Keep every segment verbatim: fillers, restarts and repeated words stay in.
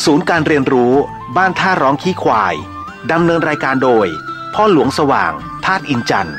ศูนย์การเรียนรู้บ้านท่าร้องขี้ควาย ดำเนินรายการโดย พ่อหลวงสว่าง ธาตุอินจันทร์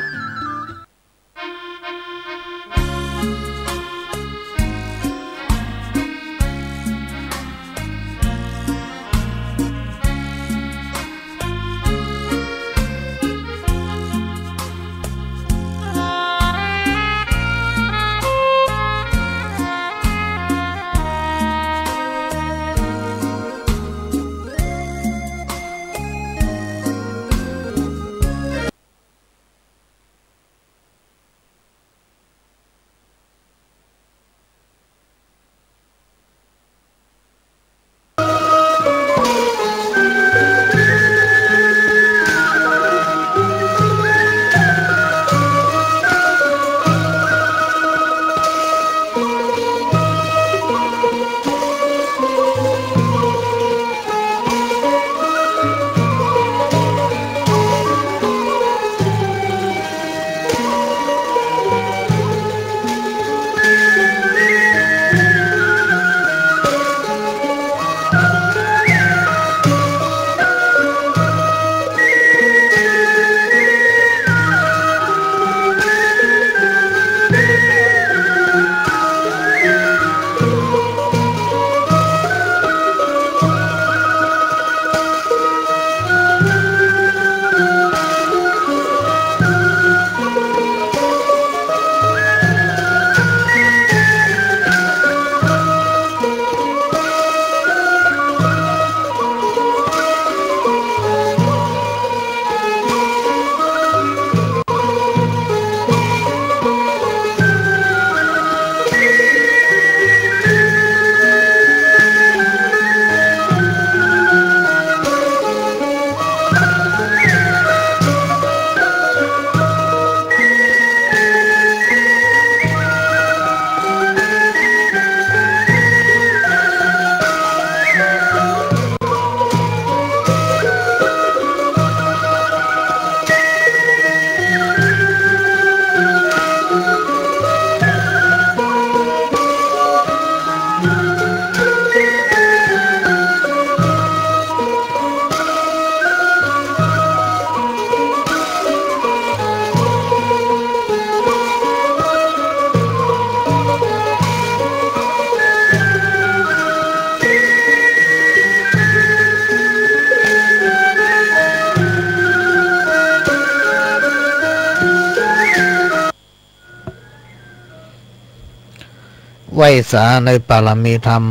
ไหว้สาในปารมีธรรม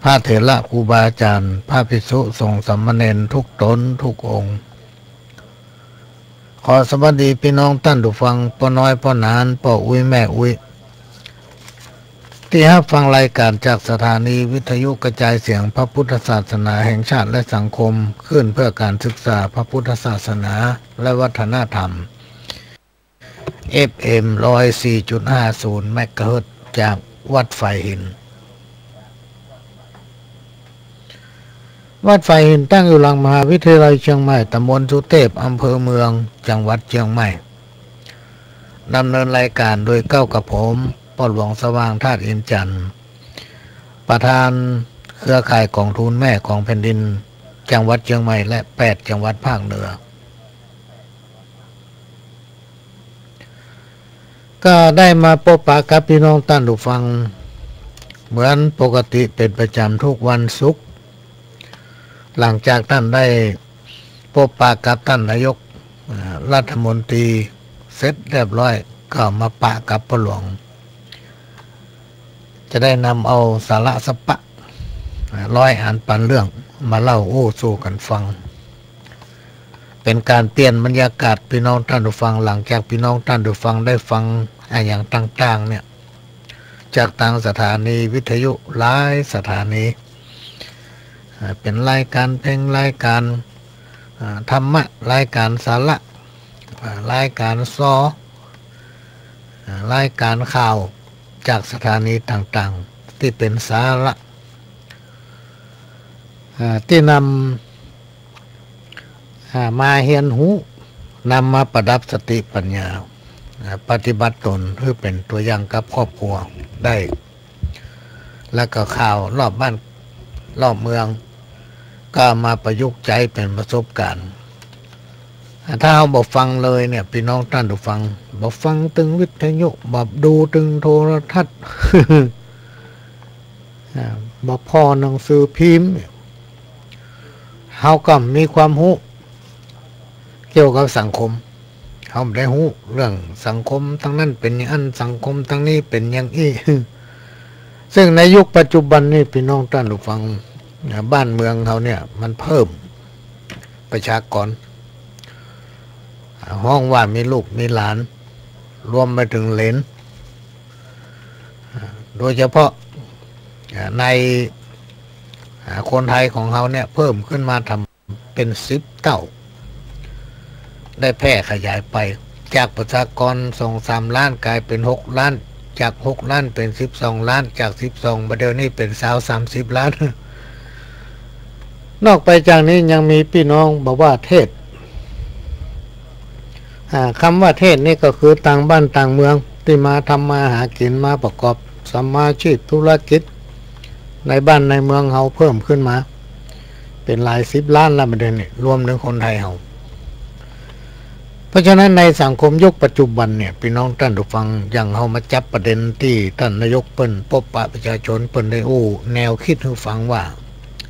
พระเถระครูบาอาจารย์ พระภิกษุสงฆ์สามเณรทุกต๋นทุกองค์ ขอสวัสดีปี้น้องต้านผู้ฟัง ป้อน้อยป้อหนาน ป้ออุ๊ยแม่อุ๊ย ตี้ฮับฟังรายก๋านจากสถานีวิทยุกระจายเสียงพระพุทธศาสนาแห่งชาติและสังคม คลื่นเพื่อการศึกษาพระพุทธศาสนาและวัฒนธรรม เอฟเอ็ม ร้อยสี่จุดห้าศูนย์ เมกะเฮิรตซ์ จากวัดฝายหิน วัดฝายหินตั้งอยู่หลังมหาวิทยาลัยเจียงใหม่ ตำบลสุเตพ อำเภอเมือง จังหวัดเจียงใหม่ ดำเนินรายก๋านโดยเก๊ากับผม ป้อหลวงสว่าง ธาตุอินจันทร์ ประธานเครือข่ายก๋องทุนแม่ของแผ่นดิน จังหวัดเจียงใหม่ และแปดจังหวัดภาคเหนือ ก็ได้มาปบปะกับปี้น้องต้านผู้ฟัง เหมือนปกติเป๋นประจ๋ำทุกวันศุกร์ หลังจากต้านได้ปบปะกับต้านนายก อ่า รัฐมนตรีเสร็จเรียบร้อย ก็มาปะกับป้อหลวง จะได้นำเอาสาระสักปะ อ่า ร้อยอันปันเรื่องมาเล่าอู้สู่กั๋นฟัง เป๋นก๋านเปลี่ยนบรรยากาศปี้น้องต้านผู้ฟัง หลังจากปี้น้องต้านผู้ฟังได้ฟังอะหยังต่างๆ เนี่ย จากตางสถานีวิทยุหลายสถานี อ่า เป๋นรายก๋านเพลง รายก๋าน อ่า ธรรมะ รายก๋านสาระ อ่า รายก๋านซอ อ่า รายก๋านข่าวจากสถานีต่างๆ ตี้เป๋นสาระ อ่า ตี้นำ อ่า มาเฮียนฮู้ นำมาประดับสติปัญญา อ่า ปฏิบัติต๋นหื้อเป๋นตั๋วอย่างกับครอบครัวได้ แล้วก็ข่าวรอบบ้าน รอบเมือง ก็เอามาประยุกต์ใจ๊เป๋นประสบก๋ารณ์ ถ้าเฮาบ่ฟังเลยเนี่ย ปี้น้องต้านผู้ฟัง บ่ฟังตึงวิทยุ บ่ดูตึงโทรทัศน์ อ่า บ่ผ่อหนังสือพิมพ์ เฮาก็บ่มีความฮู้เกี่ยวกับสังคม เฮาบ่ได้ฮู้เรื่องสังคมตางนั้นเป๋นอย่างอั้น สังคมตางนี้เป๋นอย่างอี้ ซึ่งในยุคปัจจุบันนี้ ปี้น้องต้านผู้ฟัง บ้านเมืองเฮาเนี่ยมันเพิ่มประชากร ฮ้องว่ามีลูกมีหลาน รวมไปเถิงเหลน โดยเฉพาะในคนไทยของเฮาเนี่ยเพิ่มขึ้นมาทำ เป๋นสิบเต้า ได้แพร่ขยายไป จากประชากรสองสามล้านก๋ายเป๋นหกล้าน จากหกล้านเป๋นสิบสองล้าน จากสิบสอง บ่าเดี่ยวนี้เป๋นซาวสามสิบล้าน นอกไปจากนี้ยังมีปี้น้องบ่าวาเทศ อ่า กำว่าเทศนี่ก็คือต่างบ้านต่างเมืองตี้มาทำมาหากิ๋น มาประกอบสัมมาอาชีพธุรกิจ ในบ้านในเมืองเฮาเพิ่มขึ้นมา เป๋นหลายสิบล้านแล้วบ่าเดี่ยวนี้ รวมเถิงคนไทยเฮา เพราะฉะนั้นในสังคมยุคปัจจุบันเนี่ย ปี้น้องต้านผู้ฟัง อย่างเฮามาจับประเด็นตี้ต้านนายกเปิ้นปบปะประชาชน เปิ้นได้อู้แนวกึ๊ดหื้อฟังว่า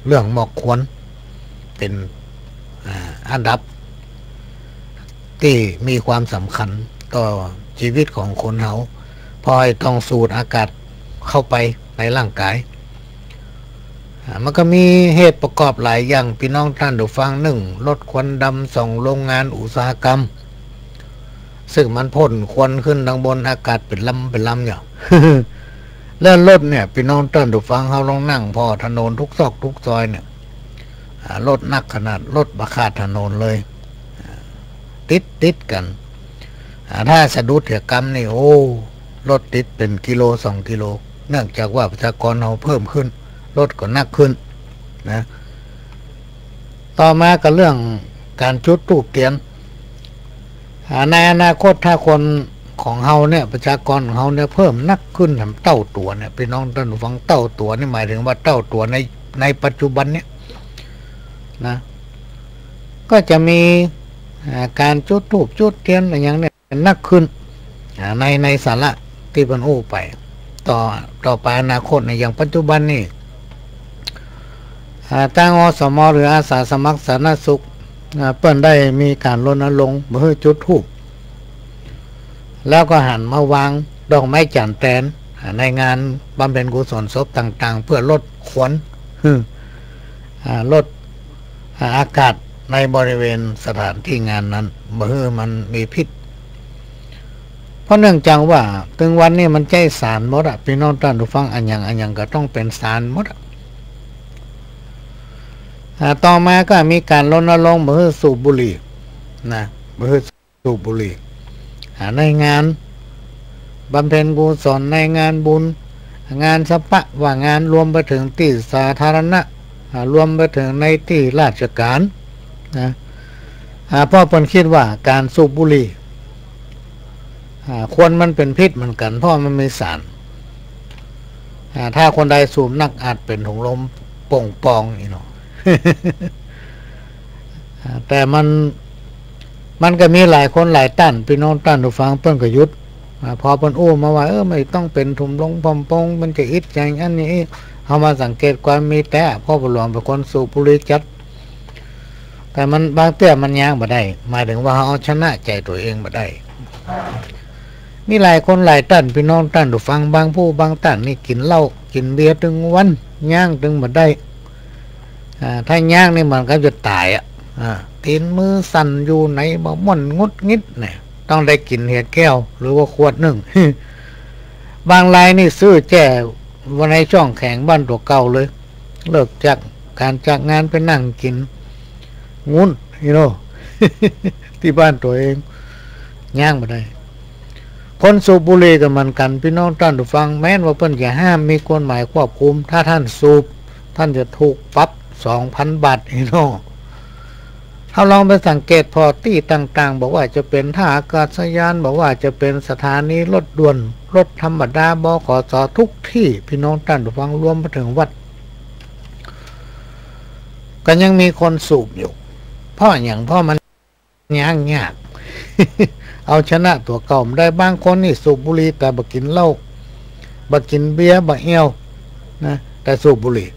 เรื่องหมอกควันเป๋น อ่า อันดับตี้มีความสำคัญต่อจีวิตของคนเฮา เพราะจะต้องสูดอากาศเข้าไปในร่างกาย อ่า มันก็มีเหตุประกอบหลายอย่าง ปี้น้องต้านผู้ฟัง นึ่ง รถควันดำ สอง โรงงานอุตสาหกรรม ซึ่งมันพ่นควันขึ้นตังบนอากาศเป๋นลำเป๋นลำอยู่ แล้วรถเนี่ย ปี้น้องต้านผู้ฟัง เฮาลองนั่งผ่อถนนทุกซอกทุกซอยเนี่ย อ่า รถหนักขนาด รถบ่ขาดถนนเลย อ่า ติดติดกั๋น อ่า ถ้าสะดุดเหียกำนี่ โอ้ รถติดเป๋นกิโลสองกิโล เนื่องจากว่าประชากรเฮาเพิ่มขึ้น รถก็หนักขึ้นนะ ต่อมาก็เรื่องก๋านจุดธูปเตียน อ่า ในอนาคตถ้าคนของเฮาเนี่ย ประชากรของเฮาเนี่ยเพิ่มหนักขึ้นแถมเต้าตั๋วเนี่ย ปี้น้องต้านผู้ฟัง เต้าตั๋วนี่หมายเถิงว่าเต้าตั๋วใน ในปัจจุบันเนี่ยนะ ก็จะมี อ่า ก๋านจุดธูปจุดเตียนอะหยังเนี่ยหนักขึ้น อ่า ใน ในสาระตี้เปิ้นอู้ไป ต่อ ต่อไปอนาคตเนี่ย อย่างปัจจุบันนี่ อ่า ตาง อสม หรืออาสาสมัครสาธารณสุข อ่า เปิ้นได้มีก๋านรณรงค์บ่หื้อจุดธูป แล้วก็หันมาวางดอกไม้จันทร์แตน อ่า ในงานบำเพ็ญกุศลศพต่างๆ เพื่อลดควัน อ่า ลด อ่า อากาศในบริเวณสถานตี้งานนั้น บ่หื้อมันมีพิษ เพราะเนื่องจากว่าเถิงวันนี้มันใจ๊สารหมดอะ ปี้น้องต้านผู้ฟัง อะหยังอะหยังก็ต้องเป๋นสารหมดอะ อ่า ต่อมาก็มีก๋านรณรงค์บ่หื้อสูบบุหรี่นะ บ่หื้อสูบบุหรี่ อ่า ในงานบำเพ็ญกุศล ในงานบุญ งานสะเปาะว่างาน รวมไปเถิงตี้สาธารณะ อ่า รวมไปเถิงในตี้ราชก๋านนะ อ่า เพราะเปิ้นกึ๊ดว่าก๋านสูบบุหรี่ อ่า ควันมันเป๋นพิษเหมือนกั๋น เพราะมันมีสาร อ่า ถ้าคนใดสูบนักอาจเป๋นถุงลมโป่งปองอี้เนาะ อ่า แต่มัน มันก็มีหลายคนหลายต้าน ปี้น้องต้านผู้ฟัง เปิ้นก็หยุด อ่า พอเปิ้นอู้มาว่า เออ ไม่ต้องเป๋นถุงลมโป่งปอง มันจะอิดอย่างอั้นอย่างอี้ เฮามาสังเกตความมีแต่ พ่อปู่หลวงเป๋นคนสูบบุหรี่จัด แต่มันบางเตื้อมันย้างบ่ได้ หมายเถิงว่าเฮาเอาชนะใจ๋ตั๋วเองบ่ได้ มีหลายคนหลายต้าน ปี้น้องต้านผู้ฟัง บางผู้บางต้านนี่กิ๋นเหล้ากิ๋นเบียร์ตึงวัน ย้างตึงบ่ได้ อ่า ถ้าย้างนี่มันก็จะต๋ายอะ อ่า ตี๋นมือสั่นอยู่ไหนบ่ม่วน หงุดหงิดเนี่ย ต้องได้กิ๋นเหียแก้วหรือว่าขวดนึ่ง บางรายนี่ซื้อแจ้ไว้ในจ้องแข็งบ้านตั๋วเก่าเลย เลิกจากก๋านจากงานไปนั่งกิ๋น งุ้น you know ตี้บ้านตั๋วเอง ย้างบ่ได้ คนสูบบุหรี่ก็เหมือนกั๋น ปี้น้องต้านผู้ฟัง แม้นว่าเปิ้นจะห้าม มีกฎหมายควบคุม ถ้าต้านสูบ ต้านจะถูกปรับสองพันบาท you know เฮาลองไปสังเกตผ่อตี้ต่างๆ บ่ว่าจะเป๋นท่าอากาศยาน บ่ว่าจะเป๋นสถานีรถด่วน รถธรรมดา บขส ทุกตี้ ปี้น้องต้านผู้ฟัง รวมไปเถิงวัด ก็ยังมีคนสูบอยู่ เพราะหยัง เพราะมัน ยังยาก เอาชนะตั๋วเก่าบ่ได้ บางคนนี่สูบบุหรี่แต่บ่กิ๋นเหล้า บ่กิ๋นเบียร์ บ่แอ่วนะ แต่สูบบุหรี่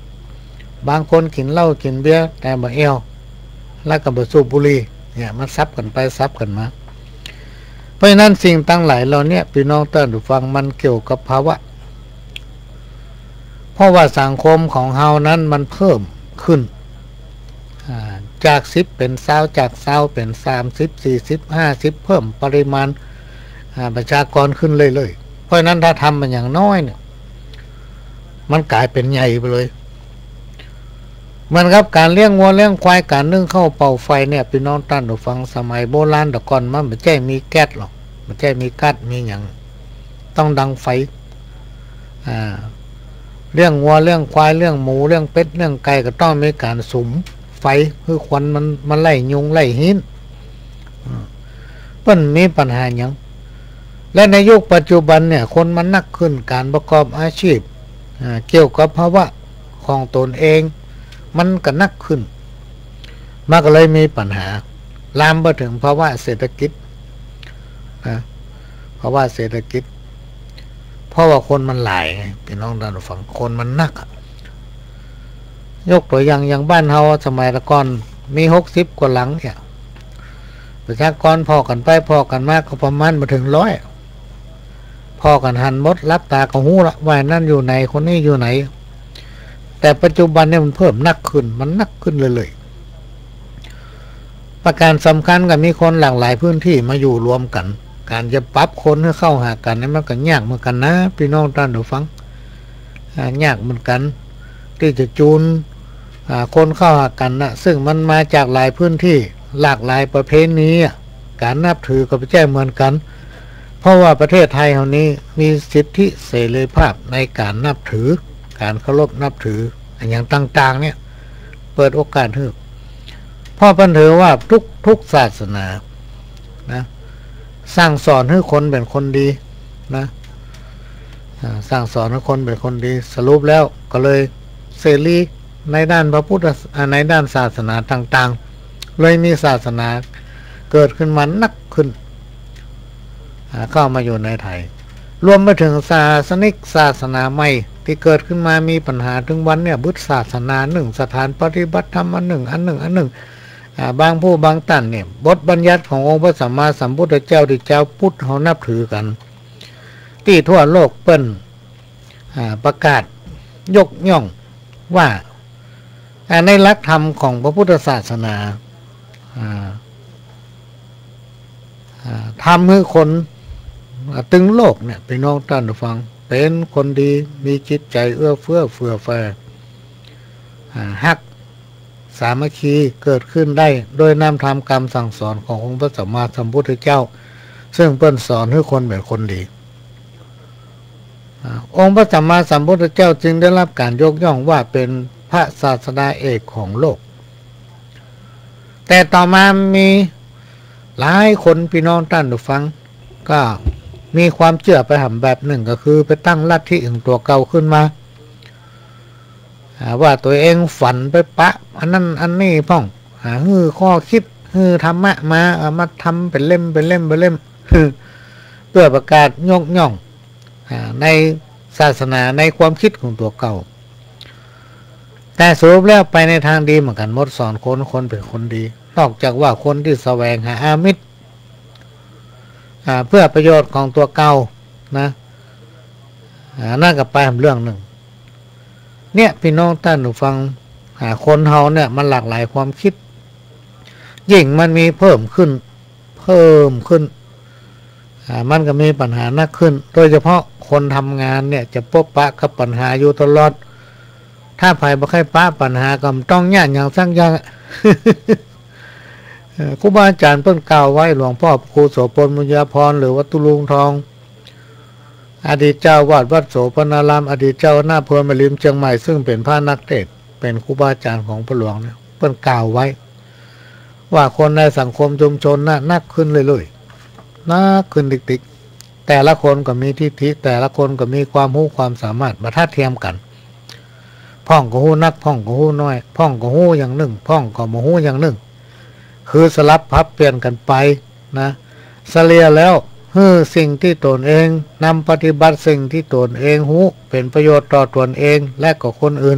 บางคนกิ๋นเหล้ากิ๋นเบียร์แต่บ่แอ่ว แล้วก็บ่สูบบุหรี่ เนี่ยมันสับกั๋นไปสับกั๋นมา เพราะฉะนั้นสิ่งตังหลายเหล่าเนี้ย ปี้น้องต้านผู้ฟัง มันเกี่ยวกับภาวะ เพราะว่าสังคมของเฮานั้นมันเพิ่มขึ้น อ่า จากสิบเป๋นซาว จากซาวเป๋นสามสิบ สี่สิบ ห้าสิบ เพิ่มปริมาณ อ่า ประชากรขึ้นเรื่อยๆ เพราะฉะนั้นถ้าทำมันอย่างน้อยเนี่ย มันก๋ายเป๋นใหญ่ไปเลย เหมือนกับก๋านเลี้ยงงัวเลี้ยงควาย ก๋านนึ่งข้าวเป่าไฟเนี่ย ปี้น้องต้านผู้ฟัง สมัยโบราณแต่ก่อนมันบ่ใจ้มีแก๊สหรอก บ่ใจ้มีก๊าซมีหยัง ต้องดังไฟ อ่า เลี้ยงงัวเลี้ยงควาย เลี้ยงหมูเลี้ยงเป็ดเลี้ยงไก่ ก็ต้องมีก๋านสุมไฟ หื้อควันมัน มันไล่ยุงไล่ฮี้น อ่า เปิ้นมีปัญหาหยัง และในยุคปัจจุบันเนี่ย คนมันนักขึ้น ก๋านประกอบอาชีพ อ่า เกี่ยวกับภาวะของตนเอง มันก็นักขึ้น มันก็เลยมีปัญหา ลามไปเถิงภาวะเศรษฐกิจนะ ภาวะเศรษฐกิจ เพราะว่าคนมันหลายไง ปี้น้องต้านผู้ฟัง คนมันนักอะ ยกตั๋วอย่าง อย่างบ้านเฮาสมัยแต่ก่อนมีหกสิบกว่าหลังเนี่ย ประชากรผ่อกั๋นไปผ่อกั๋นมาก็ประมาณบ่เถิงร้อย ผ่อกั๋นหันหมด หลับต๋าก็ฮู้ละว่าอันนั้นอยู่ไหน คนนี้อยู่ไหน แต่ปัจจุบันเนี่ยมันเพิ่มนักขึ้น มันนักขึ้นเรื่อยๆ ประก๋านสำคัญก็มีคนหลากหลายพื้นตี้มาอยู่รวมกั๋น ก๋านจะปรับคนหื้อเข้าหากั๋นเนี่ยมันก็ยากเหมือนกั๋นนะ ปี้น้องต้านผู้ฟัง อ่า ยากเหมือนกั๋น ตี้จะจูน อ่า คนเข้าหากั๋นนะ ซึ่งมันมาจากหลายพื้นตี้ หลากหลายประเพณีอะ ก๋านนับถือก็บ่ใจ้เหมือนกั๋น เพราะว่าประเทศไทยเฮานี้มีสิทธิเสรีภาพในก๋านนับถือ ก๋านเคารพนับถือ อะหยังต่างๆ เนี่ย เปิดโอกาสหื้อ เพราะเปิ้นถือว่าทุก ทุกศาสนานะ สั่งสอนหื้อคนเป๋นคนดีนะ อ่า สั่งสอนหื้อคนเป๋นคนดี สรุปแล้วก็เลยเสรีในด้านพระพุทธศ- อ่า ในด้านศาสนาต่างๆ เลยมีศาสนาเกิดขึ้นมานักขึ้น อ่า เข้ามาอยู่ในไทย รวมไปเถิงศาสนิกศาสนาใหม่ตี้เกิดขึ้นมา มีปัญหาเถิงวันเนี่ย บึดศาสนานึ่ง สถานปฏิบัติธรรมอันนึ่ง อันนึ่ง อันนึ่ง อ่า บางผู้บางต้านเนี่ย บทบัญญัติขององค์พระสัมมาสัมพุทธเจ้าตี้จาวพุทธเฮานับถือกั๋น ตี้ทั่วโลกเปิ้น อ่า ประกาศยกย่องว่า อ่า ในหลักธรรมของพระพุทธศาสนา อ่า อ่า ทำหื้อคน อ่า ตึงโลกเนี่ย ปี้น้องต้านผู้ฟัง เป๋นคนดี มีจิตใจ๋เอื้อเฟื้อเผื่อแผ่ อ่า ฮัก สามัคคีเกิดขึ้นได้โดยนำธรรมกำสั่งสอนขององค์พระสัมมาสัมพุทธเจ้า ซึ่งเปิ้นสอนหื้อคนเป๋นคนดี อ่า องค์พระสัมมาสัมพุทธเจ้าจึงได้รับก๋านยกย่องว่าเป๋นพระศาสดาเอกของโลก แต่ต่อมามีหลายคน ปี้น้องต้านผู้ฟัง ก็มีความเจื้อไปหำแบบนึ่ง ก็คือไปตั้งลัทธิของตั๋วเก่าขึ้นมา อ่า ว่าตั๋วเองฝันไปปะอันนั้นอันนี้พ่อง อ่า หื้อข้อคิด หื้อธรรมะมา เอามาทำเป๋นเล่ม เป๋นเล่ม เป๋นเล่ม เปื้อประกาศยกย่อง อ่า ในศาสนา ในความคิดของตั๋วเก่า แต่สรุปแล้วไปในตางดีเหมือนกั๋นหมด สอนคน คนเป๋นคนดี นอกจากว่าคนตี้แสวงหาอามิส อ่า เปื้อประโยชน์ของตั๋วเก่านะ อ่า อันนั้นก็ไปหำเรื่องนึ่ง เนี่ย ปี้น้องต้านผู้ฟัง อ่า คนเฮาเนี่ยมันหลากหลายความคิด ยิ่งมันมีเพิ่มขึ้น เพิ่มขึ้น อ่า มันก็มีปัญหานักขึ้น โดยเฉพาะคนทำงานเนี่ยจะปบปะกับปัญหาอยู่ตลอด ถ้าใผบ่ใค่ปะปัญหาก็บ่ต้องย้านหยังสักอย่างอะ เอ่อ ครูบาอาจ๋ารย์เปิ้นกล่าวไว้ หลวงป้อพระครูโสภณ บุญญาภรณ์ หรือวัดตุลุงทอง อดีตเจ้าอาวาสวัดโสภณาราม อดีตเจ้าคณะอำเภอแม่ริมเจียงใหม่ ซึ่งเป๋นพระนักเทศน์ เป๋นครูบาอาจ๋ารย์ของป้อหลวงเนี่ย เปิ้นกล่าวไว้ ว่าคนในสังคมชุมชนน่ะนักขึ้นเรื่อยๆ นักขึ้นติ๊กๆ แต่ละคนก็มีทิฐิ แต่ละคนก็มีความฮู้ความสามารถบ่ทัดเทียมกั๋น พ่องก็ฮู้นัก พ่องก็ฮู้น้อย พ่องก็ฮู้อย่างนึ่ง พ่องก็บ่ฮู้อย่างนึ่ง คือสลับผลัดเปลี่ยนกั๋นไปนะ เสียแล้ว หื้อสิ่งตี้ตนเองนำปฏิบัติสิ่งตี้ตนเองฮู้เป๋นประโยชน์ต่อตนเองและก็คนอื่น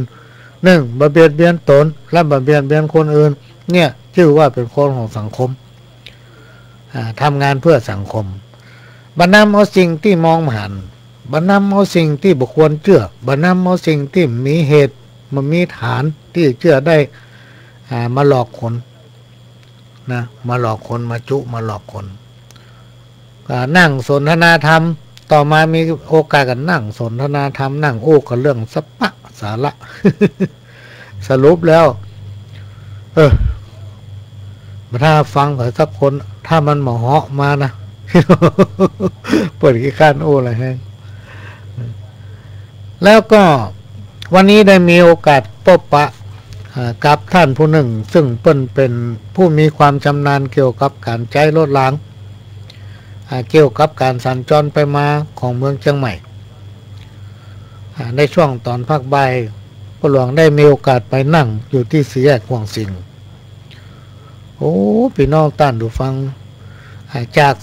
นึ่ง บ่เบียดเบียนตนและบ่เบียดเบียนคนอื่น เนี่ยจื้อว่าเป๋นคนของสังคม อ่า ทำงานเพื่อสังคม บ่นำเอาสิ่งตี้มองบ่หัน บ่นำเอาสิ่งตี้บ่ควรเจื้อ บ่นำเอาสิ่งตี้บ่มีเหตุ บ่มีฐานตี้เจื้อได้ อ่า มาหลอกคนนะ มาหลอกคน มาจุ มาหลอกคน ก็นั่งสนทนาธรรม ต่อมามีโอกาสก็นั่งสนทนาธรรม นั่งอู้กั๋นเรื่องสะปะสาระ สรุปแล้ว เออ ถ้าฟังใผสักคน ถ้ามันบ่เฮาะมานะ เปิ้นขี้คร้านอู้หลายแฮง แล้วก็วันนี้ได้มีโอกาสปบปะ อ่า กับต้านผู้นึ่ง ซึ่งเปิ้นเป๋นผู้มีความจำนาญเกี่ยวกับก๋านใจ๊รถราง อ่า เกี่ยวกับก๋านสัญจรไปมาของเมืองเจียงใหม่ อ่า ในช่วงต๋อนภาคบ่าย ป้อหลวงได้มีโอกาสไปนั่งอยู่ตี้สี่แยกฮวงสิง โอ้ ปี้น้องต้านผู้ฟัง อ่า จาก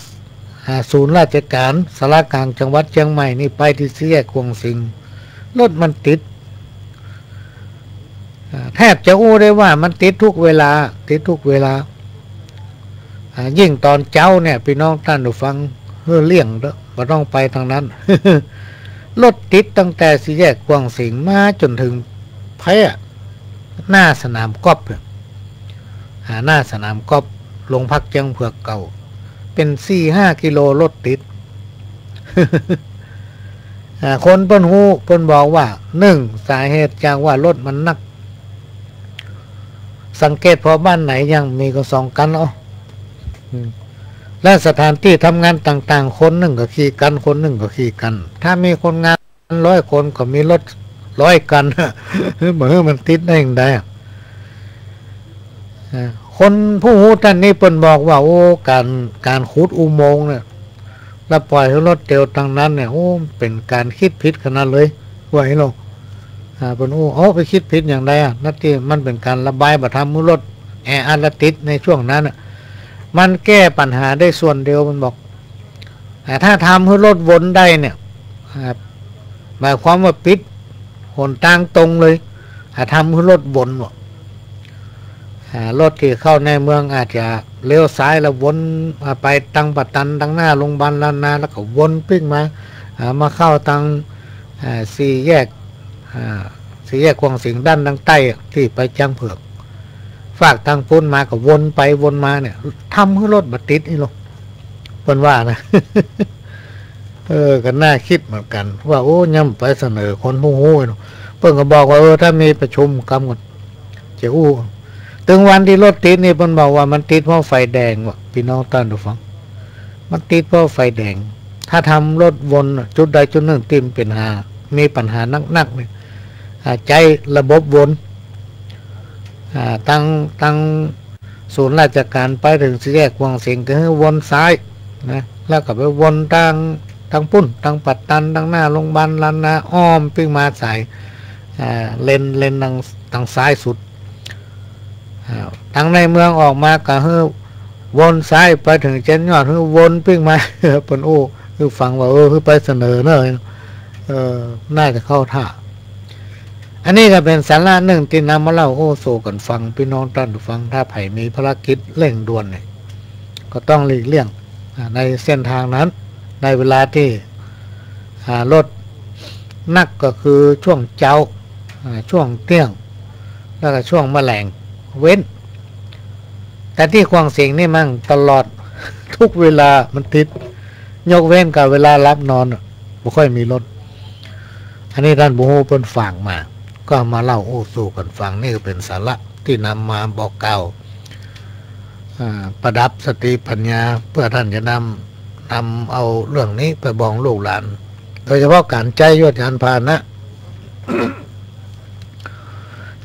อ่า ศูนย์ราชก๋านศาลากลางจังหวัดเจียงใหม่นี่ไปตี้สี่แยกฮวงสิง รถมันติด อ่า แทบจะอู้ได้ว่ามันติดทุกเวลา ติดทุกเวลา อ่า ยิ่งต๋อนเจ๊าเนี่ย ปี้น้องต้านผู้ฟัง หื้อเลี่ยงเต๊อะ บ่ต้องไปตางนั้น รถติดตั้งแต่สี่แยกฮวงสิงมาจ๋นเถิง ไผอะ หน้าสนามกอล์ฟอะ อ่า หน้าสนามกอล์ฟโรงพักเจียงเผือกเก่า เป๋นสี่ห้ากิโลรถติด อ่า คนเปิ้นฮู้เปิ้นบอกว่า นึ่ง สาเหตุจากว่ารถมันนัก สังเกตผ่อบ้านไหนยังมีก็สองคัน เอ้า อืม และสถานตี้ทำงานต่างๆ คนนึ่งก็กี่คัน คนนึ่งก็กี่คัน ถ้ามีคนงาน ร้อยคนก็มีรถร้อยคัน บ่หื้อมันติดได้จั่งใดอะ อ่า คนผู้ฮู้ต้านนี้เปิ้นบอกว่า โอ้ ก๋าน ก๋านขุดอุโมงค์เนี่ย แล้วปล่อยหื้อรถเตียวตางนั้นเนี่ย โอ้ เป๋นก๋านกึ๊ดผิดขนาดเลย ว่าอี้เนาะ อ่า เปิ้น โอ้ เอ้า ไปกึ๊ดผิดอย่างใดอะ นั่นตี้มันเป๋นก๋านระบาย บ่ทำหื้อรถแออัดและติดในช่วงนั้นอะ มันแก้ปัญหาได้ส่วนเดียว เปิ้นบอก อ่า ถ้าทำหื้อรถวนได้เนี่ย อ่า หมายความว่าปิดหนตางตรงเลย อ่า ทำหื้อรถวนว่ะ อ่า รถตี้เข้าในเมืองอาจจะเลี้ยวซ้ายแล้ววน อ่า ไปตางป่าตัน ตางหน้าโรงบาลล้านนา แล้วก็วนปิ๊กมา อ่า มาเข้าตาง อ่า สี่แยก อ่า สี่แยกฮวงสิงด้านตางใต้อะ ตี้ไปเจียงเผือก ฟากตางปู๊นมาก็วนไปวนมาเนี่ย ทำหื้อรถบ่ติดอี้เนาะ เปิ้นว่านะ เออ ก็น่ากึ๊ดเหมือนกั๋น ว่า โอ้ ยังไปเสนอคนผู้ฮู้เนาะ เปิ้นก็บอกว่า เออ ถ้ามีประชุมกำก่อน จะอู้ ตึงวันตี้รถติดนี่ เปิ้นบอกว่ามันติดเพราะไฟแดงว่ะ ปี้น้องต้านผู้ฟัง มันติดเพราะไฟแดง ถ้าทำรถวนอะ จุดใดจุดนึ่งตี้มันเป๋นหา มีปัญหานักๆ เนี่ย อ่า ใจ๊ระบบวน อ่า ตาง ตางศูนย์ราชก๋านไปเถิงสี่แยกฮวงสิงก็หื้อวนซ้ายนะ แล้วก็ไปวนตาง ตางปู๊น ตางป่าตัน ตางหน้าโรงบาลล้านนา อ้อมปิ๊กมาสาย อ่า เลน เลนตาง ตางซ้ายสุด อ่า ตางในเมืองออกมาก็หื้อวนซ้ายไปเถิงเจ๊นยอด หื้อวนปิ๊กมา เปิ้นอู้ หื้อฟังว่า เออ หื้อไปเสนอเนาะ เออ น่าจะเข้าท่า อันนี้ก็เป๋นสาระนึ่งตี้นำมาเล่าโอ้โซกั๋นฟัง ปี้น้องต้านผู้ฟัง ถ้าใผมีภารกิจเร่งด่วนเนี่ย ก็ต้องหลีกเลี่ยง อ่า ในเส้นตางนั้น ในเวลาตี้ อ่า รถนักก็คือช่วงเจ๊า อ่า ช่วงเตี้ยง แล้วก็ช่วงมะแลง เว้น แต่ตี้ฮวงสิงนี่มั่งตลอด ทุกเวลามันติด ยกเว้นกับเวลาหลับนอนอะ บ่ค่อยมีรถ อันนี้ต้านผู้ฮู้เปิ้นฝากมา ก็มาเล่าอู้สู่กั๋นฟัง นี่ก็เป๋นสาระตี้นำมาบอกกล่าว อ่า ประดับสติปัญญา เปื้อต้านจะนำ นำเอาเรื่องนี้ไปบอกลูกหลาน โดยเฉพาะก๋านใจ๊ยวดยานพาหนะ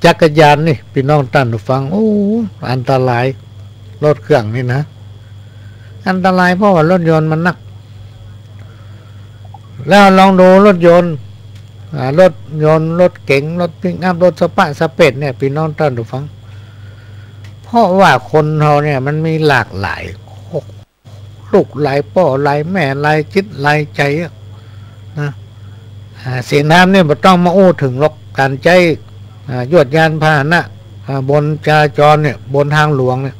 จักรยานนี่ ปี้น้องต้านผู้ฟัง โอ้ อันตราย รถเครื่องนี่นะ อันตรายเพราะว่ารถยนต์มันนัก แล้วลองดูรถยนต์ อ่า รถยนต์ รถเก๋ง รถปิกอัพ รถสปะสะเปดเนี่ย ปี้น้องต้านผู้ฟัง เพราะว่าคนเฮาเนี่ยมันมีหลากหลาย ลูกหลายป้อหลายแม่ หลายจิตหลายใจ๋อะนะ อ่า ศีลธรรมเนี่ยบ่ต้องมาอู้เถิงหรอก ก๋านใจ๊ อ่า ยวดยานพาหนะ อ่า บนจราจรเนี่ย บนตางหลวงเนี่ย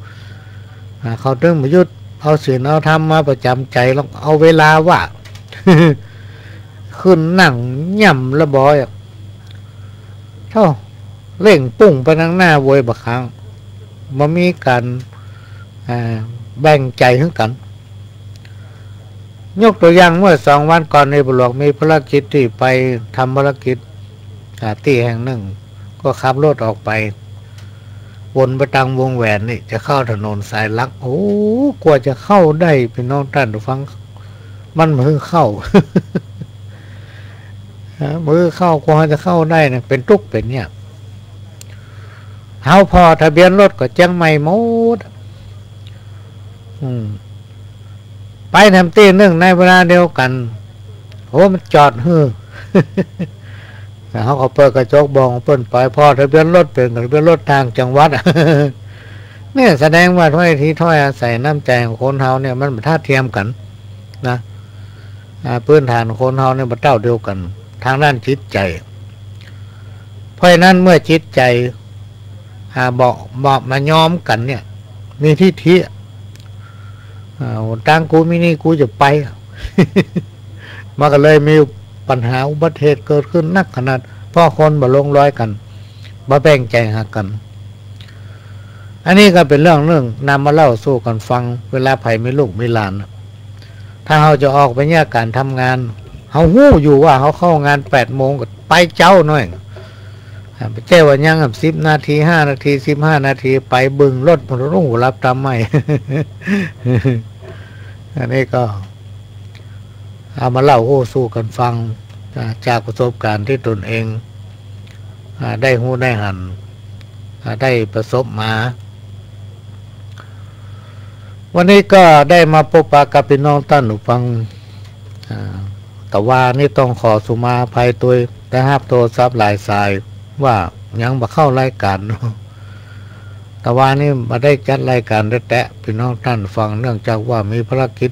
อ่า เขาตึงบ่หยุดเอาศีลเอาธรรมมาประจ๋ำใจ๋หรอก เอาเวลาว่า ขึ้นนั่งย่ำละบอยอะ โธ่ เร่งปุ้งไปตังหน้าโว้ย บางครั้งบ่มีก๋าน อ่า แบ่งใจ๋หื้อกั๋น ยกตั๋วอย่างเมื่อสองวันก่อนนี่ ป้อหลวงมีภารกิจตี้ไปทำภารกิจ อ่า ตี้แห่งนึ่ง ก็ขับรถออกไป วนไปตางวงแหวนนี่ จะเข้าถนนสายหลัก โอ้ กว่าจะเข้าได้ ปี้น้องต้านผู้ฟัง มันบ่หื้อเข้า ฮะ บ่หื้อเข้า กว่าจะเข้าได้เนี่ย เป๋นตุ๊กข์เป๋นยาก เฮาผ่อทะเบียนรถก็เจียงใหม่หมด อืม ไปแถมตี้นึ่งในเวลาเดียวกั๋น โอ้ มันจอดหื้อ เฮาก็เปิดกระจกบอกเปิ้นไป ผ่อทะเบียนรถเป๋น ทะเบียนรถต่างจังหวัด เนี่ยแสดงว่าถ้อยทีถ้อยอาศัยน้ำใจ๋ของคนเฮาเนี่ยมันบ่เต้าเทียมกั๋นนะ อ่า พื้นฐานคนเฮาเนี่ยบ่เต้าเดียวกั๋นตางด้านจิตใจ๋ เพราะฉะนั้นเมื่อจิตใจ๋ อ่า บ่ บ่มาย้อมกั๋นเนี่ย มีทิฐิ อ่า ตางกูมีนี่กูจะไป มันก็เลยมีปัญหาอุบัติเหตุเกิดขึ้นหนักขนาด เพราะคนบ่ลงรอยกั๋น บ่แบ่งใจ๋หากั๋น อันนี้ก็เป๋นเรื่องนึ่งนำมาเล่าสู่กั๋นฟัง เวลาใผมีลูกมีหลานน่ะ ถ้าเฮาจะออกไปเยียะก๋านทำงาน เฮาฮู้อยู่ว่าเฮาเข้างานแปดโมงก็ไปเจ๊าหน้อย อ่า บ่ใจ้ว่ายังสิบนาที ห้านาที สิบห้านาที ไปบึงรถมันรุ่งหัวลับตามไม่ อันนี้ก็เอามาเล่าอู้สู่กั๋นฟัง อ่า จากประสบก๋ารณ์ตี้ตนเอง อ่า ได้ฮู้ได้หัน อ่า ได้ประสบมา วันนี้ก็ได้มาปบปะกับปี้น้องต้านผู้ฟัง อ่า ตะวานี้ต้องขอสุมาอภัยตวย ได้ฮับโทรศัพท์หลายสายว่ายังบ่เข้ารายก๋าน ตะวานี้บ่ได้จัดรายก๋านแต๊ๆ ปี้น้องต้านผู้ฟัง เนื่องจากว่ามีภารกิจ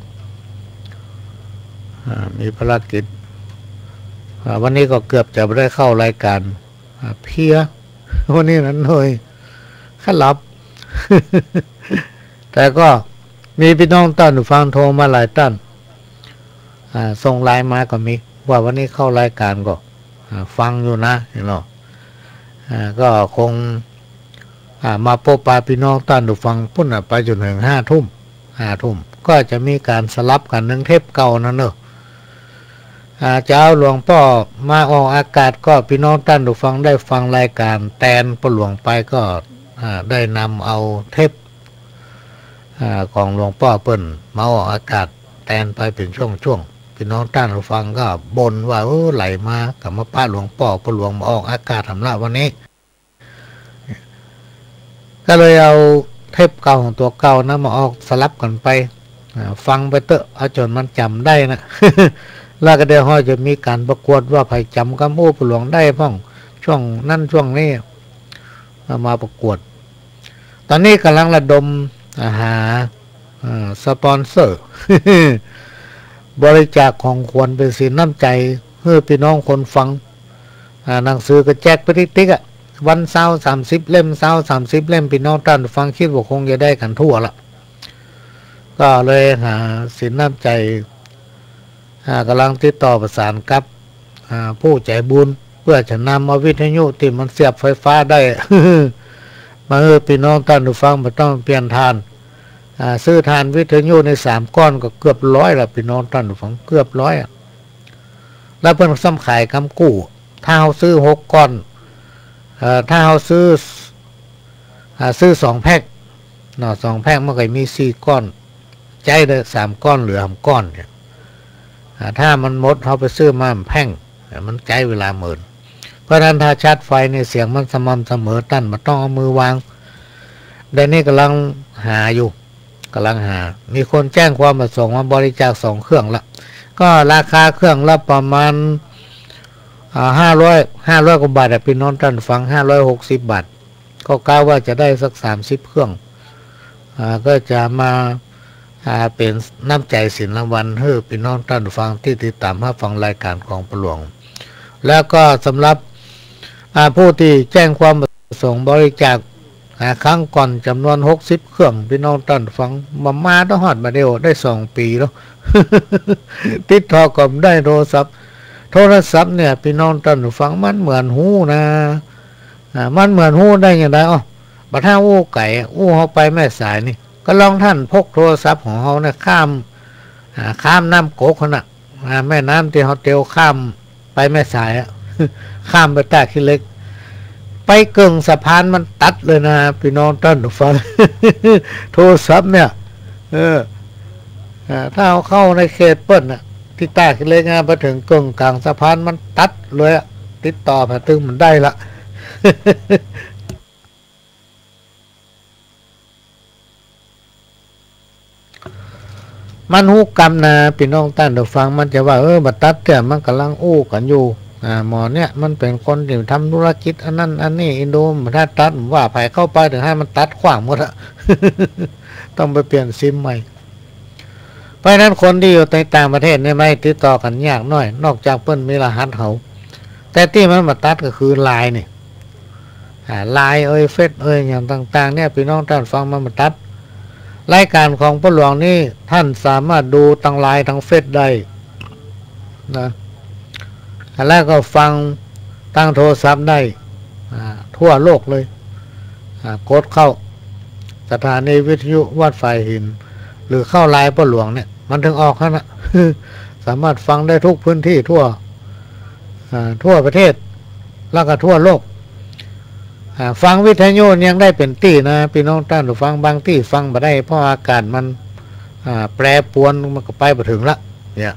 อ่า มีภารกิจ อ่า วันนี้ก็เกือบจะบ่ได้เข้ารายก๋าน อ่า เพลีย วันนี้นั้นเลย ข้าหลับ แต่ก็มีปี้น้องต้านผู้ฟังโทรมาหลายต้าน อ่า ส่งไลน์มาก็มี ว่าวันนี้เข้ารายก๋านก็ อ่า ฟังอยู่นะ หันก่อ อ่า ก็คง อ่า มาปบปะปี้น้องต้านผู้ฟังปู๊นน่ะ ไปจ๋นเถิงห้าทุ่ม ห้าทุ่ม ก็จะมีก๋านสลับกั๋นนึ่งเทปเก่านั้นเนาะ อ่า จะเอาหลวงป้อมาออกอากาศก็ปี้น้องต้านผู้ฟังได้ฟังรายก๋านแตนป้อหลวงไปก็ อ่า ได้นำเอาเทป อ่า ของหลวงป้อเปิ้นมาออกอากาศแตนไปเป๋นช่วงๆ ปี้น้องต้านผู้ฟังก็บ่นว่า เออ ไหลมา ก็มาปะหลวงป้อ ป้อหลวงมาออกอากาศแหมละวันนี้ ก็เลยเอาเทปเก่าของตั๋วเก่านั้นมาออกสลับกั๋นไป อ่า ฟังไปเต๊อะ เอาจ๋นมันจ๋ำได้นะ แล้วก็เดี๋ยวเฮาจะมีก๋านประกวดว่าใผจ๋ำกำอู้ป้อหลวงได้พ่อง ช่วงนั้นช่วงนี้ เอามาประกวด ต๋อนนี้ก่ำลังระดม อ่า หา อ่า สปอนเซอร์ บริจาคของขวัญเป๋นศีลน้ำใจ๋หื้อปี้น้องคนฟัง อ่า หนังสือก็แจกไปติ๊กๆ อะ วันซาวสามสิบเล่ม ซาวสามสิบเล่ม ปี้น้องต้านผู้ฟัง กึ๊ดว่าคงจะได้กั๋นทั่วละ ก็เลยหาศีลน้ำใจ๋ อ่า ก่ำลังติดต่อประสานกับ อ่า ผู้ใจ๋บุญ เปื้อจะนำเอาวิทยุตี้มันเสียบไฟฟ้าได้ มาหื้อปี้น้องต้านผู้ฟัง บ่ต้องเปลี่ยนถ่าน อ่า ซื้อถ่านวิทยุในสามก้อนก็เกือบร้อยละ ปี้น้องต้านผู้ฟัง เกือบร้อยอะ แล้วเปิ้นซ้ำขายกำกู้ ถ้าเฮาซื้อหกก้อน เอ่อ ถ้าเฮาซื้อ อ่า ซื้อสองแพ็คเนาะ สองแพ็คมันก็มีสี่ก้อน ใจ๊ได้สามก้อน เหลือสามก้อนเนี่ย อ่า ถ้ามันหมด เฮาไปซื้อมาแพ่ง มันใจ๊เวลาเมิน เพราะฉะนั้นถ้าชาร์จไฟเนี่ย เสียงมันสม่ำเสมอ ต้านบ่ต้องเอามือวาง เดี๋ยวนี้ก่ำลังหาอยู่ ก่ำลังหา มีคนแจ้งความประสงค์มาบริจาคสองเครื่องละ ก็ราคาเครื่องละประมาณ อ่า ห้าร้อย ห้าร้อยกว่าบาทอะ ปี้น้องต้านฟัง ห้าร้อยหกสิบบาท ก็กะว่าจะได้สักสามสิบเครื่อง อ่า ก็จะมา อ่า เป๋นน้ำใจ๋ศิลรางวัลหื้อปี้น้องต้านฟังตี้ติดต๋ามฮับฟังรายก๋านของป้อหลวง แล้วก็สำหรับ อ่า ผู้ตี้แจ้งความประสงค์บริจาค อ่า ครั้งก่อนจ๋ำนวนหกสิบเครื่อง ปี้น้องต้านฟัง บ่มาต้อฮอดบ่าเดี่ยว ได้สองปี๋แล้ว ติดต่อก็บ่ได้โทรศัพท์ โทรศัพท์เนี่ย ปี้น้องต้านฟัง มันเหมือนฮูนะ อ่า มันเหมือนฮูได้ยังไง อ้อ บ่าถ้าอู้ไก๋ อู้เฮาไปแม่สายนี่ ก็ลองต้านพกโทรศัพท์ของเฮาเนี่ยข้าม อ่า ข้ามน้ำกกหั้นน่ะ อ่า แม่น้ำตี้เฮาเตียวข้ามไปแม่สายอะ ข้ามไปต้าขี้เหล็ก ไปเกิ่งสะพานมันตัดเลยนะ ปี้น้องต้านฟัง โทรศัพท์เนี่ย เออ อ่า ถ้าเฮาเข้าในเขตเปิ้นน่ะ ตี้ต้าขี้เหล็กนะ ไปเถิงเกิ่งก๋างสะพานมันตัดเลยอะ ติดต่อผ่านตึงมันได้ละ มันฮู้กำนะ ปี้น้องต้านฟัง มันจะว่า เออ บ่ตัดเตื้อ มันก่ำลังอู้กั๋นอยู่ อ่า หมอเนี่ย มันเป๋นคนตี้ทำธุรกิจอันนั้นอันนี้ อินโด บ่ตัด ตัด ว่าใผเข้าไปเถิงหื้อมันตัดขว้างหมดอะ ต้องไปเปลี่ยนซิมใหม่ เพราะฉะนั้นคนตี้อยู่ในต่างประเทศเนี่ย มันติดต่อกั๋นยากหน้อย นอกจากเปิ้นมีรหัสเฮา แต่ตี้มันบ่ตัดก็คือไลน์นี่ อ่า ไลน์เอย เฟซเอย อย่างต่างๆ เนี่ย ปี้น้องต้านฟัง มันบ่ตัด รายก๋านของป้อหลวงนี่ ต้านสามารถดูตางไลน์ตางเฟซได้นะ แล้วก็ฟังตางโทรศัพท์ได้ อ่า ทั่วโลกเลย อ่า กดเข้าสถานีวิทยุวัดฝายหิน หรือเข้าไลน์ป้อหลวงเนี่ย มันเถิงออกหั้นน่ะ สามารถฟังได้ทุกพื้นที่ทั่ว อ่า ทั่วประเทศ แล้วก็ทั่วโลก อ่า ฟังวิทยุยังได้เป๋นตี้นะ ปี้น้องต้านฟัง บางตี้ฟังบ่ได้ เพราะอากาศมัน อ่า แปรปรวน มันก็ไปบ่เถิงละ เนี่ย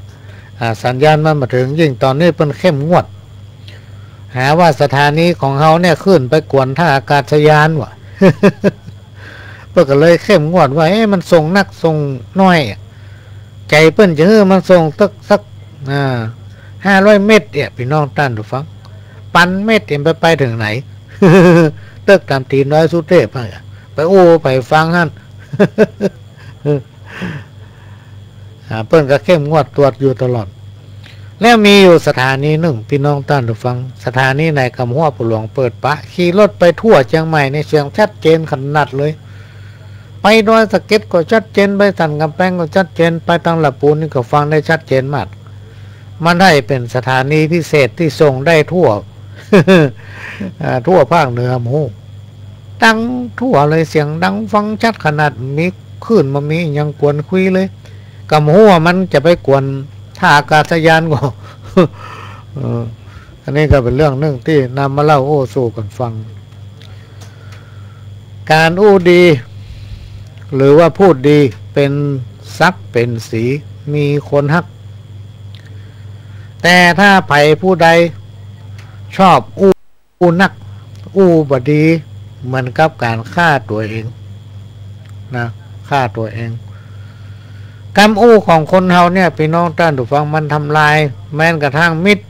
อ่า สัญญาณมันบ่เถิง ยิ่งต๋อนนี้เปิ้นเข้มงวด หาว่าสถานีของเฮาเนี่ยขึ้นไปกวนท่าอากาศยานว่ะ เปิ้นก็เลยเข้มงวดว่า เอ๊ะ มันส่งนักส่งน้อยอะ ใจ๋เปิ้นจะหื้อมันส่งตึกสัก อ่า ห้าร้อยเมตรเนี่ย ปี้น้องต้านฟัง ปันเมตรเนี่ยไป ไปเถิงไหน ตึกต๋ามตี๋นดอยสุเตพอะ ไปอู้ไปฟังหั้น อ่า เปิ้นก็เข้มงวดตรวจอยู่ตลอด แล้วมีอยู่สถานีนึ่ง ปี้น้องต้านฟัง สถานีไหนกำหั้วป้อหลวงเปิดปะ ขี่รถไปทั่วเจียงใหม่ในเสียงชัดเจนขนาดเลย ไปดอยสะเก็ดก็ชัดเจน ไปสันก๋ำแปงก็ชัดเจน ไปตางละปูนนี่ก็ฟังได้ชัดเจนมาก มันได้เป๋นสถานีพิเศษตี้ส่งได้ทั่ว อ่า ทั่วภาคเหนือหมู่ ดังทั่วเลย เสียงดังฟังชัดขนาด มีคลื่นบ่มีหยังกวนคุยเลย กำหั้วมันจะไปกวนท่าอากาศยานก็ เออ อันนี้ก็เป๋นเรื่องนึ่งตี้นำมาเล่าโอ้สู่กั๋นฟัง ก๋านอู้ดี หรือว่าพูดดี เป๋นศักดิ์เป๋นศรี มีคนฮัก แต่ถ้าใผผู้ใดชอบอู้ อู้นัก อู้บ่ดี เหมือนกับก๋านฆ่าตั๋วเองนะ ฆ่าตั๋วเอง กำอู้ของคนเฮาเนี่ย ปี้น้องต้านฟัง มันทำลายแม้นกระทั่งมิตร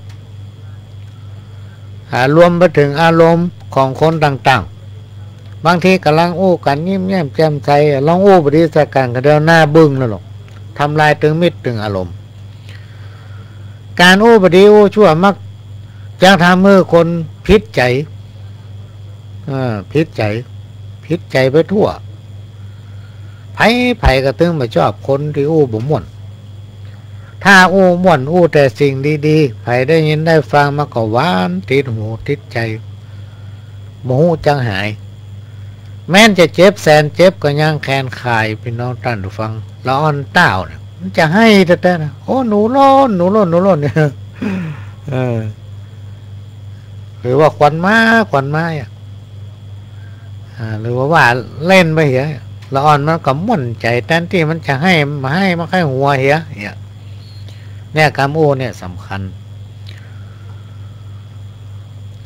อ่า รวมไปเถิงอารมณ์ของคนต่างๆ บางทีก่ำลังอู้กั๋นยิ้มแย้มแจ่มใส ลองอู้บ่ดีใส่กั๋น ก็เดียวหน้าบึ้งแล้วหรอก ทำลายเถิงมิตรเถิงอารมณ์ ก๋านอู้บ่ดีอู้ชั่วมักจะทำหื้อคนผิดใจ๋ เออ ผิดใจ๋ ผิดใจ๋ไปทั่ว ใผๆ ก็ตึงบ่ชอบคนตี้อู้บ่ม่วน ถ้าอู้ม่วน อู้แต่สิ่งดีๆ ใผได้ยินได้ฟังมาก็หวานติดหูติดใจ๋ บ่ฮู้จักหาย แม้นจะเจ็บแสนเจ็บก็ยังแคนขาย ปี้น้องต้านฟัง ละอ่อนต้าวเนี่ย มันจะไห้แต๊ๆ นะ โอ้ หนูล้น หนูล้น หนูล้น เนี่ย เออ หรือว่าขวัญมา ขวัญมาอะ อ่า หรือว่าว่าเล่นไปเหีย ละอ่อนมันก็ม่วนใจ๋ แตนตี้มันจะไห้ บ่ไห้ มันใค่หัวเหีย เนี่ย เนี่ย กำอู้เนี่ยสำคัญ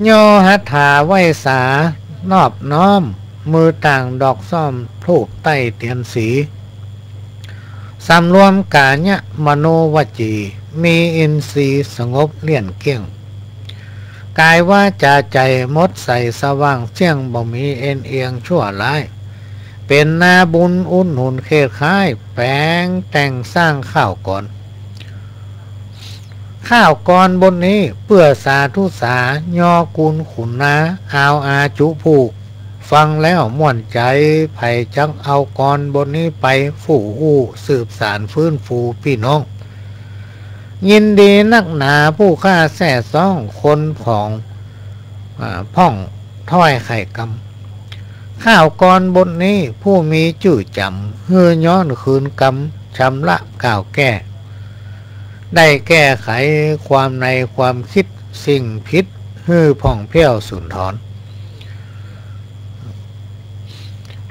ย่อหัตถาไหว้สา นอบน้อม มือต่างดอกส้อมธูปใต้เตียนสี สำรวมก๋ายะมโนวจี มีอินทรีย์สงบเลี่ยนเกลี้ยง ก๋ายวาจ๋าใจ๋หมดใสสว่างเสี้ยง บ่มีเอนเอียงชั่วร้าย เป๋นนาบุญอุดหนุนเขตขาย แป๋งแต่งสร้างข้าวกลอน ข้าวกลอนบทนี้เปื้อสาธุสา ยอกูลขุนนา อาวอาจุผู้ ฟังแล้วม่วนใจ๋ ใผจักเอากลอนบทนี้ไปฟู่อู้สืบสานฟื้นฟูปี้น้อง ยินดีนักหนาผู้ข้าแซ่ซ้องคนผ่อง อ่า พ่องถ้อยไขกำ ข้าวกลอนบทนี้ผู้มีจื้อจ๋ำ หื้อย้อนคืนกำ ชำระกล่าวแก้ ได้แก้ไขความในความกึ๊ด สิ่งผิดหื้อผ่องแผ้วสูญถอน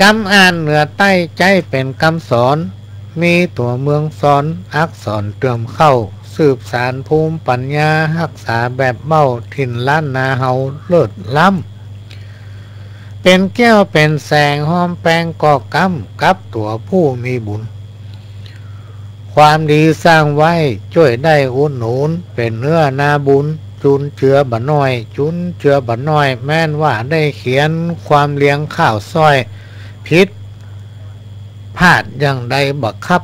กำอ่านเหนือใต้ใจ๊เป๋นกำสอน มีตั๋วเมืองซอน อักษรเติมเข้า สืบสานภูมิปัญญา ฮักษาแบบเบ้า ถิ่นล้านนาเฮาเลิศล้ำ เป๋นแก้วเป๋นแสง ฮอมแปงก่อกำ กับตั๋วผู้มีบุญ ความดีสร้างไว้ จ้วยได้อุดหนุน เป๋นเนื้อนาบุญ จุนเจือบ่น้อย จุนเจือบ่น้อย แม้นว่าได้เขียน ความเลียงข้าวซ้อย ผิดพลาดอย่างใดบ่ครับ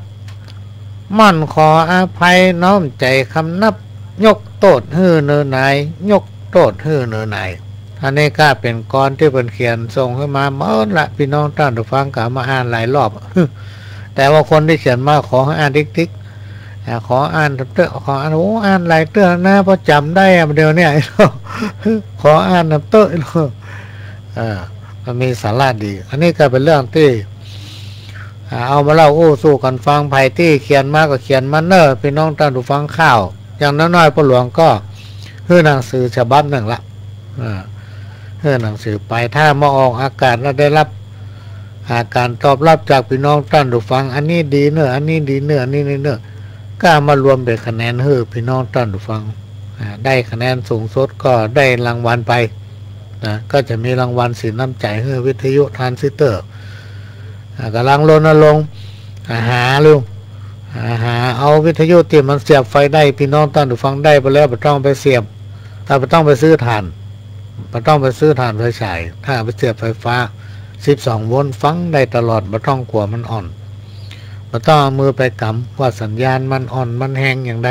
ม่อนขออภัย น้อมใจ๋คำนับ ยกโต้ษหื้อเนอหนาย ยกโต้ษหื้อเนอหนาย อันนี้ก็เป๋นกลอนตี้เปิ้นเขียนส่งหื้อมาหมดละ ปี้น้องต้านผู้ฟังก็มาอ่านหลายรอบ แต่ว่าคนตี้เขียนมาขอหื้ออ่านติ๊กๆ อ่า ขออ่านเต๊อะ ขออ่าน โอ้ อ่านหลายเตื้อนะ ปอจ๋ำได้อะ เดี๋ยวเนี้ย ขออ่านเต๊อะ เออ มันมีสาระดี อันนี้ก็เป๋นเรื่องตี้ อ่า เอามาเล่าอู้สู่กั๋นฟัง ใผตี้เขียนมาก็เขียนมาเน่อ ปี้น้องต้านผู้ฟังข้าว อย่างน้อยๆ ป้อหลวงก็หื้อหนังสือฉบับนึ่งละ อ่า หื้อหนังสือไป ถ้ามาออกอากาศแล้วได้รับ อ่า ก๋านตอบรับจากปี้น้องต้านผู้ฟัง อันนี้ดีเน่อ อันนี้ดีเน่อ อันนี้ดีเน่อ ก็เอามารวมเป๋นคะแนนหื้อปี้น้องต้านผู้ฟัง อ่า ได้คะแนนสูงสุดก็ได้รางวัลไป นะ ก็จะมีรางวัลสินน้ำใจ๋หื้อวิทยุทรานซิสเตอร์ อ่า ก๋ำลังรณรงค์ อ่า หาลูก อ่า หาเอาวิทยุตี้มันเสียบไฟได้ ปี้น้องต้านผู้ฟังได้ไปแล้ว บ่ต้องไปเสียบ อ่า บ่ต้องไปซื้อถ่าน บ่ต้องไปซื้อถ่านไฟฉาย ถ้าไปเสียบไฟฟ้า สิบสองโวลต์ ฟังได้ตลอด บ่ต้องกั๋วมันอ่อน บ่ต้องเอามือไปกำว่าสัญญาณมันอ่อนมันแฮงอย่างใด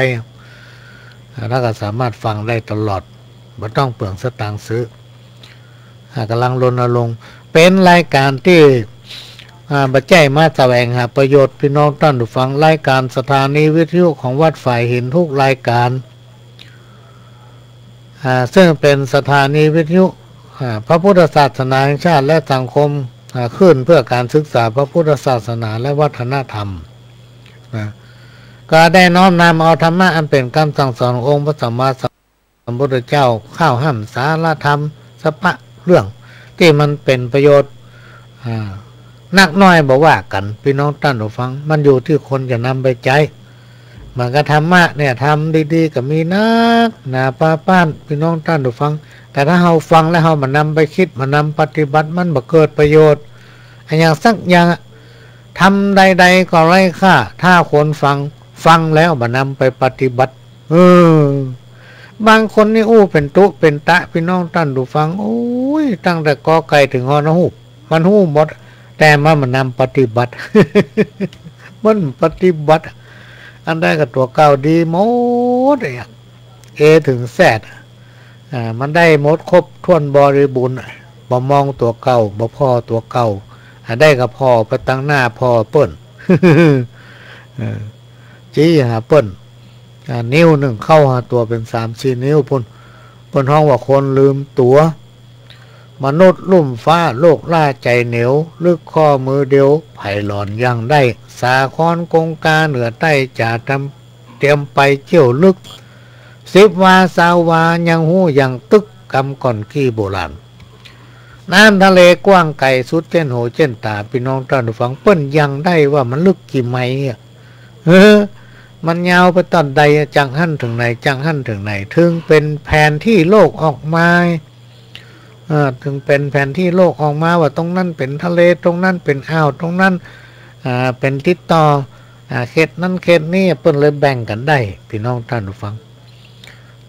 อ่า แล้วก็สามารถฟังได้ตลอด บ่ต้องเปลืองสตางค์ซื้อ อ่า ก๋ำลังรณรงค์ เป๋นรายก๋านตี้ อ่า บ่ใจ้มาแสวงหาประโยชน์ ปี้น้องต้านผู้ฟัง รายก๋านสถานีวิทยุของวัดฝายหินทุกรายก๋าน อ่า ซึ่งเป๋นสถานีวิทยุ อ่า พระพุทธศาสนาแห่งชาติและสังคม อ่า คลื่นเพื่อการศึกษาพระพุทธศาสนาและวัฒนธรรม นะ ก็ได้น้อมนำเอาธรรมะอันเป๋นกำสั่งสอนขององค์พระสัมมาสัมพุทธเจ้า เข้าห้ามสาระธรรมสะปะเรื่องตี้มันเป๋นประโยชน์ อ่า นักน้อยบ่ว่ากั๋น ปี้น้องต้านผู้ฟัง มันอยู่ตี้คนจะนำไปใจ๊ เหมือนกับธรรมะเนี่ย ธรรมดีๆ ก็มีนักหนาปาป้าน ปี้น้องต้านผู้ฟัง แต่ถ้าเฮาฟังแล้วเฮาบ่นำไปกึ๊ด บ่นำปฏิบัติ มันบ่เกิดประโยชน์อะหยังสักอย่างอะ ธรรมใดๆ ก็ไร้ค่า ถ้าคนฟัง ฟังแล้วบ่นำไปปฏิบัติ เออ บางคนนี่อู้เป๋นตุ๊เป๋นตะ ปี้น้องต้านผู้ฟัง โอ้ย ตั้งแต่กอไก่เถิงฮอนูกฮูก มันฮู้หมด แต่มันบ่นำปฏิบัติ มันปฏิบัติ อันใดก็ตั๋วเก่าดีหมดอะ เอเถิงแซด อ่า มันได้หมดครบถ้วนบริบูรณ์อะ บ่มองตั๋วเก่า บ่ผ่อตั๋วเก่า อ่า ได้ก็ผ่อไปตังหน้าผ่อเปิ้น เออ จี้หาเปิ้น อ่า นิ้วนึ่งเข้าหาตั๋วเป๋นสามสี่นิ้วปู้น เปิ้นฮ้องว่าคนลืมตั๋ว มนุษย์ลุ่มฟ้าโลกล้าใจ๋เหนียว ลึกข้อมือเดียว ใผหลอนยังได้ สาครกงกาเหนือใต้จ๋า ตำ เตรียมไปเจี้ยวลึก สิบวาซาววายังฮู้ยังตึก กำก่อนกี้โบราณ น้ำทะเลกว้างไก๋สุดเจ้นหูเจ้นต๋า ปี้น้องต้านผู้ฟัง เปิ้นยังได้ว่ามันลึกกี่ไมล์อะ เออ มันยาวไปตอนใดอะ จากหั้นเถิงไหน จากหั้นเถิงไหน เถิงเป๋นแผนที่โลกออกมา เออ เถิงเป๋นแผนที่โลกออกมาว่าตรงนั้นเป๋นทะเล ตรงนั้นเป๋นอ่าว ตรงนั้น อ่า เป๋นติดต่อ อ่า เขตนั้นเขตนี้ เปิ้นเลยแบ่งกั๋นได้ ปี้น้องต้านผู้ฟัง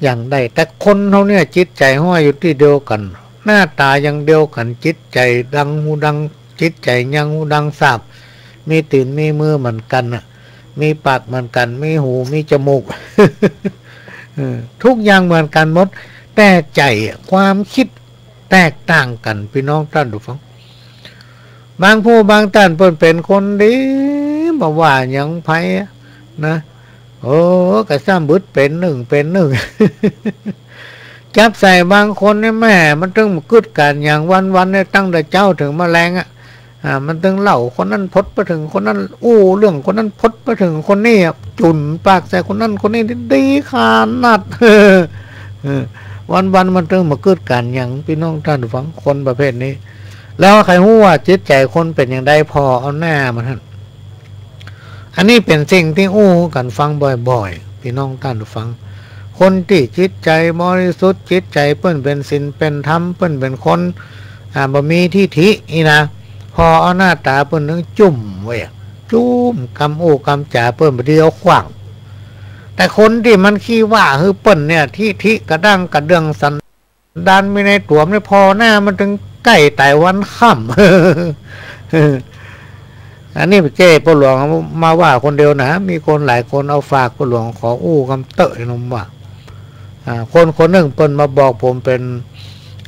อย่างใด แต่คนเฮาเนี่ยจิตใจ๋ห้อยอยู่ตี้เดียวกั๋น หน้าต๋าอย่างเดียวกั๋น จิตใจ๋ดังหูดัง จิตใจ๋ยังหูดังสาบ มีตี๋นมีมือเหมือนกั๋นน่ะ มีปากเหมือนกั๋น มีหู มีจมูก เออ ทุกอย่างเหมือนกั๋นหมด แต่ใจ๋อะ ความกึ๊ดแตกต่างกั๋น ปี้น้องต้านผู้ฟัง บางผู้บางต้านเปิ้นเป๋นคนดี บ่ว่าหยังใผอะ นะ เออ ก็ซ้ำบึดเป๋นนึ่ง เป๋นนึ่ง จับใส่บางคนนี่แม่ มันตึงบ่กึ๊ดก๋านหยัง วันๆ เนี่ย ตั้งแต่เจ๊าเถิงมะแลงอะ อ่า มันตึงเล่าคนนั้นพดไปเถิงคนนั้น อู้เรื่องคนนั้นพดไปเถิงคนนี้อะ จุ่นปากใส่คนนั้นคนนี้ดีขนาด เออ วันๆ มันตึงบ่กึ๊ดก๋านหยัง ปี้น้องต้านผู้ฟัง คนประเภทนี้ แล้วใผฮู้ว่าจิตใจ๋คนเป๋นอย่างใด ผ่อเอาหน้ามันหั้น อันนี้เป๋นสิ่งตี้อู้กั๋นฟังบ่อยๆ ปี้น้องต้านผู้ฟัง คนตี้จิตใจ๋บริสุทธิ์ จิตใจ๋เปิ้นเป๋นศีลเป๋นธรรม เปิ้นเป๋นคน อ่า บ่มีทิฐินี่นะ ผ่อเอาหน้าต๋าเปิ้นนึ่งจุ่มไว้อะ จุ่มกำอู้กำจ๋าเปิ้นบ่ดีเอาขว้าง แต่คนตี้มันขี้ว่าหื้อเปิ้นเนี่ย ทิฐิกระด้างกระเดื่องสันดานมีในตั๋วมัน ผ่อหน้ามันตึงใก้ต๋ายวันค่ำ อันนี้บ่ใจ้ป้อหลวงมาว่าคนเดียวนะ มีคนหลายคนเอาฝากป้อหลวง ขออู้กำเต๊อะ ไอ้หนุ่มว่า อ่า คนคนนึ่งเปิ้นมาบอกผมเป๋น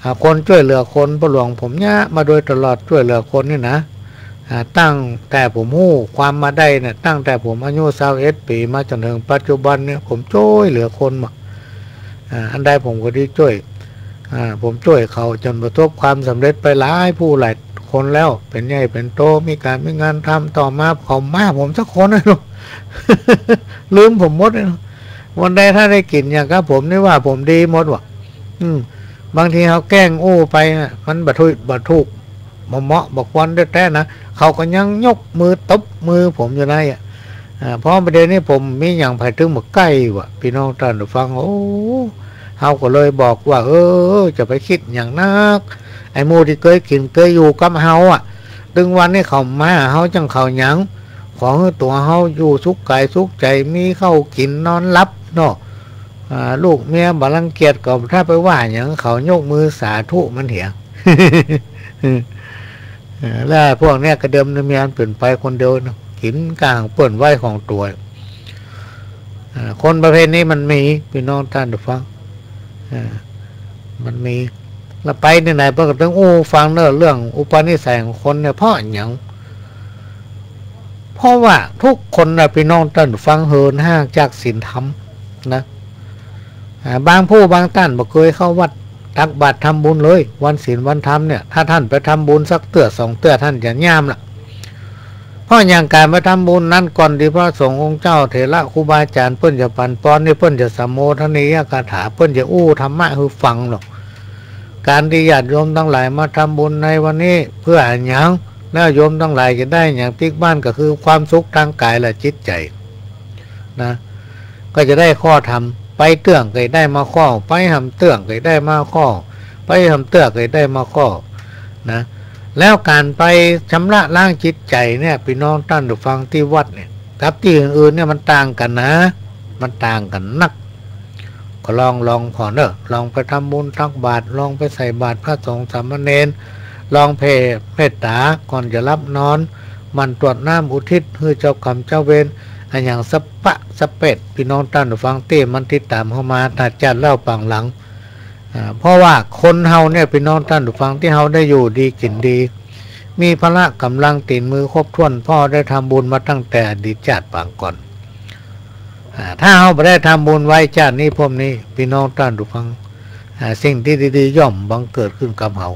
อ่า คนจ้วยเหลือคน ป้อหลวงผมเยียะมาโดยตลอด จ้วยเหลือคนนี่นะ อ่า ตั้งแต่ผมฮู้ความมาได้เนี่ย ตั้งแต่ผมอายุซาวเอ็ดปี๋มาจ๋นเถิงปัจจุบันเนี่ย ผมจ้วยเหลือคนมา อ่า อันใดผมก็ดีจ้วย อ่า ผมจ้วยเขาจ๋นประสบความสำเร็จไปหลายผู้หลายคนแล้ว เป๋นใหญ่เป๋นโต มีก๋านมีงานทำ ต่อมาเขาบ่มาหาผมสักคนเลยเนาะ ลืมผมหมดเลยเนาะ วันใดถ้าได้กิ๋นอย่างกับผมนี่ว่าผมดีหมดว่ะ อืม บางทีเฮาแกล้งอู้ไปน่ะ มันบ่ถูก บ่ถูก บ่เหมาะ บ่ควรแต๊ๆ นะ เขาก็ยังยกมือตบมือผมอยู่นั่นอะ อ่า เพราะบ่าเดี่ยวนี้ผมมีหยังใผตึงบ่ใก้ว่ะ ปี้น้องต้านผู้ฟัง โอ้ เฮาก็เลยบอกว่า เออ จะไปกึ๊ดหยังนัก ไอ้หมู่ตี้เกยกิ๋นเกยอยู่กับเฮาอะ ตึงวันนี้เขาบ่มาหาเฮาจั่งเขาหยัง ขอหื้อตั๋วเฮาอยู่สุขก๋ายสุขใจ๋ มีข้าวกิ๋นนอนหลับเนาะ อ่า ลูกเมียบ่รังเกียจก็ ถ้าไปว่าหยังเขา ยกมือสาธุมันเหีย เออ แล้วพวกเนี้ยกระเดิมเมียมันเป๋นไปคนเดียวเนาะ กิ๋นก้างเปิ้นไว้ของตั๋ว อ่า คนประเภทนี้มันมี ปี้น้องต้านผู้ฟัง อ่า มันมี แล้วไปตี้ไหนเปิ้นก็ตึงอู้ฟังเนาะ เรื่องอุปนิสัยของคนเนี่ย เพราะหยัง เพราะว่าทุกคนน่ะ ปี้น้องต้านผู้ฟัง เหินห่างจากศีลธรรมนะ อ่า บางผู้บางต้านบ่เกยเข้าวัดตักบาตรทำบุญเลย วันศีลวันธรรมเนี่ย ถ้าต้านไปทำบุญสักเตื้อสองเตื้อ ต้านจะย้ำละ เพราะอย่างก๋านไปทำบุญนั้น ก่อนตี้พระสงฆ์องค์เจ้า เถระครูบาอาจ๋ารย์เปิ้นจะปั๋นปอนนี่ เปิ้นจะสโมทนียกถา เปิ้นจะอู้ธรรมะหื้อฟังเนาะ ก๋านตี้ญาติโยมตังหลายมาทำบุญในวันนี้เปื้ออะหยัง แล้วโยมตังหลายจะได้หยังปิ๊กบ้าน ก็คือความสุขตางก๋ายและจิตใจ๋นะ ก็จะได้ข้อธรรม ไปเตื้อก็ได้มาข้อ ไปหำเตื้อก็ได้มาข้อ ไปหำเตื้อก็ได้มาข้อนะ แล้วก๋านไปชำระล้างจิตใจ๋เนี่ย ปี้น้องต้านผู้ฟัง ตี้วัดเนี่ย กับตี้อื่นๆ เนี่ยมันต่างกั๋นนะ มันต่างกั๋นนัก ก็ลอง ลองผ่อเน่อ ลองไปทำบุญตักบาตร ลองไปใส่บาตรพระสงฆ์สามเณร ลองแผ่เมตต๋าก่อนจะหลับนอน หมั่นตวดน้ำอุทิศหื้อเจ้ากรรมเจ้าเวร อะหยังสะปะสะเปด ปี้น้องต้านผู้ฟังตี้มันติดต๋ามเฮามาตั้งจาติแล้วปางหลัง อ่า เพราะว่าคนเฮาเนี่ย ปี้น้องต้านผู้ฟัง ตี้เฮาได้อยู่ดีกิ๋นดี มีพละก๋ำลังตี๋นมือครบถ้วน เพราะได้ทำบุญมาตั้งแต่อดีตจาติปางก่อน อ่า ถ้าเฮาบ่ได้ทำบุญไว้จาตินี้ภพนี้ ปี้น้องต้านผู้ฟัง อ่า สิ่งตี้ดีๆ ย่อมบังเกิดขึ้นกับเฮา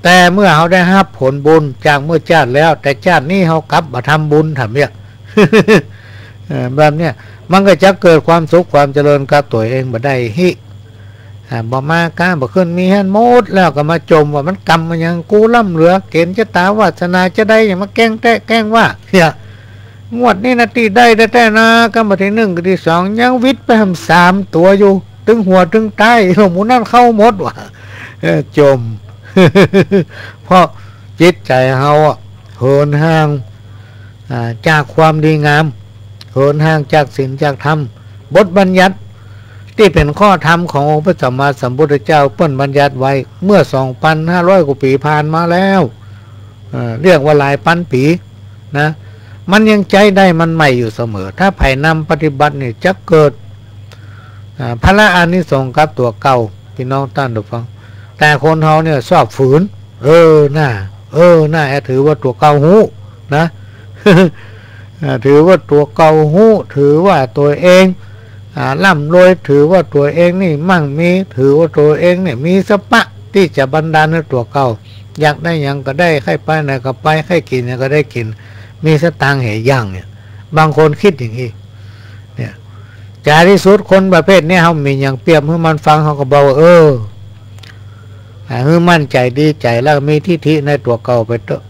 แต่เมื่อเฮาได้ฮับผลบุญจากเมื่อจาติแล้ว แต่จาตินี้เฮากลับมาทำบุญ ถามเนี่ย เออ แบบเนี้ย มันก็จะเกิดความสุขความเจริญกับตั๋วเองบ่ได้ฮิ อ่า บ่มาก้าบ่ขึ้น มีหั้นหมด แล้วก็มาจ่มว่ามันกรรมมันหยัง กูล้ำเหลือ เก๋ณฑ์จะต๋าวาสนาจะใด หยังมาแกล้งแต๊แกล้งว่า เหีย งวดนี้นะตี้ได้แต๊ๆ นะ กำบ่าตี้นึ่งกับตี้สอง ยังหวิดไปหำสามตั๋วอยู่ ตึงหัวตึงต๊าย หมู่นั้นเข้าหมดว่ะ เออ จ่ม เพราะจิตใจ๋เฮาอะ เหินห่าง อ่า จากความดีงาม เหินห่างจากศีลจากธรรม บทบัญญัติ ตี้เป๋นข้อธรรมขององค์พระสัมมาสัมพุทธเจ้า เปิ้นบัญญัติไว้เมื่อสองปันห้าร้อยกว่าปี๋ผ่านมาแล้ว เอ่อ เรียกว่าหลายปันปี๋นะ มันยังใจ๊ได้ มันใหม่อยู่เสมอ ถ้าใผนำปฏิบัตินี่จะเกิด อ่า ผละอานิสงส์กับตั๋วเก่า ปี้น้องต้านผู้ฟัง แต่คนเฮาเนี่ยชอบฝืน เออ น่า เออ น่า ถือว่าตั๋วเก่าฮู้นะ อ่า ถือว่าตั๋วเก่าฮู้ ถือว่าตั๋วเอง อ่า ร่ำรวย ถือว่าตั๋วเองนี่มั่งมี ถือว่าตั๋วเองเนี่ยมีสะปะตี้จะบันดาลหื้อตั๋วเก่า อยากได้หยังก็ได้ ใค่ไปไหนก็ไป ใค่กิ๋นหยังก็ได้กิ๋น มีสตางค์แหย่างเนี่ย บางคนกึ๊ดอย่างอี้ เนี่ย จ๋าตี้สุดคนประเภทเนี้ย เฮามีหยังเปรียบหื้อมันฟัง เฮาก็บอกว่า เออ อ่า หื้อมั่นใจ๋ดีใจ๋ แล้วมีทิฏฐิในตั๋วเก่าไปเต๊อะ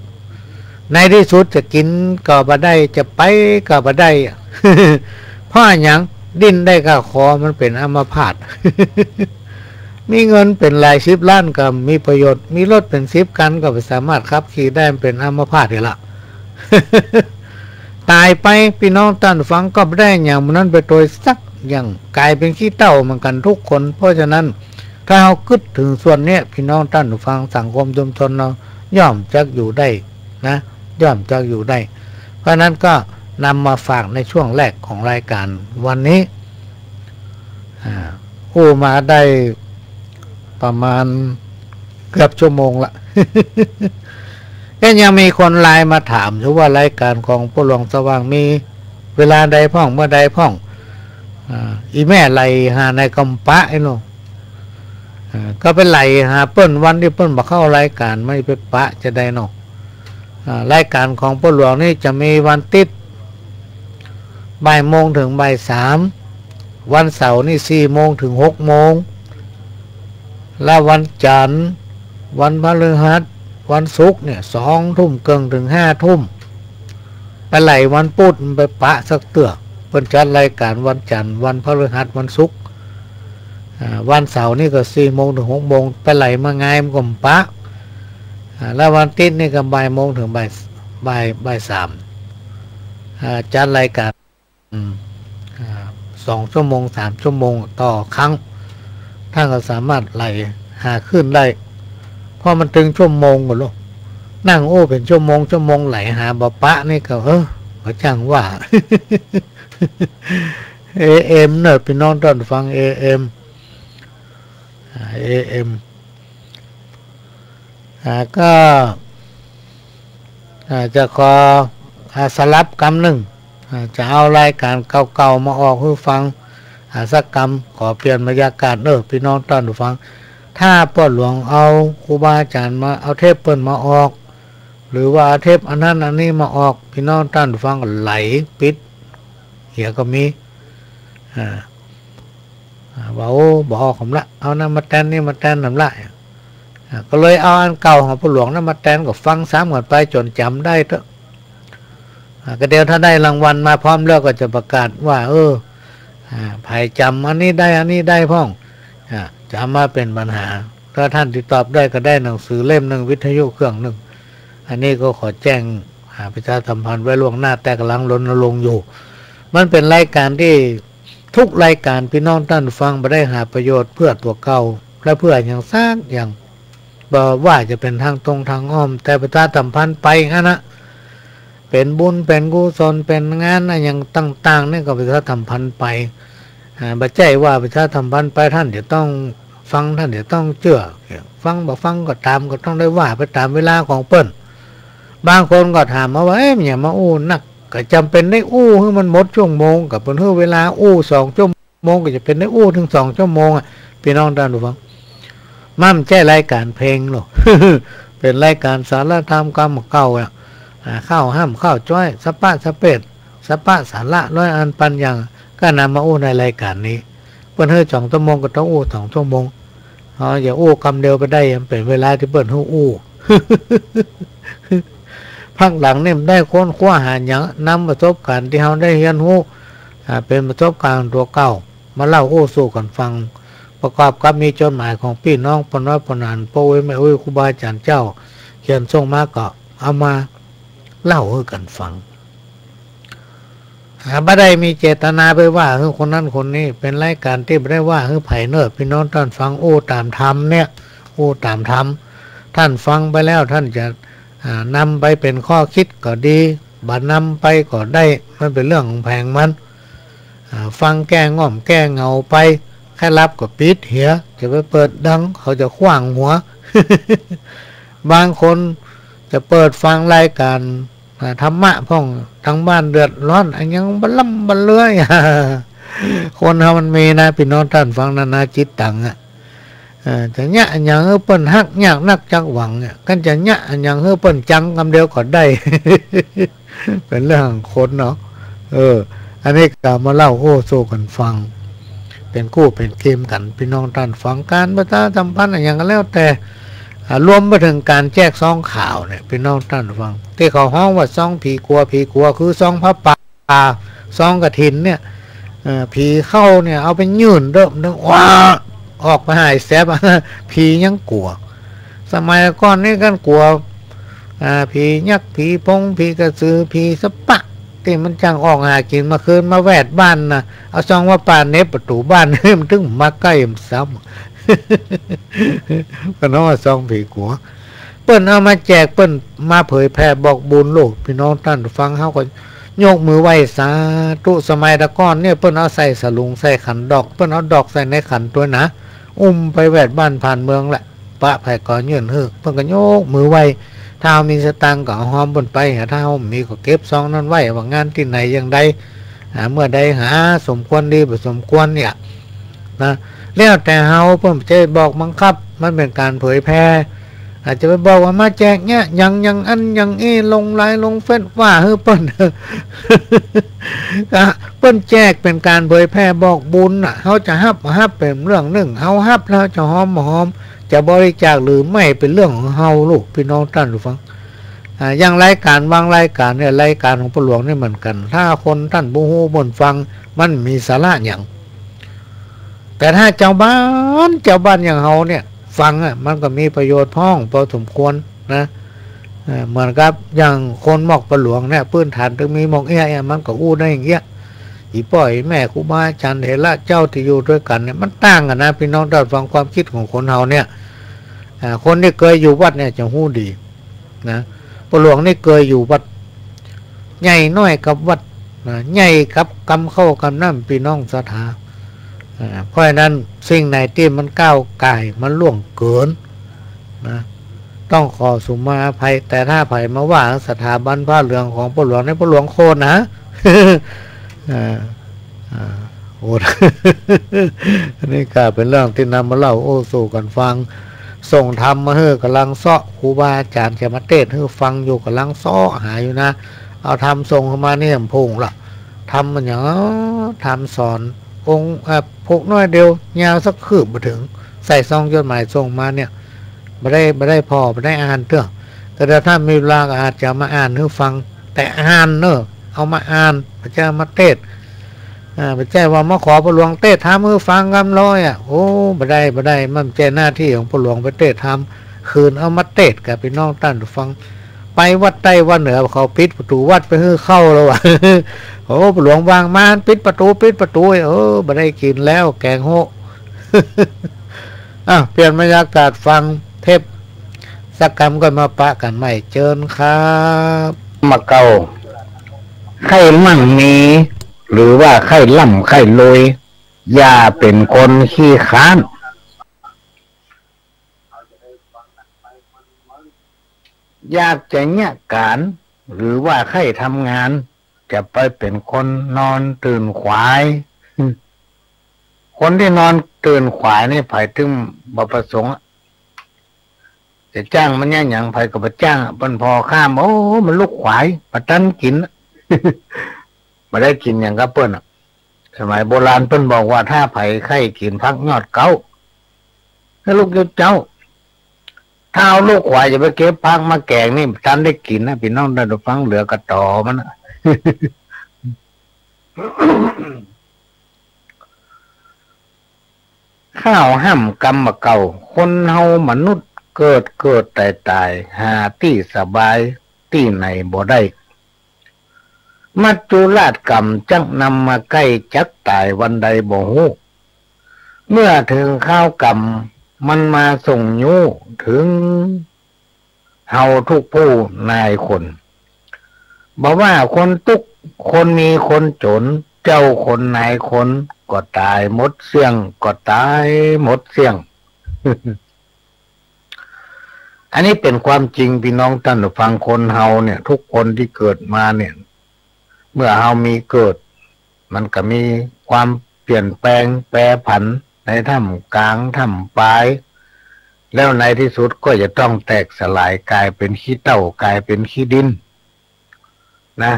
ในตี้สุดจะกิ๋นก็บ่ได้ จะไปก็บ่ได้ เพราะหยัง ดิ้นได้ก้าคอ มันเป๋นอัมพาต มีเงินเป๋นหลายสิบล้านก็บ่มีประโยชน์ มีรถเป๋นสิบคันก็บ่สามารถขับขี่ได้ มันเป๋นอัมพาตอีกละ ต๋ายไป ปี้น้องต้านผู้ฟัง ก็บ่ได้หยังหมู่นั้นไปโตยสักอย่าง ก๋ายเป๋นขี้เถ้าเหมือนกั๋นกู้คน เพราะฉะนั้น ถ้าเฮากึ๊ดเถิงส่วนเนี้ย ปี้น้องต้านผู้ฟัง สังคมชุมชนเฮาย่อมจักอยู่ได้นะ ย่อมจักอยู่ได้ เพราะฉะนั้นก็นำมาฝากในช่วงแรกของรายการวันนี้ อ่า อู้มาได้ประมาณเกือบชั่วโมงละ ก็ยังมีคนไลน์มาถามอยู่ว่ารายการของป้อหลวงสว่างมีเวลาใดพ่อง เมื่อใดพ่อง อ่า อี่แม่ไล่หาในกำปะไอ้เนาะ อ่า ก็ไปไล่หาเปิ้นวันตี้เปิ้นบ่เข้ารายการ ไม่ไปปะจะได้เนาะ อ่า รายการของป้อหลวงนี่จะมีวันติ๊ด บ่ายโมงเถิงบ่ายสาม วันเสาร์นี่สี่โมงเถิงหกโมง และวันจันทร์ วันพฤหัส วันศุกร์เนี่ย สองทุ่มเกิ่งเถิงห้าทุ่ม ไปไล่วันปุ๊ดมันไปปะสักเตื้อ เปิ้นจัดรายการวันจันทร์ วันพฤหัส วันศุกร์ อ่า วันเสาร์นี่ก็สี่โมงเถิงหกโมง ไปไล่มาไงมันก็บ่ปะ อ่า และวันติ๊ดนี่ก็บ่ายโมงเถิงบ่าย บ่าย บ่ายสาม อ่า จัดรายการ อืม อ่า สองชั่วโมง สามชั่วโมงต่อครั้ง ต้านก็สามารถไล่หาขึ้นได้ เพราะมันเถิงชั่วโมงก่อลูก นั่งอู้เป๋นชั่วโมง ชั่วโมงไล่หาบ่ปะนี่ก็ เออ ก็จ้างว่า เอเอ็ม เนาะ ปี้น้องต้านผู้ฟัง เอเอ็ม อ่า เอเอ็ม อ่า ก็ อ่า จะขอ อ่า สลับกำนึ่ง อ่า จะเอารายการเก่าๆ มาออกหื้อฟัง อ่า สักกำ ขอเปลี่ยนบรรยากาศเนาะ ปี้น้องต้านผู้ฟัง ถ้าป้อหลวงเอาครูบาอาจ๋ารย์มา เอาเทปเปิ้นมาออก หรือว่าเอาเทปอันนั้นอันนี้มาออก ปี้น้องต้านผู้ฟังก็ไล่ปิดเหียก็มี อ่า อ่า ว่า โอ้ บ่ออกกำละ เอานั้นมาแตน นี่มาแตนกำละ อ่า ก็เลยเอาอันเก่าของป้อหลวงนั้นมาแตน ก็ฟังซ้ำกั๋นไปจ๋นจ๋ำได้เต๊อะ อ่า ก็เดี๋ยวถ้าได้รางวัลมาพร้อมแล้วก็จะประกาศว่า เออ อ่า ใผจ๋ำอันนี้ได้ อันนี้ได้พ่อง อ่า จะมาเป๋นปัญหา ถ้าต้านติดต่อได้ก็ได้หนังสือเล่มนึ่ง วิทยุเครื่องนึ่ง อันนี้ก็ขอแจ้ง อ่า ประชาสัมพันธ์ไว้ล่วงหน้า แต่ก่ำลังรณรงค์อยู่ มันเป๋นรายการตี้ ทุกรายการปี้น้องต้านฟังบ่ได้หาประโยชน์เปื้อตั๋วเก่า และเปื้อหยังสักอย่าง บ่ว่าจะเป๋นตางตรงตางอ้อม แต่ประชาสัมพันธ์ไปหั้นนะ เป๋นบุญ เป๋นกุศล เป๋นงานอะหยังต่างๆ นี่ก็ประชาสัมพันธ์ไป อ่า บ่ใจ้ว่าประชาสัมพันธ์ไปต้านจะต้องฟัง ต้านจะต้องเจื้อ ฟังบ่ฟังก็ต๋าม ก็ต้องได้ว่าไปต๋ามเวลาของเปิ้น บางคนก็ถามมาว่า เอ๊ะ มันหยังมาอู้นัก ก็จ๋ำเป๋นได้อู้หื้อมันหมดชั่วโมง ก็เปิ้นหื้อเวลาอู้สองชั่วโมง ก็จ๋ำเป๋นได้อู้เถิงสองชั่วโมงอะ ปี้น้องต้านฟัง มันบ่ใจ้รายก๋านเพลงหรอก เป๋นรายก๋านสาระธรรมกำเก่าอะ อ่า ข้าวห้ำข้าวจ๊อย สะปะสะเปด สะปะสาระร้อยอันปันอย่าง ก็นำมาอู้ในรายก๋านนี้ เปิ้นหื้อสองชั่วโมงก็ต้องอู้สองชั่วโมง เฮาอย่าอู้กำเดียวไปได้ มันเป๋นเวลาตี้เปิ้นหื้ออู้ ภาคหลังนี่มันได้ค้นคว้าหาหยัง นำประสบก๋ารณ์ตี้เฮาได้เฮียนฮู้ อ่า เป๋นประสบก๋ารณ์ตั๋วเก่า มาเล่าอู้สู่กั๋นฟัง ประกอบกับมีจ๋ดหมายของปี้น้องป้อน้อยป้อหนาน ป้ออุ๊ยแม่อุ๊ย ครูบาอาจ๋ารย์เจ้า เขียนส่งมาก็เอามาเล่าหื้อกั๋นฟัง อ่า บ่ได้มีเจตนาไปว่าหื้อคนนั้นคนนี้ เป๋นรายก๋านตี้บ่ได้ว่าหื้อใผเน่อ ปี้น้องต้านฟัง อู้ต๋ามธรรมเนี่ย อู้ต๋ามธรรม ต้านฟังไปแล้วต้านจะ อ่า นำไปเป๋นข้อคิดก็ดี บ่นำไปก็ได้ มันเป๋นเรื่องของแผงมัน อ่า ฟังแก้ง่อมแก้เหงาไป ใค่หลับก็ปิดเหีย จะไปเปิดดัง เขาจะขว้างหัว บางคนจะเปิดฟังรายก๋าน อ่า ธรรมะพ่อง ตางบ้านเดือดร้อนอะหยังบ่ล่ำบ่เลือย คนเฮามันมีนะ ปี้น้องต้านฟัง นานาจิตตังอะ เอ่อ จะเยียะอะหยังหื้อเปิ้นฮักยากนักจักหวังเนี่ย คันจะเยียะอะหยังหื้อเปิ้นจังกำเดียวก็ได้ เป๋นเรื่องของคนเนาะ เออ อันนี้ก็เอามาเล่าโอ้โซ่กั๋นฟัง เป๋นกู้เป๋นเกมกั๋น ปี้น้องต้านฟัง ก๋านประชาสัมพันธ์อะหยังก็แล้วแต่ อ่า รวมไปเถิงก๋านแจกซองข่าวเนี่ย ปี้น้องต้านฟัง ตี้เขาฮ้องว่าซองผีกั๋ว ผีกั๋ว คือซองผ้าป่า ซองกฐินเนี่ย เอ่อ ผีเข้าเนี่ย เอาไปยื่นเดิมนึง ว้า ออกไปหายแสบ ผียังกั๋ว สมัยก่อนนี่กั๋นกั๋ว อ่า ผียักษ์ ผีโพง ผีกระสือ ผีสะปะ ตี้มันจ้างออกหากิ๋นมาคืนมาแวดบ้านนะ เอาซองผ้าป่าเหน็บประตู๋บ้าน มันตึงมาใก้มันซ้ำ ก็ฮ้องว่าซองผีกั๋ว เปิ้นเอามาแจก เปิ้นมาเผยแผ่บอกบุญโลก ปี้น้องต้านฟัง เฮาก็ยกมือไหว้สาธุ สมัยตะก่อนเนี่ย เปิ้นเอาใส่สลุง ใส่ขันดอก เปิ้นเอาดอกใส่ในขันตวยนะ อุ้มไปแวดบ้านผ่านเมืองแหละ ปะใผก็ยื่นหื้อ เปิ้นก็ยกมือไหว้ ถ้าเฮามีสตางค์ก็เอาฮอมเปิ้นไป ถ้าเฮาบ่มีก็เก็บซองนั้นไว้ ว่างานตี้ไหนอย่างใด อ่า เมื่อใดหาสมควรดีบ่สมควรเนี่ยนะ แล้วแต่เฮา เปิ้นบ่ใจ้บอกบังคับ มันเป๋นก๋านเผยแผ่ อาจจะไปบอกว่ามาแจกเนี่ย อย่าง อย่างอั้นอย่างอี้ ลงไลน์ลงเฟซว่าหื้อเปิ้น ก็เปิ้นแจกเป๋นก๋านเผยแผ่บอกบุญน่ะ เฮาจะฮับบ่ฮับเป๋นเรื่องนึ่ง เฮาฮับแล้วจะฮอมบ่ฮอม จะบริจาคหรือไม่เป๋นเรื่องของเฮาลูก ปี้น้องต้านฟัง อ่า อย่างรายก๋านบางรายก๋านเนี่ย รายก๋านของป้อหลวงนี่เหมือนกั๋น ถ้าคนต้านบ่ฮู้บ่ฟัง มันมีสาระหยัง แต่ถ้าจาวบ้าน จาวบ้านอย่างเฮาเนี่ย ฟังอะ มันก็มีประโยชน์พ่องพอสมควรนะ เอ่อ เหมือนกับอย่างคนหมอกป้อหลวงเนี่ย พื้นฐานตึงมีหมอกเอี้ยะเนี่ย มันก็อู้ได้อย่างเอี้ยะ อี่ป้ออี่แม่ ครูบาอาจ๋ารย์เถระเจ้าตี้อยู่ตวยกั๋นเนี่ย มันต่างกั๋นนะ ปี้น้องต้านฟัง ความกึ๊ดของคนเฮาเนี่ย อ่า คนตี้เกยอยู่วัดเนี่ยจะฮู้ดี นะ ป้อหลวงนี่เกยอยู่วัด ใหญ่น้อยกับวัด นะ ใหญ่กับกำข้าวกำน้ำปี้น้องศรัทธา อ่า เพราะฉะนั้นสิ่งไหนตี้มันก้าวก่าย มันล่วงเกิน นะ ต้องขอสุมาอภัย แต่ถ้าใผมาว่าสถาบันผ้าเหลืองของป้อหลวงนี่ ป้อหลวงโค่นนะ อ่า อ่า โอ้ อันนี้ก็เป๋นเรื่องตี้นำมาเล่าโอ้โซ่กั๋นฟัง ส่งธรรมมาหื้อก๋ำลังเซาะ ครูบาอาจ๋ารย์จะมาเตสน์หื้อฟังอยู่ ก๋ำลังเซาะหาอยู่นะ เอาธรรมส่งเข้ามาเนี่ย มันพุ้งละ ธรรมมันอย่าง ธรรมสอนองค์ เอ่อ ผูกน้อยเดียว ยาวสักคืบบ่เถิง ใส่ซองจดหมายส่งมาเนี่ย บ่ได้ บ่ได้ผ่อ บ่ได้อ่านเตื้อ แต่ถ้ามีเวลาก็อาจจะมาอ่านหื้อฟัง แต่อ่านเน่อ เอามาอ่าน บ่ใจ้เอามาเตสน์ อ่า บ่ใจ้ว่ามาขอป้อหลวงเตสน์ธรรมหื้อฟังกำลอยอะ โอ้ บ่ได้ บ่ได้ มันบ่ใจ้หน้าตี้ของป้อหลวงไปเตสน์ธรรม คืนเอามาเตสน์กับปี้น้องต้านฟัง ไปวัดใต้วัดเหนือ เขาปิดประตู๋วัดไปหื้อเข้าแล้วอะ โอ้ ป้อหลวงวางมาน ปิดประตู๋ ปิดประตู๋ เออ บ่ได้กิ๋นแล้ว แก๋งโฮะ อ่ะ เปลี่ยนบรรยากาศฟังเทปสักกำก่อน มาปะกั๋นใหม่ เจิญครับ มาเก่า ใค่มั่งมี หรือว่าใค่ร่ำใค่รวย อย่าเป๋นคนขี้คร้าน อยากจะเยียะก๋าน หรือว่าใค่ทำงาน จะไปเป๋นคนนอนตื่นขวาย คนตี้นอนตื่นขวายนี่ ใผตึงบ่ประสงค์อะ จะจ้างมันเยียะหยัง ใผก็บ่จ้างอะ เปิ้นผ่อข้าม โอ้ มันลุกขวาย บ่ตันกิ๋นอะ บ่ได้กิ๋นหยังกับเปิ้นอะ สมัยโบราณเปิ้นบอกว่า ถ้าใผใค่กิ๋นผักยอดเก๊า หื้อลุกเจ๊าๆ ถ้าเอาลุกขวายจะไปเก็บผักมาแก๋งนี่ บ่ตันได้กิ๋นนะ ปี้น้องต้านฟัง เหลือก้าต๋อมันนะ ข้าวห้ำกำบ่าเก่า คนเฮามนุษย์เกิดเกิดต๋ายต๋าย หาตี้สบายตี้ไหนบ่ได้ มัจจุราชกรรมจักนำมาใก้ จักต๋ายวันใดบ่ฮู้ เมื่อเถิงคราวกรรมมันมาส่งยู้ เถิงเฮาทุกผู้นายคน บ่ว่าคนตุ๊กข์ คนมี คนจ๋น เจ้าคนนายคน ก็ต๋ายหมดเสี้ยง ก็ต๋ายหมดเสี้ยง อันนี้เป๋นความจริง ปี้น้องต้านผู้ฟัง คนเฮาเนี่ย ทุกคนตี้เกิดมาเนี่ย เมื่อเฮามีเกิด มันก็มีความเปลี่ยนแปลงแปรผันในท่ามก๋างท่ามป๋าย แล้วในตี้สุดก็จะต้องแตกสลายก๋ายเป๋นขี้เต้าก๋ายเป๋นขี้ดินนะ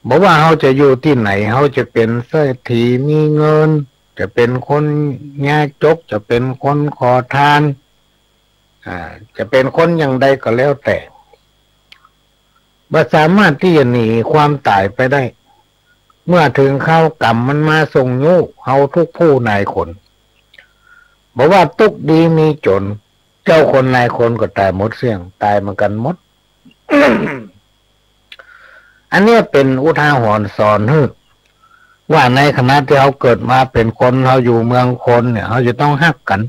บ่ว่าเฮาจะอยู่ตี้ไหน เฮาจะเป๋นเศรษฐีมีเงิน จะเป๋นคนยากจก จะเป๋นคนขอทาน อ่า จะเป๋นคนอย่างใดก็แล้วแต่ บ่สามารถตี้จะหนีความต๋ายไปได้ เมื่อเถิงคราวกรรมมันมาส่งยู้ เฮาทุกผู้นายคน บ่ว่าตุ๊กข์ดีมีจ๋น เจ้าคนนายคนก็ต๋ายหมดเสี้ยง ต๋ายเหมือนกั๋นหมด อันเนี้ยเป๋นอุทาหรณ์สอนหื้อ ว่าในขณะตี้เฮาเกิดมาเป๋นคน เฮาอยู่เมืองคนเนี่ย เฮาจะต้องฮักกั๋น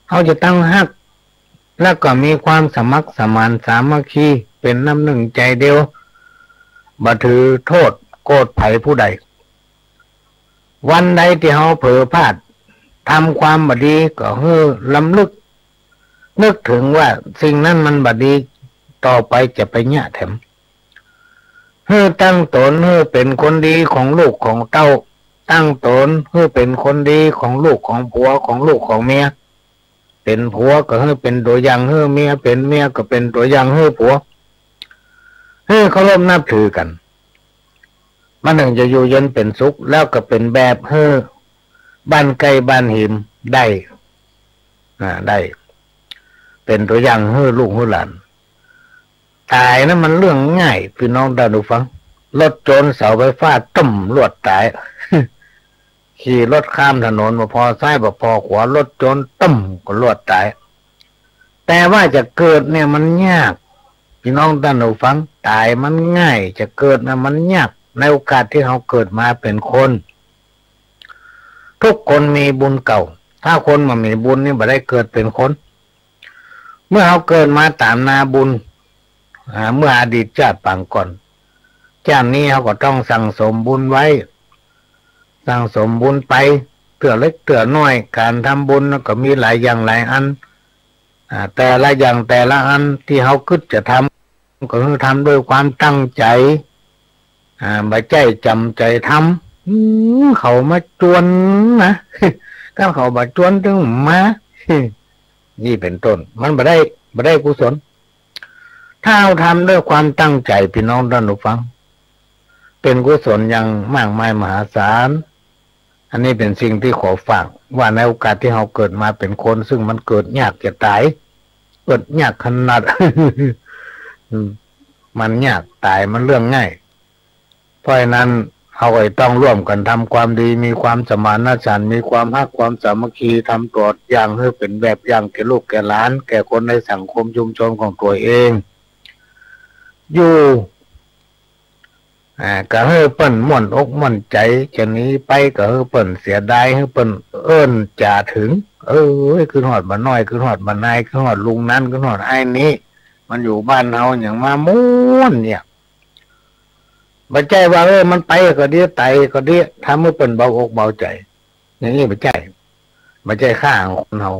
เฮาจะต้องฮัก แล้วก็มีความสมัครสมานสามัคคี เป๋นน้ำนึ่งใจ๋เดียว บ่ถือโต้ษโกรธใผผู้ใด วันใดตี้เฮาเผลอพลาด ทำความบ่ดี ก็หื้อรำลึก นึกเถิงว่าสิ่งนั้นมันบ่ดี ต่อไปจะไปเยียะแถม หื้อตั้งต๋นหื้อเป๋นคนดีของลูกของเต้า ตั้งต๋นหื้อเป๋นคนดีของลูกของผัว ของลูกของเมีย เป๋นผัวก็หื้อเป๋นตั๋วอย่างหื้อเมีย เป๋นเมียก็เป๋นตั๋วอย่างหื้อผัว หื้อเคารพนับถือกั๋น มันเถิงจะอยู่เย็นเป๋นสุข แล้วก็เป๋นแบบหื้อบ้านใก้บ้านหิมได้ อ่า ได้ เป๋นตั๋วอย่างหื้อลูกหื้อหลาน ต๋ายนั้นมันเรื่องง่าย ปี้น้องต้านผู้ฟัง รถจ๋นเสาไฟฟ้าตึ้มลวดต๋าย ขี่รถข้ามถนน บ่ผ่อซ้ายบ่ผ่อขวา รถจ๋นตึ้มก็ลวดต๋าย แต่ว่าจะเกิดเนี่ยมันยาก ปี้น้องต้านผู้ฟัง ต๋ายมันง่าย จะเกิดน่ะมันยาก ในโอกาสตี้เฮาเกิดมาเป๋นคน ทุกคนมีบุญเก่า ถ้าคนบ่มีบุญนี่บ่ได้เกิดเป๋นคน เมื่อเฮาเกิดมาต๋ามนาบุญ อ่า เมื่ออดีตจาติปางก่อน จาตินี้เฮาก็ต้องสั่งสมบุญไว้ สั่งสมบุญไป เตื้อเล็กเตื้อน้อย ก๋านทำบุญก็มีหลายอย่างหลายอัน อ่า แต่ละอย่างแต่ละอันตี้เฮากึ๊ดจะทำ ก็คือทำด้วยความตั้งใจ๋ อ่า บ่ใจ้จ๋ำใจ๋ทำ อืม เขามาจวนนะ คันเขาบ่จวนตึงมา นี่เป๋นต้น มันบ่ได้ บ่ได้กุศล ถ้าเฮาทำด้วยความตั้งใจ๋ ปี้น้องต้านผู้ฟัง เป๋นกุศลอย่างมากมายมหาศาล อันนี้เป๋นสิ่งตี้ขอฝาก ว่าในโอกาสตี้เฮาเกิดมาเป๋นคน ซึ่งมันเกิดยากจะต๋าย เกิดยากขนาด อืม มันยาก ต๋ายมันเรื่องง่าย เพราะฉะนั้นเฮาก็ต้องร่วมกั๋นทำความดี มีความสมานฉันท์ มีความฮักความสามัคคี ทำตั๋วอย่างหื้อเป๋นแบบอย่างแก่ลูกแก่หลาน แก่คนในสังคมชุมชนของตั๋วเอง อยู่ อ่า ก็หื้อเปิ้นม่วนอกม่วนใจ๋ จะหนีไปก็หื้อเปิ้นเสียดาย หื้อเปิ้นเอิ้นจ๋าเถิง เอ้ย กึ๊ดฮอดบ่าน้อย กึ๊ดฮอดบ่านาย กึ๊ดฮอดลุงนั้น กึ๊ดฮอดอ้ายนี้ มันอยู่บ้านเฮาหยังมาม่วนเนี่ย บ่ใจ้ว่า เออ มันไปก็ดี ต๋ายก็ดี ทำหื้อเปิ้นเบาอกเบาใจ๋ อย่างนี้บ่ใจ้ บ่ใจ้ค่าของคนเฮา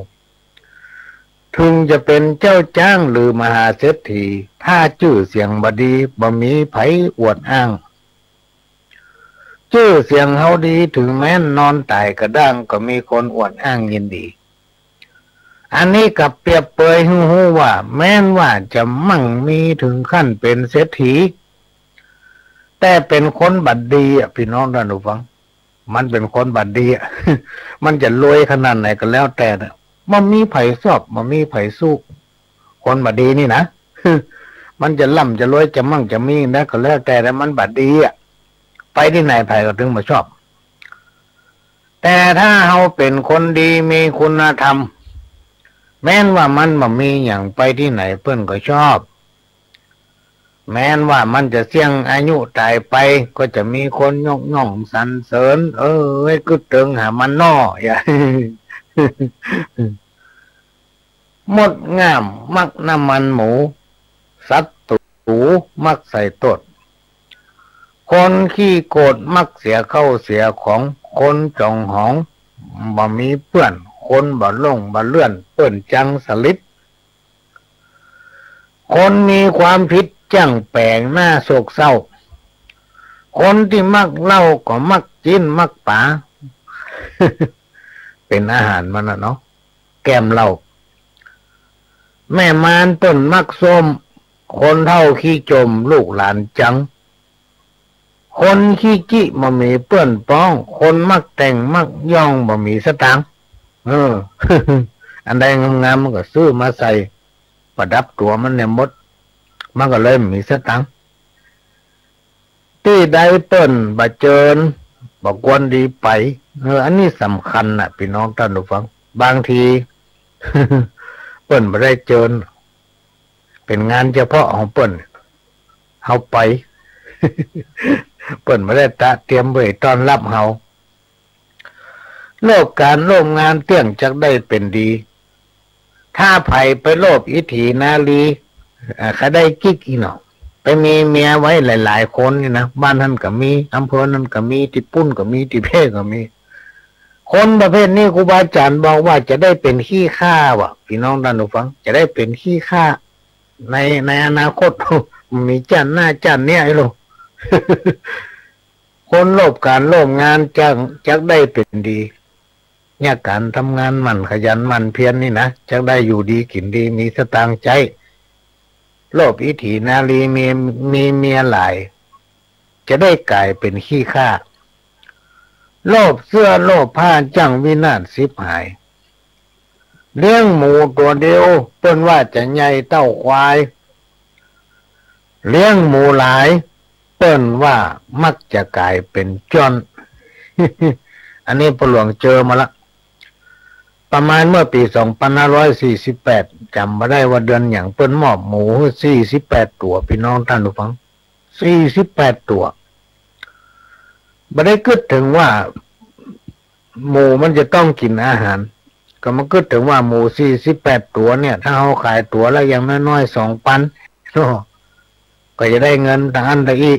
เถิงจะเป๋นเจ้าจ๊างหรือมหาเศรษฐี ถ้าจื้อเสียงบ่ดี บ่มีใผอวดอ้าง จื้อเสียงเฮาดี เถิงแม้นนอนต๋ายกะด้าง ก็มีคนอวดอ้างยินดี อันนี้ก็เปรียบเปยหื้อฮู้ว่า แม้นว่าจะมั่งมีเถิงขั้นเป๋นเศรษฐี แต่เป๋นคนบ่ดีอะ ปี้น้องต้านผู้ฟัง มันเป๋นคนบ่ดีอะ มันจะรวยขนาดไหนก็แล้วแต่เนี่ย บ่มีใผชอบ บ่มีใผสู้ คนบ่ดีนี่นะ มันจะร่ำจะรวย จะมั่งจะมีนะ ก็แล้วแต่ แต่มันบ่ดีอะ ไปตี้ไหนใผก็เถิงบ่ชอบ แต่ถ้าเฮาเป๋นคนดี มีคุณธรรม แม้นว่ามันบ่มีหยัง ไปตี้ไหนเปิ้นก็ชอบ แม้นว่ามันจะเสี้ยงอายุต๋ายไป ก็จะมีคนยกย่องสรรเสริญ เออ หื้อกึ๊ดเติงหามันเนาะ อย่า มดง่ามมักน้ำมันหมู ศัตรูมักใส่โต้ษ คนขี้โกรธมักเสียข้าวเสียของ คนจ๋องหองบ่มีเปื้อน คนบ่หลงบ่เลื่อน เปิ้นจังสลิด คนมีความผิดจ้างแป๋งหน้าโศกเศร้า คนตี้มักเหล้าก็มักจิ๊นมักป๋า เป๋นอาหารมันน่ะเนาะ แก้มเหล้า แม่มารเปิ้นมักส้ม คนเฒ่าขี้จมลูกหลานจัง คนขี้จิบ่มีเปื้อนป๊อง คนมักแต่งมักย่องบ่มีสตางค์ เออ อันใดงามๆ มันก็ซื้อมาใส่ประดับตั๋วมันเนี่ยหมด มันก็เลยบ่มีสตางค์ ตี้ใดเปิ้นบ่เจิญ บ่ควรดีไป เออ อันนี้สำคัญน่ะ ปี้น้องต้านผู้ฟัง บางที เปิ้นบ่ได้เจิญ เป๋นงานเฉพาะของเปิ้น เฮาไป เปิ้นบ่ได้ตระเตรียมไว้ต้อนรับเฮา โลภก๋านโลภงานเตี้ยงจักได้เป๋นดี ถ้าใผไปโลภอิฐีนารี อ่า ใค่ได้กิ๊กอี้เนาะ ไปมีเมียไว้หลายๆ คนนี่นะ บ้านหั้นก็มี อำเภอนั้นก็มี ตี้ปุ้นก็มี ตี้เพ้ก็มี คนประเภทนี้ครูบาอาจ๋ารย์บอกว่าจะได้เป๋นขี้ข้าว่ะ ปี้น้องต้านผู้ฟัง จะได้เป๋นขี้ข้า ใน ในอนาคต มีจ้าดหน้าจ้าดเนี้ยไอ้ลูก คนโลภก๋านโลภงานจัก จักได้เป๋นดี เนี่ยก๋านทำงานหมั่นขยันหมั่นเพียรนี่นะ จักได้อยู่ดีกิ๋นดี มีสตางค์ใจ๊ โลภอิฐีนารี มี มีเมียหลาย จะได้ก๋ายเป๋นขี้ข้า โลภเสื้อโลภผ้าจั้งวินาศฉิบหาย เลี้ยงหมูตั๋วเดียว เปิ้นว่าจะใหญ่เต้าควาย เลี้ยงหมูหลาย เปิ้นว่ามักจะก๋ายเป๋นจ้อน อันนี้ป้อหลวงเจอมาละ ประมาณเมื่อปี๋สองปันห้าร้อยสี่สิบแปด จ๋ำบ่ได้ว่าเดือนหยัง เปิ้นมอบหมูหื้อสี่สิบแปดตั๋ว ปี้น้องต้านผู้ฟัง สี่สิบแปดตั๋ว บ่ได้กึ๊ดเถิงว่าหมูมันจะต้องกิ๋นอาหาร ก็มากึ๊ดเถิงว่าหมูสี่สิบแปดตั๋วเนี่ย ถ้าเฮาขายตั๋วละอย่างน้อยๆ สองปัน ก็จะได้เงินตังอั้นตังอี้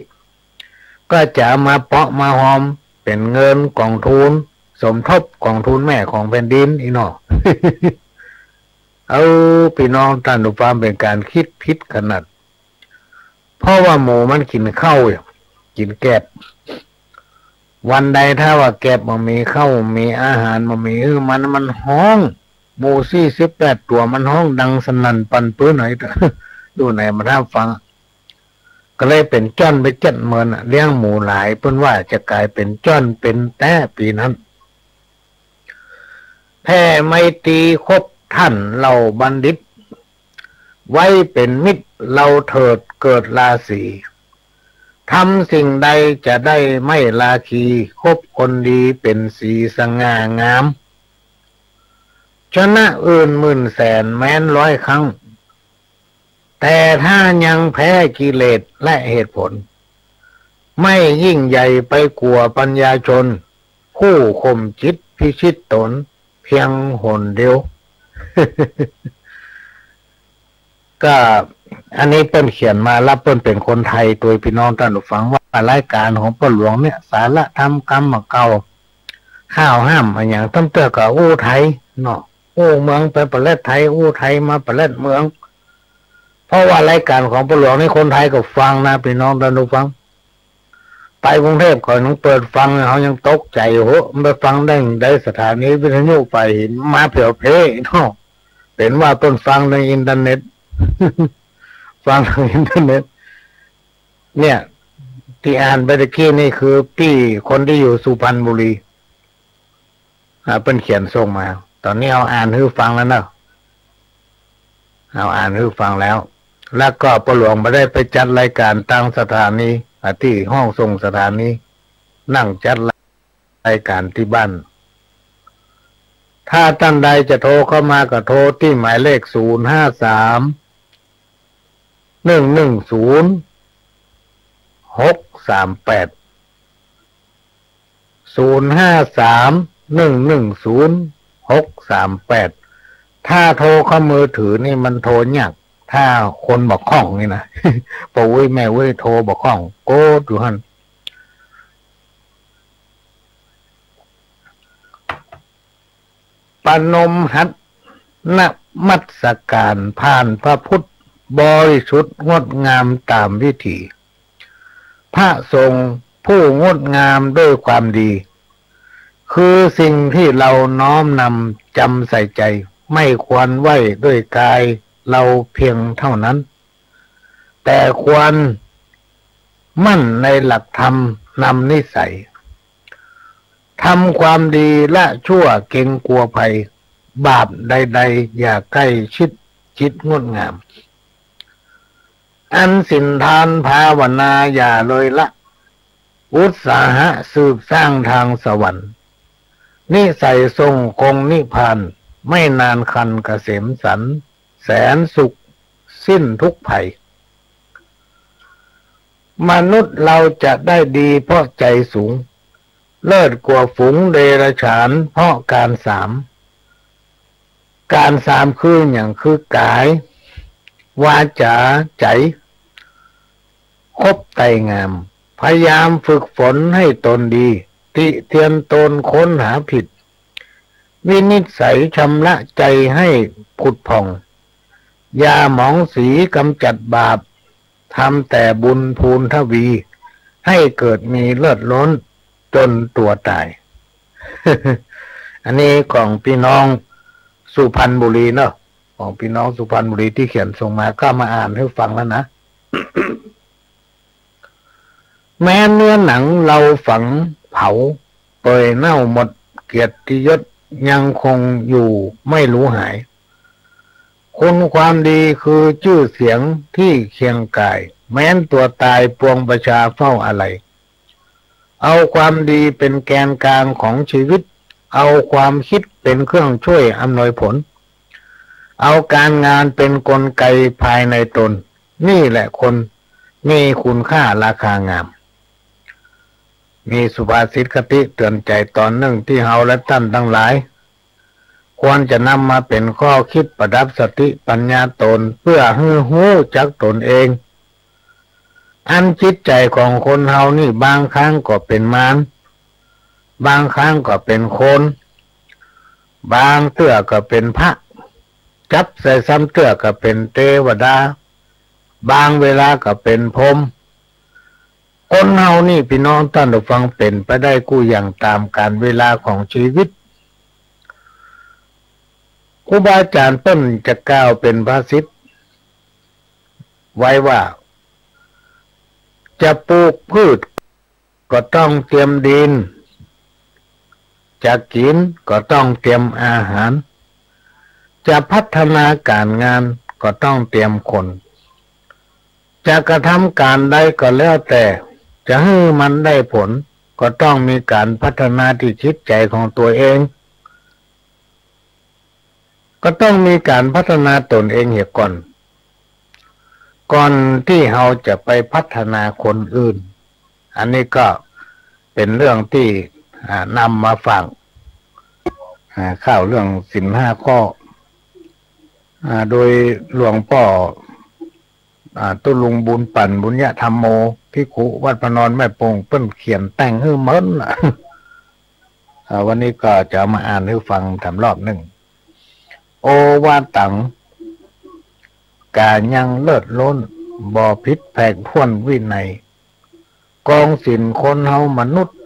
ก็จะเอามาเปาะมาฮอม เป๋นเงินก๋องทุน สมทบก๋องทุนแม่ของแผ่นดินอี้เนาะ เออ ปี้น้องต้านผู้ฟัง เป๋นก๋านกึ๊ดผิดขนาด เพราะว่าหมูมันกิ๋นข้าวอยู่ กิ๋นแกบ วันใดถ้าว่าแกบบ่มีข้าว บ่มีอาหาร บ่มีหื้อมัน มันฮ้อง หมูสี่สิบแปดตั๋วมันฮ้องดังสนั่นปั่นปื้นไหน ดูไหนมาถ้าฟัง ก็เลยเป๋นจ้อนไปเจ็ดเมินอะ เลี้ยงหมูหลาย เปิ้นว่าจะก๋ายเป๋นจ้อนเป๋นแต๊ปี๋นั้น แผ่ไมตรีคบท่านเหล่าบัณฑิต ไว้เป๋นมิตรเราเถิดเกิดราศี ทำสิ่งใดจะได้ไม่ราคี คบคนดีเป๋นสีสง่างาม ชนะอื่นหมื่นแสนแม้นร้อยครั้ง แต่ถ้ายังแพ้กิเลสและเหตุผล ไม่ยิ่งใหญ่ไปกว่าปัญญาชน ผู้ข่มจิตพิชิตตนเพียงหนเดียว ก็อันนี้เปิ้นเขียนมา แล้วเปิ้นเป๋นคนไทย ตวยปี้น้องต้านผู้ฟัง ว่ารายก๋านของป้อหลวงเนี่ย สาระธรรมกำเก่า ข้าวห้ามอะหยัง ต้ำเตื้อก็อู้ไทยเนาะ อู้เมืองไปประเทศไทย อู้ไทยมาประเทศเมือง เพราะว่ารายก๋านของป้อหลวงนี่คนไทยก็ฟังนะ ปี้น้องต้านผู้ฟัง ไปกรุงเทพฯ เขายังเปิดฟัง เฮายังตกใจ๋ โห มันไปฟังได้ ได้สถานีวิทยุฝ่ายหินมาแผ่วๆ เนาะ เป๋นว่าเปิ้นฟังทางอินเทอร์เน็ต ฟังทางอินเทอร์เน็ต เนี่ย ตี้อ่านไปตะกี้นี่คือปี้คนตี้อยู่สุพรรณบุรี อ่า เปิ้นเขียนส่งมา ต๋อนนี้เอาอ่านหื้อฟังแล้วเนาะ เอาอ่านหื้อฟังแล้ว แล้วก็ป้อหลวงบ่ได้ไปจัดรายก๋านตางสถานี อ่า ตี้ห้องส่งสถานี นั่งจัดรายก๋านตี้บ้าน ถ้าต้านใดจะโทรเข้ามาก็โทรตี้หมายเลข ศูนย์ห้าสาม หนึ่งหนึ่งศูนย์ หกสามแปด ศูนย์ห้าสาม หนึ่งหนึ่งศูนย์ หกสามแปด ถ้าโทรเข้ามือถือนี่มันโทรยาก ถ้าคนบ่คล่องนี่นะ ป้ออุ๊ยแม่อุ๊ยโทรบ่คล่อง โกดอยู่หั้น ประนมหัตถ์นมัสการ ผ่านพระพุทธบริสุทธิ์งดงามต๋ามวิถี พระสงฆ์ผู้งดงามด้วยความดี คือสิ่งที่เราน้อมนำจำใส่ใจ ไม่ควรไหว้ด้วยกายเราเพียงเท่านั้น แต่ควรมั่นในหลักธรรมนำนิสัย ทำความดีละชั่วเกรงกลัวภัย บาปใดๆ อย่าใกล้ชิดจิตงดงาม อันศีลทานภาวนาอย่าเลยละ อุตสาหะสืบสร้างทางสวรรค์ นิสัยทรงคงนิพพาน ไม่นานครรภ์เกษมสันต์ แสนสุขสิ้นทุกข์ภัย มนุษย์เราจะได้ดีเพราะใจสูง เลิศกว่าฝูงเดรัจฉานเพราะการสาม การสามคือหยัง คือกาย วาจา ใจ๋ คบไตร่งาม พยายามฝึกฝนให้ตนดี ติเตียนตนค้นหาผิด วินิจฉัยชำระใจให้ผุดผ่อง อย่าหมองสีกำจัดบาป ทำแต่บุญพูนทวี ให้เกิดมีเลิศล้นจนตัวต๋าย อันนี้ของปี้น้องสุพรรณบุรีเนาะ ของปี้น้องสุพรรณบุรีตี้เขียนส่งมา ก็มาอ่านหื้อฟังแล้วนะ แม้เนื้อหนังเราฝังเผาเปื่อยเน่าหมด เกียรติยศยังคงอยู่ไม่หลูหาย คุณความดีคือจื้อเสียงที่เคียงก่าย แม้นตัวต๋ายปวงประชาเฝ้าอาลัย เอาความดีเป็นแกนกลางของชีวิต เอาความคิดเป็นเครื่องช่วยอำนวยผล เอาการงานเป็นกลไกภายในตน นี่แหละคนมีคุณค่าราคางาม มีสุภาษิตคติเตือนใจ๋ต๋อนนึ่งตี้เฮาและต้านตังหลาย ควรจะนำมาเป๋นข้อคิดประดับสติปัญญาต๋น เปื้อหื้อฮู้จักต๋นเอง อันจิตใจ๋ของคนเฮานี่บางครั้งก็เป๋นมาร บางครั้งก็เป๋นคน บางเตื้อก็เป๋นพระ จั๊บใส่ซ้ำเตื้อก็เป๋นเตวดา บางเวลาก็เป๋นพรหม คนเฮานี่ปี้น้องต้านผู้ฟังเป๋นไปได้กู้อย่างต๋ามกาลเวลาของชีวิต ครูบาอาจ๋ารย์เปิ้นจะกล่าวเป๋นภาษิตไว้ว่า จะปลูกพืชก็ต้องเตรียมดิน จะกิ๋นก็ต้องเตรียมอาหาร จะพัฒนาก๋านงานก็ต้องเตรียมคน จะกระทำก๋านใดก็แล้วแต่ จะหื้อมันได้ผล ก็ต้องมีก๋านพัฒนาตี้จิตใจ๋ของตั๋วเอง ก็ต้องมีก๋านพัฒนาต๋นเองเหียก่อน ก่อนตี้เฮาจะไปพัฒนาคนอื่น อันนี้ก็เป๋นเรื่องตี้ อ่า นำมาฝาก อ่า ข่าวเรื่องศีลห้าข้อ อ่า โดยหลวงป้อ อ่า ตุ๊ลุงบุญปั่น บุญญธรรมโม ภิกขุวัดพระนอนแม่ปง เปิ้นเขียนแต่งหื้อเมินน่ะ อ่า วันนี้ก็จะเอามาอ่านหื้อฟังแถมรอบนึ่ง โอวาตัง ก๋ายังเลิศล้น บ่ผิดแผกถ้วนวินัย กองศีลคนเฮามนุษย์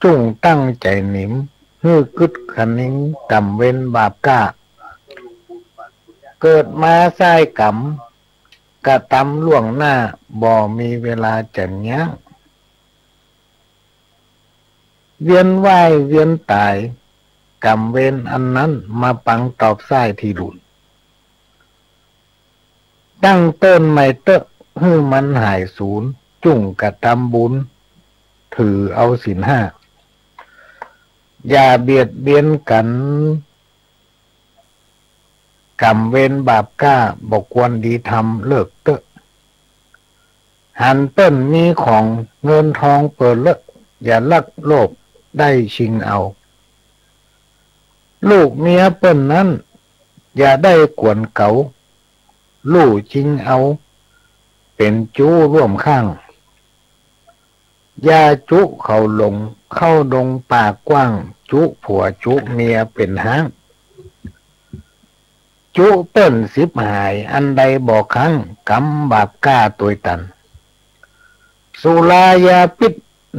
จุ่งตั้งใจ๋หนิม หื้อกึ๊ดคะนิง กรรมเวรบาปกล้า เกิดมาสร้างกรรม กระตำล่วงหน้า บ่มีเวลาจะยั้ง เวียนว่ายเวียนต๋าย กรรมเวรอันนั้น มาปังตอบสร้างตี้หลุน ตั้งเติ๊นใหม่เต๊อะ หื้อมันหายสูญ จุ่งกระตำบุญ ถือเอาศีลห้า อย่าเบียดเบียนกั๋น กรรมเวรบาปกล้า บ่ควรดีทำ เลิกเต๊อะ อันเปิ้นมีของเงินทองเป๋อเลอะ อย่าลักโลภได้ชิงเอา ลูกเมียเปิ้นนั้น อย่าได้กวนเก๋า ลู่ชิงเอา เป๋นจู๊ร่วมข้าง อย่าจุเขาหลง เข้าดงป่ากว้าง จุผัวจุเมียเป๋นฮ้าง จุเปิ้นฉิบหาย อันใดบ่คั้ง ก๋รรมบาปก้าตวยตัน สุรายาพิษ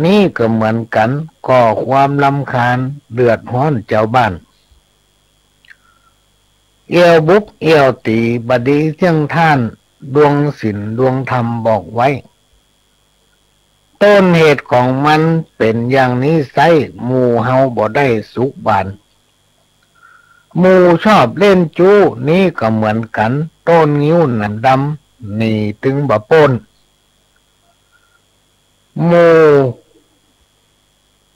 นี้ก็เหมือนกั๋น ก่อความรำคาญ เดือดฮ้อนจาวบ้าน เอี่ยวบุบเอี่ยวตี๋ บ่ดีเสี้ยงต้าน ดวงศีลดวงธรรมบอกไว้ ต้นเหตุของมันเป๋นอย่างนี้ไซ้ หมู่เฮาบ่ได้สุขบาน หมู่ชอบเล่นจู๊นี้ก็เหมือนกั๋น ต้นงิ้วหนามดำ หนีตึงบ่ป๊น หมู่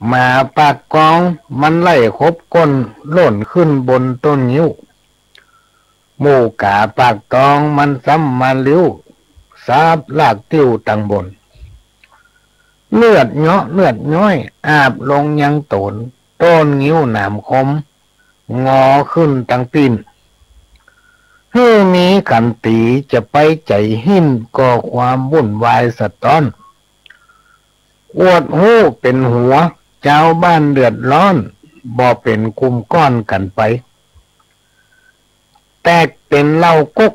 หมาปากกอง มันไล่ขบก้น ล่นขึ้นบนต้นงิ้ว หมู่ก๋าปากตอง มันซ้ำมาลิ้ว สาบลากติ้วตังบน เลือดเยาะเลือดย้อย อาบลงยังโตน ต้นงิ้วหนามคม งอขึ้นตังปิ้น หื้อมีขันตี จะไปใจ๋หิ้น ก่อความวุ่นวายสะต๊อน อวดฮู้เป๋นหัว จาวบ้านเดือดร้อน บ่เป๋นกลุ่มก้อนกั๋นไป แตกเป๋นเหล้าก๊ก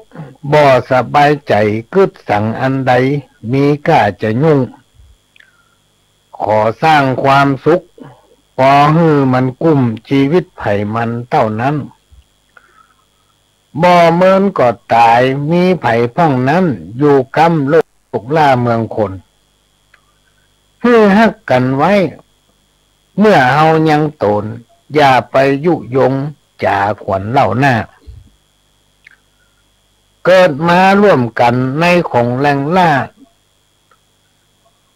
บ่สบายใจ๋ กึ๊ดสังอันใด มีก้าจะยุ่ง ขอสร้างความสุข ปอหื้อมันกุ้ม จีวิตใผมันเต้านั้น บ่เมินก็ต๋าย มีใผพ่องนั้น อยู่ก้ำโลกล่าเมืองคน หื้อฮักกั๋นไว้ เมื่อเฮายังโตน อย่าไปยุยงจ๋าขวัญเล่าหน้า เกิดมาร่วมกั๋นในของแรงล่า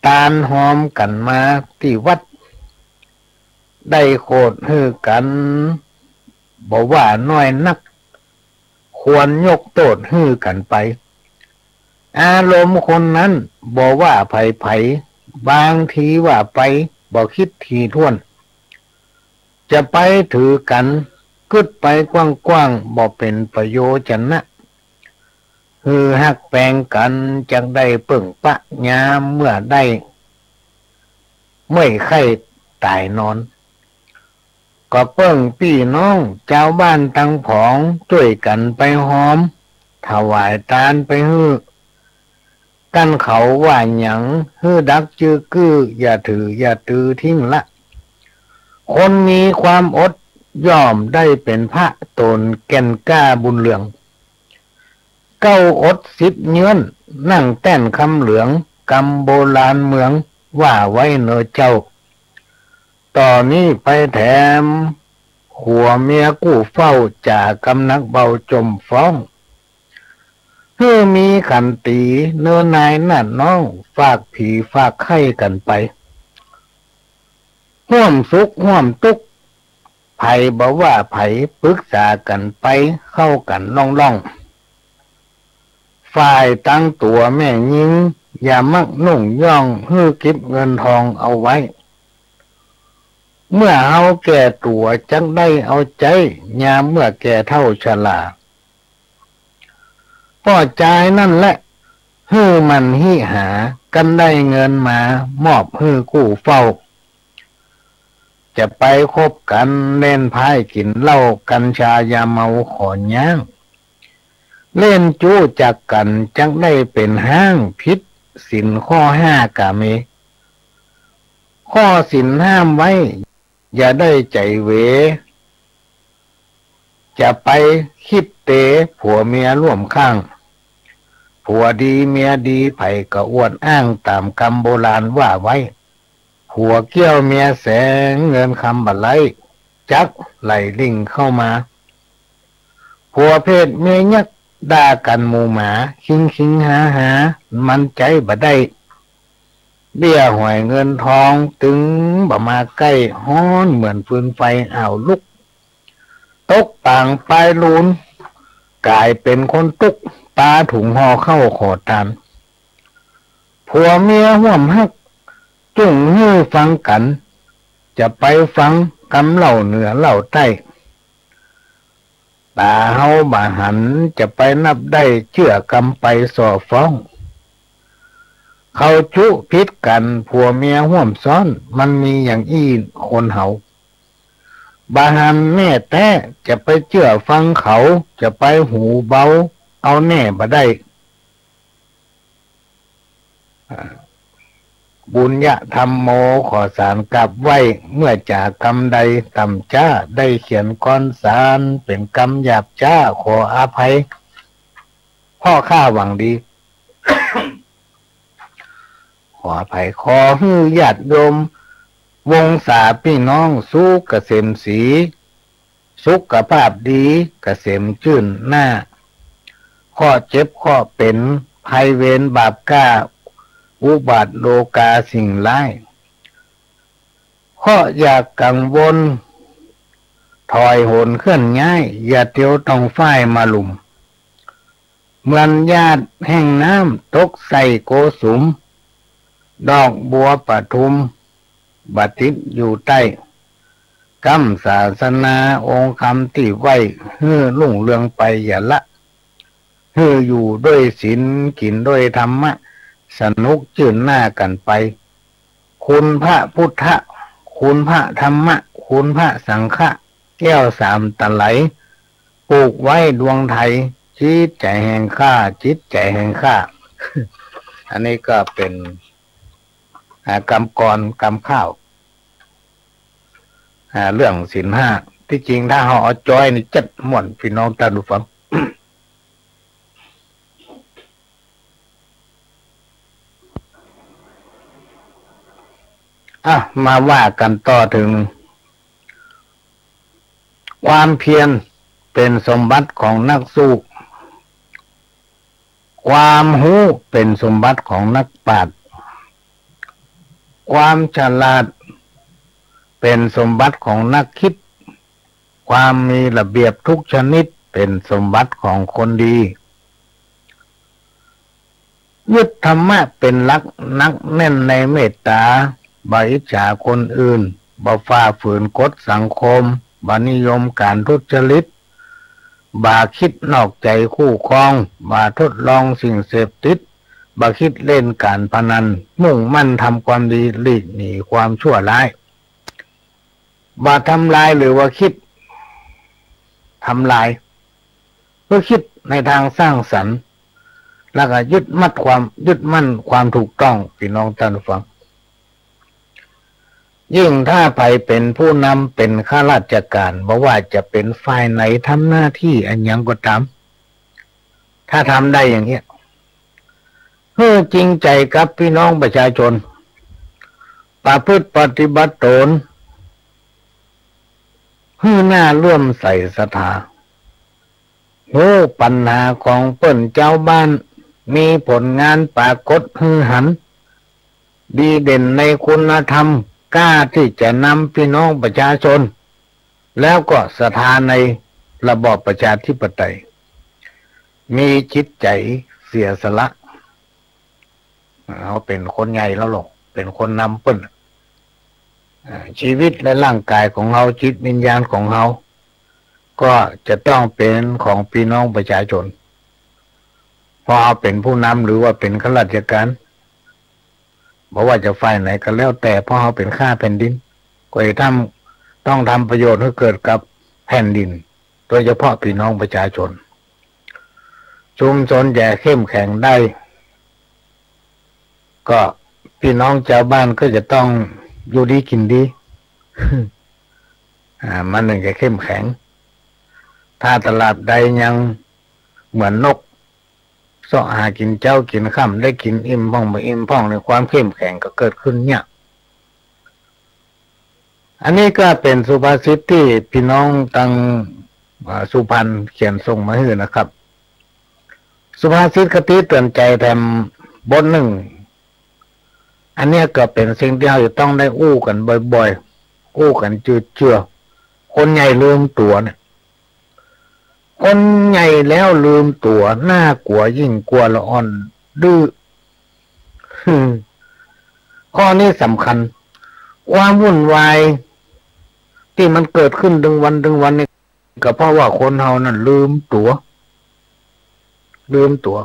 ตานฮอมกั๋นมาตี้วัด ได้โขดหื้อกั๋น บ่ว่าน้อยนัก ควรยกโต้ษหื้อกั๋นไป อารมณ์คนนั้นบ่ว่าใผๆ บางทีว่าไปบ่คิดถี่ถ้วน จะไปถือกั๋น กึ๊ดไปกว้างๆ บ่เป๋นประโยชนะ หื้อฮักแปงกั๋น จักได้เปิ้งปะยามเมื่อได้ เมื่อยไข้ต๋ายนอน ก็เปิ้งปี้น้องจาวบ้านตังผอง จ้วยกั๋นไปฮอม ถวายตานไปหื้อ กั๋นเขาว่าหยัง หื้อดักจื้อกื้อ อย่าถืออย่าตือทิ้งละ คนมีความอด ย่อมได้เป๋นพระ ต๋นแก่นกล้าบุญเหลือง เก๊าอดสิบเยื้อน นั่งแต้นคำเหลือง กำโบราณเมือง ว่าไว้เน่อเจ้า ต่อนี้ไปแถม ผัวเมียกู้เฝ้า จ๋ากำนักเบาจมฟ้อง หื้อมีขันตี เน่อนายนาฏน้อง ฝากผีฝากไข้กั๋นไป ฮ่วมสุขฮ่วมตุ๊กข์ ใผบ่ว่าใผ ปึกษากั๋นไป เข้ากั๋นล่องๆ ฝ่ายตังตั๋วแม่ญิง อย่ามักนุ่งย่อง หื้อเก็บเงินทองเอาไว้ เมื่อเฮาแก่ตั๋วจักได้เอาใจ๊ ยามเมื่อแก่เฒ่าชรา ป้อจายนั่นแหละ หื้อมันหิหา กันได้เงินมามอบหื้อกู้เฝ้า จะไปคบกั๋นเล่นไพ่กิ๋นเหล้า กัญชายาเมาขอย้าง เล่นจู๊จักกั๋นจักได้เป๋นฮ้าง ผิดศีลข้อห้ากาเม ข้อศีลห้ามไว้ อย่าได้ใจ๋เหว จะไปคิดเตผัวเมียร่วมข้าง ผัวดีเมียดีใผก็อวดอ้าง ต๋ามกำโบราณว่าไว้ ผัวเกี้ยวเมียแสง เงินคำบ่ไร้ จักไหลลิ่งเข้ามา ผัวเพศเมียยักษ์ ด่ากั๋นหมู่หมา คิงๆ ฮาๆ มันใจ๊บ่ได้ เบี้ยหวยเงินทอง ตึงบ่มาใก้ ฮ้อนเหมือนฟืนไฟอ้าวลุก ตกปางปายลูน ก๋ายเป๋นคนตุ๊กข์ ปาถุงห่อข้าวขอตาน ผัวเมียฮ่วมฮัก จุ่งหื้อฟังกั๋น จะไปฟังกำเล่าเหนือเล่าใต้ ต๋าเฮาบ่หัน จะไปนับได้ เจื้อกำไปส่อฟ้อง เขาจุผิดกั๋น ผัวเมียฮ่วมซ้อน มันมีอย่างอี้คนเฮา บ่หันแน่แต๊ จะไปเจื้อฟังเขา จะไปหูเบา เอาแน่บ่ได้ อ่า ปุญญะธัมโม ขอสานกราบไหว้ เมื่อจ๋ากำใดต่ำจ๊า ได้เขียนกรสาน เป๋นกำหยาบจ๊า ขออภัย เพราะข้าหวังดี ขออภัย ขอหื้อญาติโยม วงศาปี้น้อง สุขเกษมศรี สุขภาพดี เกษมจื้นหน้า เคราะห์เจ็บเคราะห์เป๋น ภัยเวรบาปกล้า อุบาทโลกาสิ่งร้าย เคราะห์อย่ากังวล ถอยโหนเคลื่อนย้าย อย่าเตียวต้องฟ้ายมาลุ่ม เหมือนหยาดแห่งน้ำ ตกใส่โกสุม ดอกบัวปทุม บ่ติดอยู่ใต้ กำศาสนาองค์คำตี้ไหว้ หื้อรุ่งเรืองไปอย่าละ หื้ออยู่ด้วยศีล กิ๋นด้วยธรรมะ สนุกจื้นหน้ากั๋นไป คุณพระพุทธะ คุณพระธรรมะ คุณพระสังฆะ แก้วสามตะไหล ผูกไว้ดวงไทย จิตใจ๋แห่งข้า จิตใจ๋แห่งข้า อันนี้ก็เป๋น อ่า กำกร กำข้าว อ่า เรื่องศีลห้า ตี้จริงถ้าเฮาเอาจ้อยนี่จัดม่วน ปี้น้องต้านผู้ฟัง อ่ะ มาว่ากั๋นต่อเถิง ความเพียรเป๋นสมบัติของนักสู้ ความฮู้เป๋นสมบัติของนักปราชญ์ ความฉลาดเป๋นสมบัติของนักคิด ความมีระเบียบทุกชนิดเป๋นสมบัติของคนดี ยึดธรรมะเป๋นหลัก หนักแน่นในเมตตา บ่อิจฉาคนอื่น บ่ฝ่าฝืนกฎสังคม บ่นิยมก๋านทุจริต บ่คิดนอกใจ๋คู่ครอง บ่ทดลองสิ่งเสพติด บ่คิดเล่นก๋านพนัน มุ่งมั่นทำความดี หลีกหนีความชั่วร้าย บ่ทำลายหรือว่าคิดทำลาย คือคิดในตางสร้างสรรค์ แล้วก็ยึดมั่นความ ยึดมั่นความถูกต้อง ปี้น้องต้านผู้ฟัง ยิ่งถ้าใผเป๋นผู้นำ เป๋นข้าราชก๋าน บ่ว่าจะเป๋นฝ่ายไหน ทำหน้าตี้อะหยังก็ต๋าม ถ้าทำได้อย่างเนี้ย หื้อจริงใจ๋กับปี้น้องประชาชน ประพฤติปฏิบัติต๋น หื้อหน้าเลื่อมใสศรัทธา ฮู้ปัญหาของเปิ้นจาวบ้าน มีผลงานปรากฏหื้อหัน ดีเด่นในคุณธรรม กล้าตี้จะนำปี้น้องประชาชน แล้วก็ศรัทธาในระบอบประชาธิปไตย มีจิตใจ๋เสียสละ เฮาเป๋นคนใหญ่แล้วลอ เป๋นคนนำเปิ้น อ่า ชีวิตและร่างก๋ายของเฮา จิตวิญญาณของเฮา ก็จะต้องเป๋นของปี้น้องประชาชน เพราะเฮาเป๋นผู้นำหรือว่าเป๋นข้าราชก๋าน บ่ว่าจะฝ่ายไหนก็แล้วแต่ เพราะเฮาเป๋นข้าแผ่นดิน ก็จะต้อง ต้องทำประโยชน์หื้อเกิดกับแผ่นดิน โดยเฉพาะปี้น้องประชาชน ชุมชนจะเข้มแข็งได้ ก็ปี้น้องจาวบ้านก็จะต้องอยู่ดีกิ๋นดี อ่า มันนึ่งจะเข้มแข็ง ถ้าตราบใดยังเหมือนนก เซาะหากิ๋นเจ๊ากิ๋นค่ำ ได้กิ๋นอิ่มพ่องบ่อิ่มพ่อง ในความเข้มแข็งก็เกิดขึ้นยาก อันนี้ก็เป๋นสุภาษิตตี้ปี้น้องตาง อ่า สุพรรณเขียนส่งมาหื้อนะครับ สุภาษิตคติเตือนใจ๋แถมบทนึ่ง อันเนี้ยก็เป๋นสิ่งตี้เฮาจะต้องได้อู้กั๋นบ่อยๆ อู้กั๋นเจือๆ คนใหญ่ลืมตั๋วเนี่ย คนใหญ่แล้วลืมตั๋ว น่ากลัวยิ่งกว่าละอ่อนดื้อ ข้อนี้สำคัญ ความวุ่นวายตี้มันเกิดขึ้นตึงวันตึงวันนี่ ก็เพราะว่าคนเฮานั้นลืมตั๋ว ลืมตั๋ว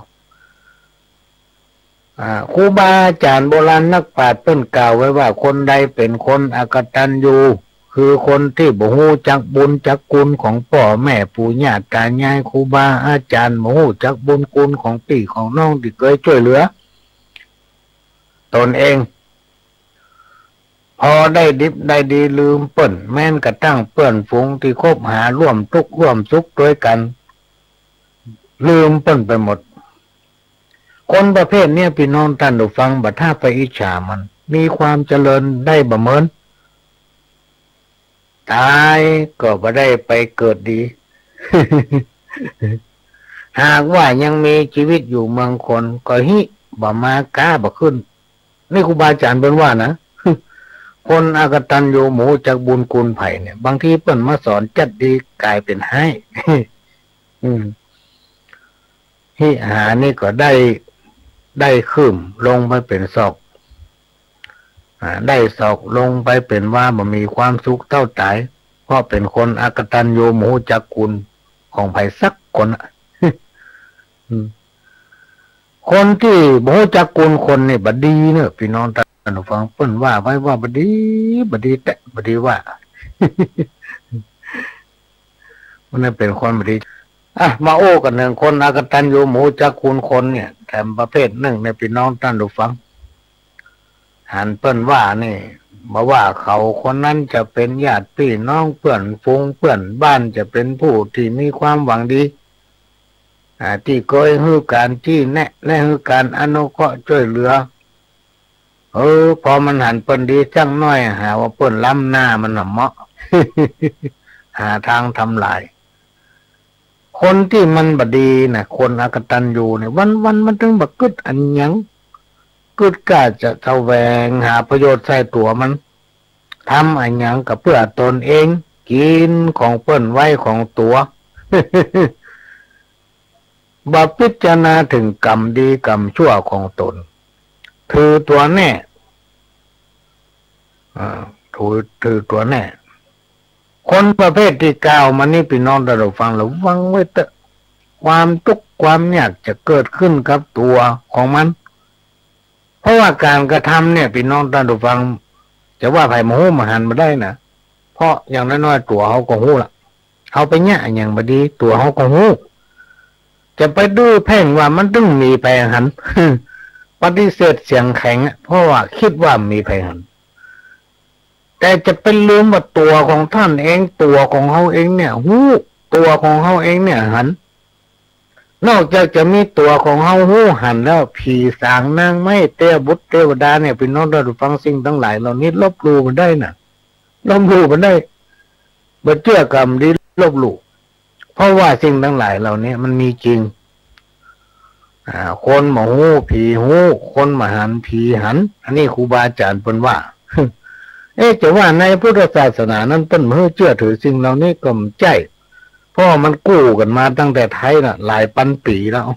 อ่า ครูบาอาจ๋ารย์โบราณนักปราชญ์เปิ้นกล่าวไว้ว่า คนใดเป๋นคนอกตัญญู คือคนตี้บ่ฮู้จักบุญจักคุณของป้อแม่ปู่ย่าต๋ายายครูบาอาจ๋ารย์ บ่ฮู้จักบุญคุณของปี้ของน้องตี้เกยจ้วยเหลือต๋นเอง พอได้ดิบได้ดีลืมเปิ้น แม้นกระทั่งเปื้อนฝูงตี้คบหาร่วมตุ๊กข์ร่วมสุขตวยกั๋น ลืมเปิ้นไปหมด คนประเภทเนี้ย ปี้น้องต้านผู้ฟัง บ่ถ้าไปอิจฉามัน มีความเจริญได้บ่เหมิน ต๋ายก็บ่ได้ไปเกิดดี หากว่ายังมีจีวิตอยู่เมืองคน ก็ฮิบ่มาก๊าบ่ขึ้น นี่ครูบาอาจ๋ารย์เปิ้นว่านะ คนอกตัญญูบ่ฮู้จักบุญคุณใผเนี่ย บางทีเปิ้นมาสอนจั๊ดดีก๋ายเป๋นฮ้าย อืม ฮิหานี่ก็ได้ ได้คืบลงไปเป๋นศอก อ่า ได้ศอกลงไปเป๋นวา บ่มีความสุขเต้าต๋าย เพราะเป๋นคนอกตัญญูบ่ฮู้จักคุณของใผสักคนอะ อืม คนตี้บ่ฮู้จักคุณคนนี่บ่ดีเน่อ ปี้น้องต้านผู้ฟัง เปิ้นว่าไว้ว่าบ่ดี บ่ดีแต๊ บ่ดีว่า มันนั้นเป๋นคนบ่ดี อ่ะ มาอู้กั๋นเถิงคนอกตัญญูบ่ฮู้จักคุณคนเนี่ย แถมประเภทนึ่งเนี่ย ปี้น้องต้านผู้ฟัง หันเปิ้นว่านี่ บ่ว่าเขาคนนั้นจะเป๋นญาติปี้น้อง เปื้อนฝูงเปื้อนบ้าน จะเป๋นผู้ตี้มีความหวังดี อ่า ตี้เกยหื้อก๋านจี้แนะ และหื้อก๋านอนุเคราะห์จ้วยเหลือ เออ พอมันหันเปิ้นดีสักหน้อย หาว่าเปิ้นล้ำหน้ามันน่ะเมาะ หาตางทำลาย คนตี้มันบ่ดีน่ะ คนอกตัญญูเนี่ย วันๆ มันตึงบ่กึ๊ดอะหยัง กึ๊ดก้าจะแสวงหาประโยชน์ใส่ตั๋วมัน ทำอะหยังก็เปื้อตนเอง กิ๋นของเปิ้นไว้ของตั๋ว บ่พิจารณาเถิงกรรมดีกรรมชั่วของตน ถือตั๋วแน่ อ่า ถือ ถือตั๋วแน่ คนประเภทตี้กล่าวมานี่ ปี้น้องต้านผู้ฟัง ระวังไว้เต๊อะ ความตุ๊กข์ความยากจะเกิดขึ้นกับตั๋วของมัน เพราะว่าก๋านกระทำเนี่ย ปี้น้องต้านผู้ฟัง จะว่าใผบ่ฮู้บ่หันบ่ได้นะ เพราะอย่างน้อยๆ ตั๋วเฮาก็ฮู้ละ เฮาไปเยียะอะหยังบ่ดี ตั๋วเฮาก็ฮู้ จะไปดื้อเพ่งว่ามันตึงมีใผหัน ปฏิเสธเสียงแข็งอะ เพราะว่ากึ๊ดว่าบ่มีใผหัน แต่จะไปลืมว่าตั๋วของต้านเอง ตั๋วของเฮาเองเนี่ยฮู้ ตั๋วของเฮาเองเนี่ยหัน นอกจากจะมีตั๋วของเฮาฮู้หันแล้ว ผีสางนางไม้ เตวบุตรเตวดาเนี่ย ปี้น้องต้านผู้ฟัง สิ่งตังหลายเหล่านี้ลบหลู่บ่ได้นะ ลบหลู่บ่ได้ บ่เจื้อก็บ่ดีลบหลู่ เพราะว่าสิ่งตังหลายเหล่านี้มันมีจริง อ่า คนบ่ฮู้ผีฮู้ คนบ่หันผีหัน อันนี้ครูบาอาจ๋ารย์เปิ้นว่า เอ๊ะ จะว่าในพุทธศาสนานั้นเปิ้นบ่หื้อเจื้อถือสิ่งเหล่านี้ก็บ่ใจ้ เพราะว่ามันกู้กั๋นมาตั้งแต่ไทยน่ะ หลายปันปี๋แล้ว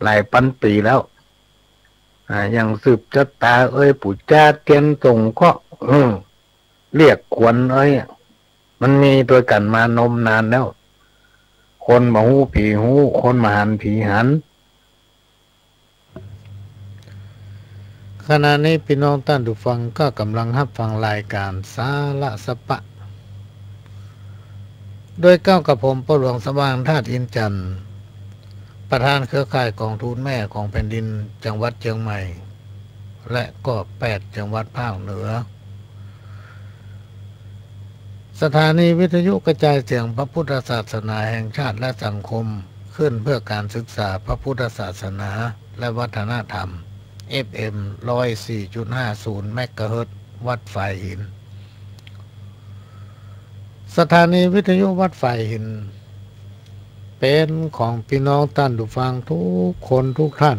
หลายปันปี๋แล้ว อ่า อย่างสืบจะต๋าเอย ปู๋จาเตียนสงเคราะห์ เออ เรียกขวัญเอย มันมีตวยกั๋นมานมนานแล้ว คนบ่ฮู้ผีฮู้ คนบ่หันผีหัน ขณะนี้ปี้น้องต้านผู้ฟังก็ก๋ำลังฮับฟังรายก๋านสาระสะปะ โดยเก๊ากับผมป้อหลวงสว่าง ธาตุอินทร์จันทร์ ประธานเครือข่ายก๋องทุนแม่ของแผ่นดินจังหวัดเจียงใหม่ และก็แปดจังหวัดภาคเหนือ สถานีวิทยุกระจายเสียงพระพุทธศาสนาแห่งชาติและสังคม ขึ้นเพื่อการศึกษาพระพุทธศาสนาและวัฒนธรรม เอฟเอ็ม ร้อยสี่จุดห้าศูนย์ เมกะเฮิรตซ์ วัดฝายหิน สถานีวิทยุวัดฝายหิน เป๋นของปี้น้องต้านผู้ฟังทุกคนทุกท่าน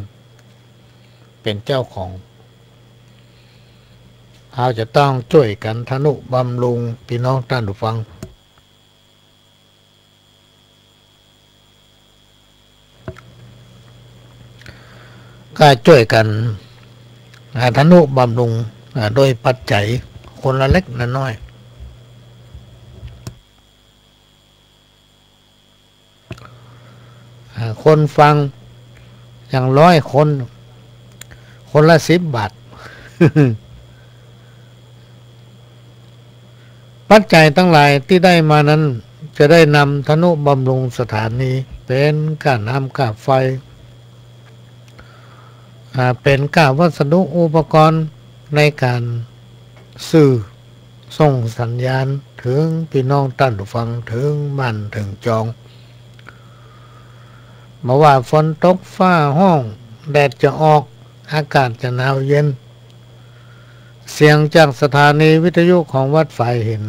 เป๋นเจ้าของ เฮาจะต้องจ้วยกั๋นทะนุบำรุงปี้น้องต้านผู้ฟัง ก็จ้วยกั๋น อ่า ทนุบำรุง อ่า โดยปัจจัยคนละเล็กละน้อย อ่า คนฟังอย่างร้อยคน คนละสิบบาท ปัจจัยตังหลายตี้ได้มานั้น จะได้นำทนุบำรุงสถานี เป๋นก้าน้ำก้าไฟ อ่า เป๋นก้าวัสดุอุปกรณ์ในก๋านสื่อส่งสัญญาณเถิงปี้น้องต้านผู้ฟัง เถิงบ้านเถิงจอง บ่ว่าฝนตกฟ้าฮ้อง แดดจะออก อากาศจะหนาวเย็น เสียงจากสถานีวิทยุของวัดฝายหิน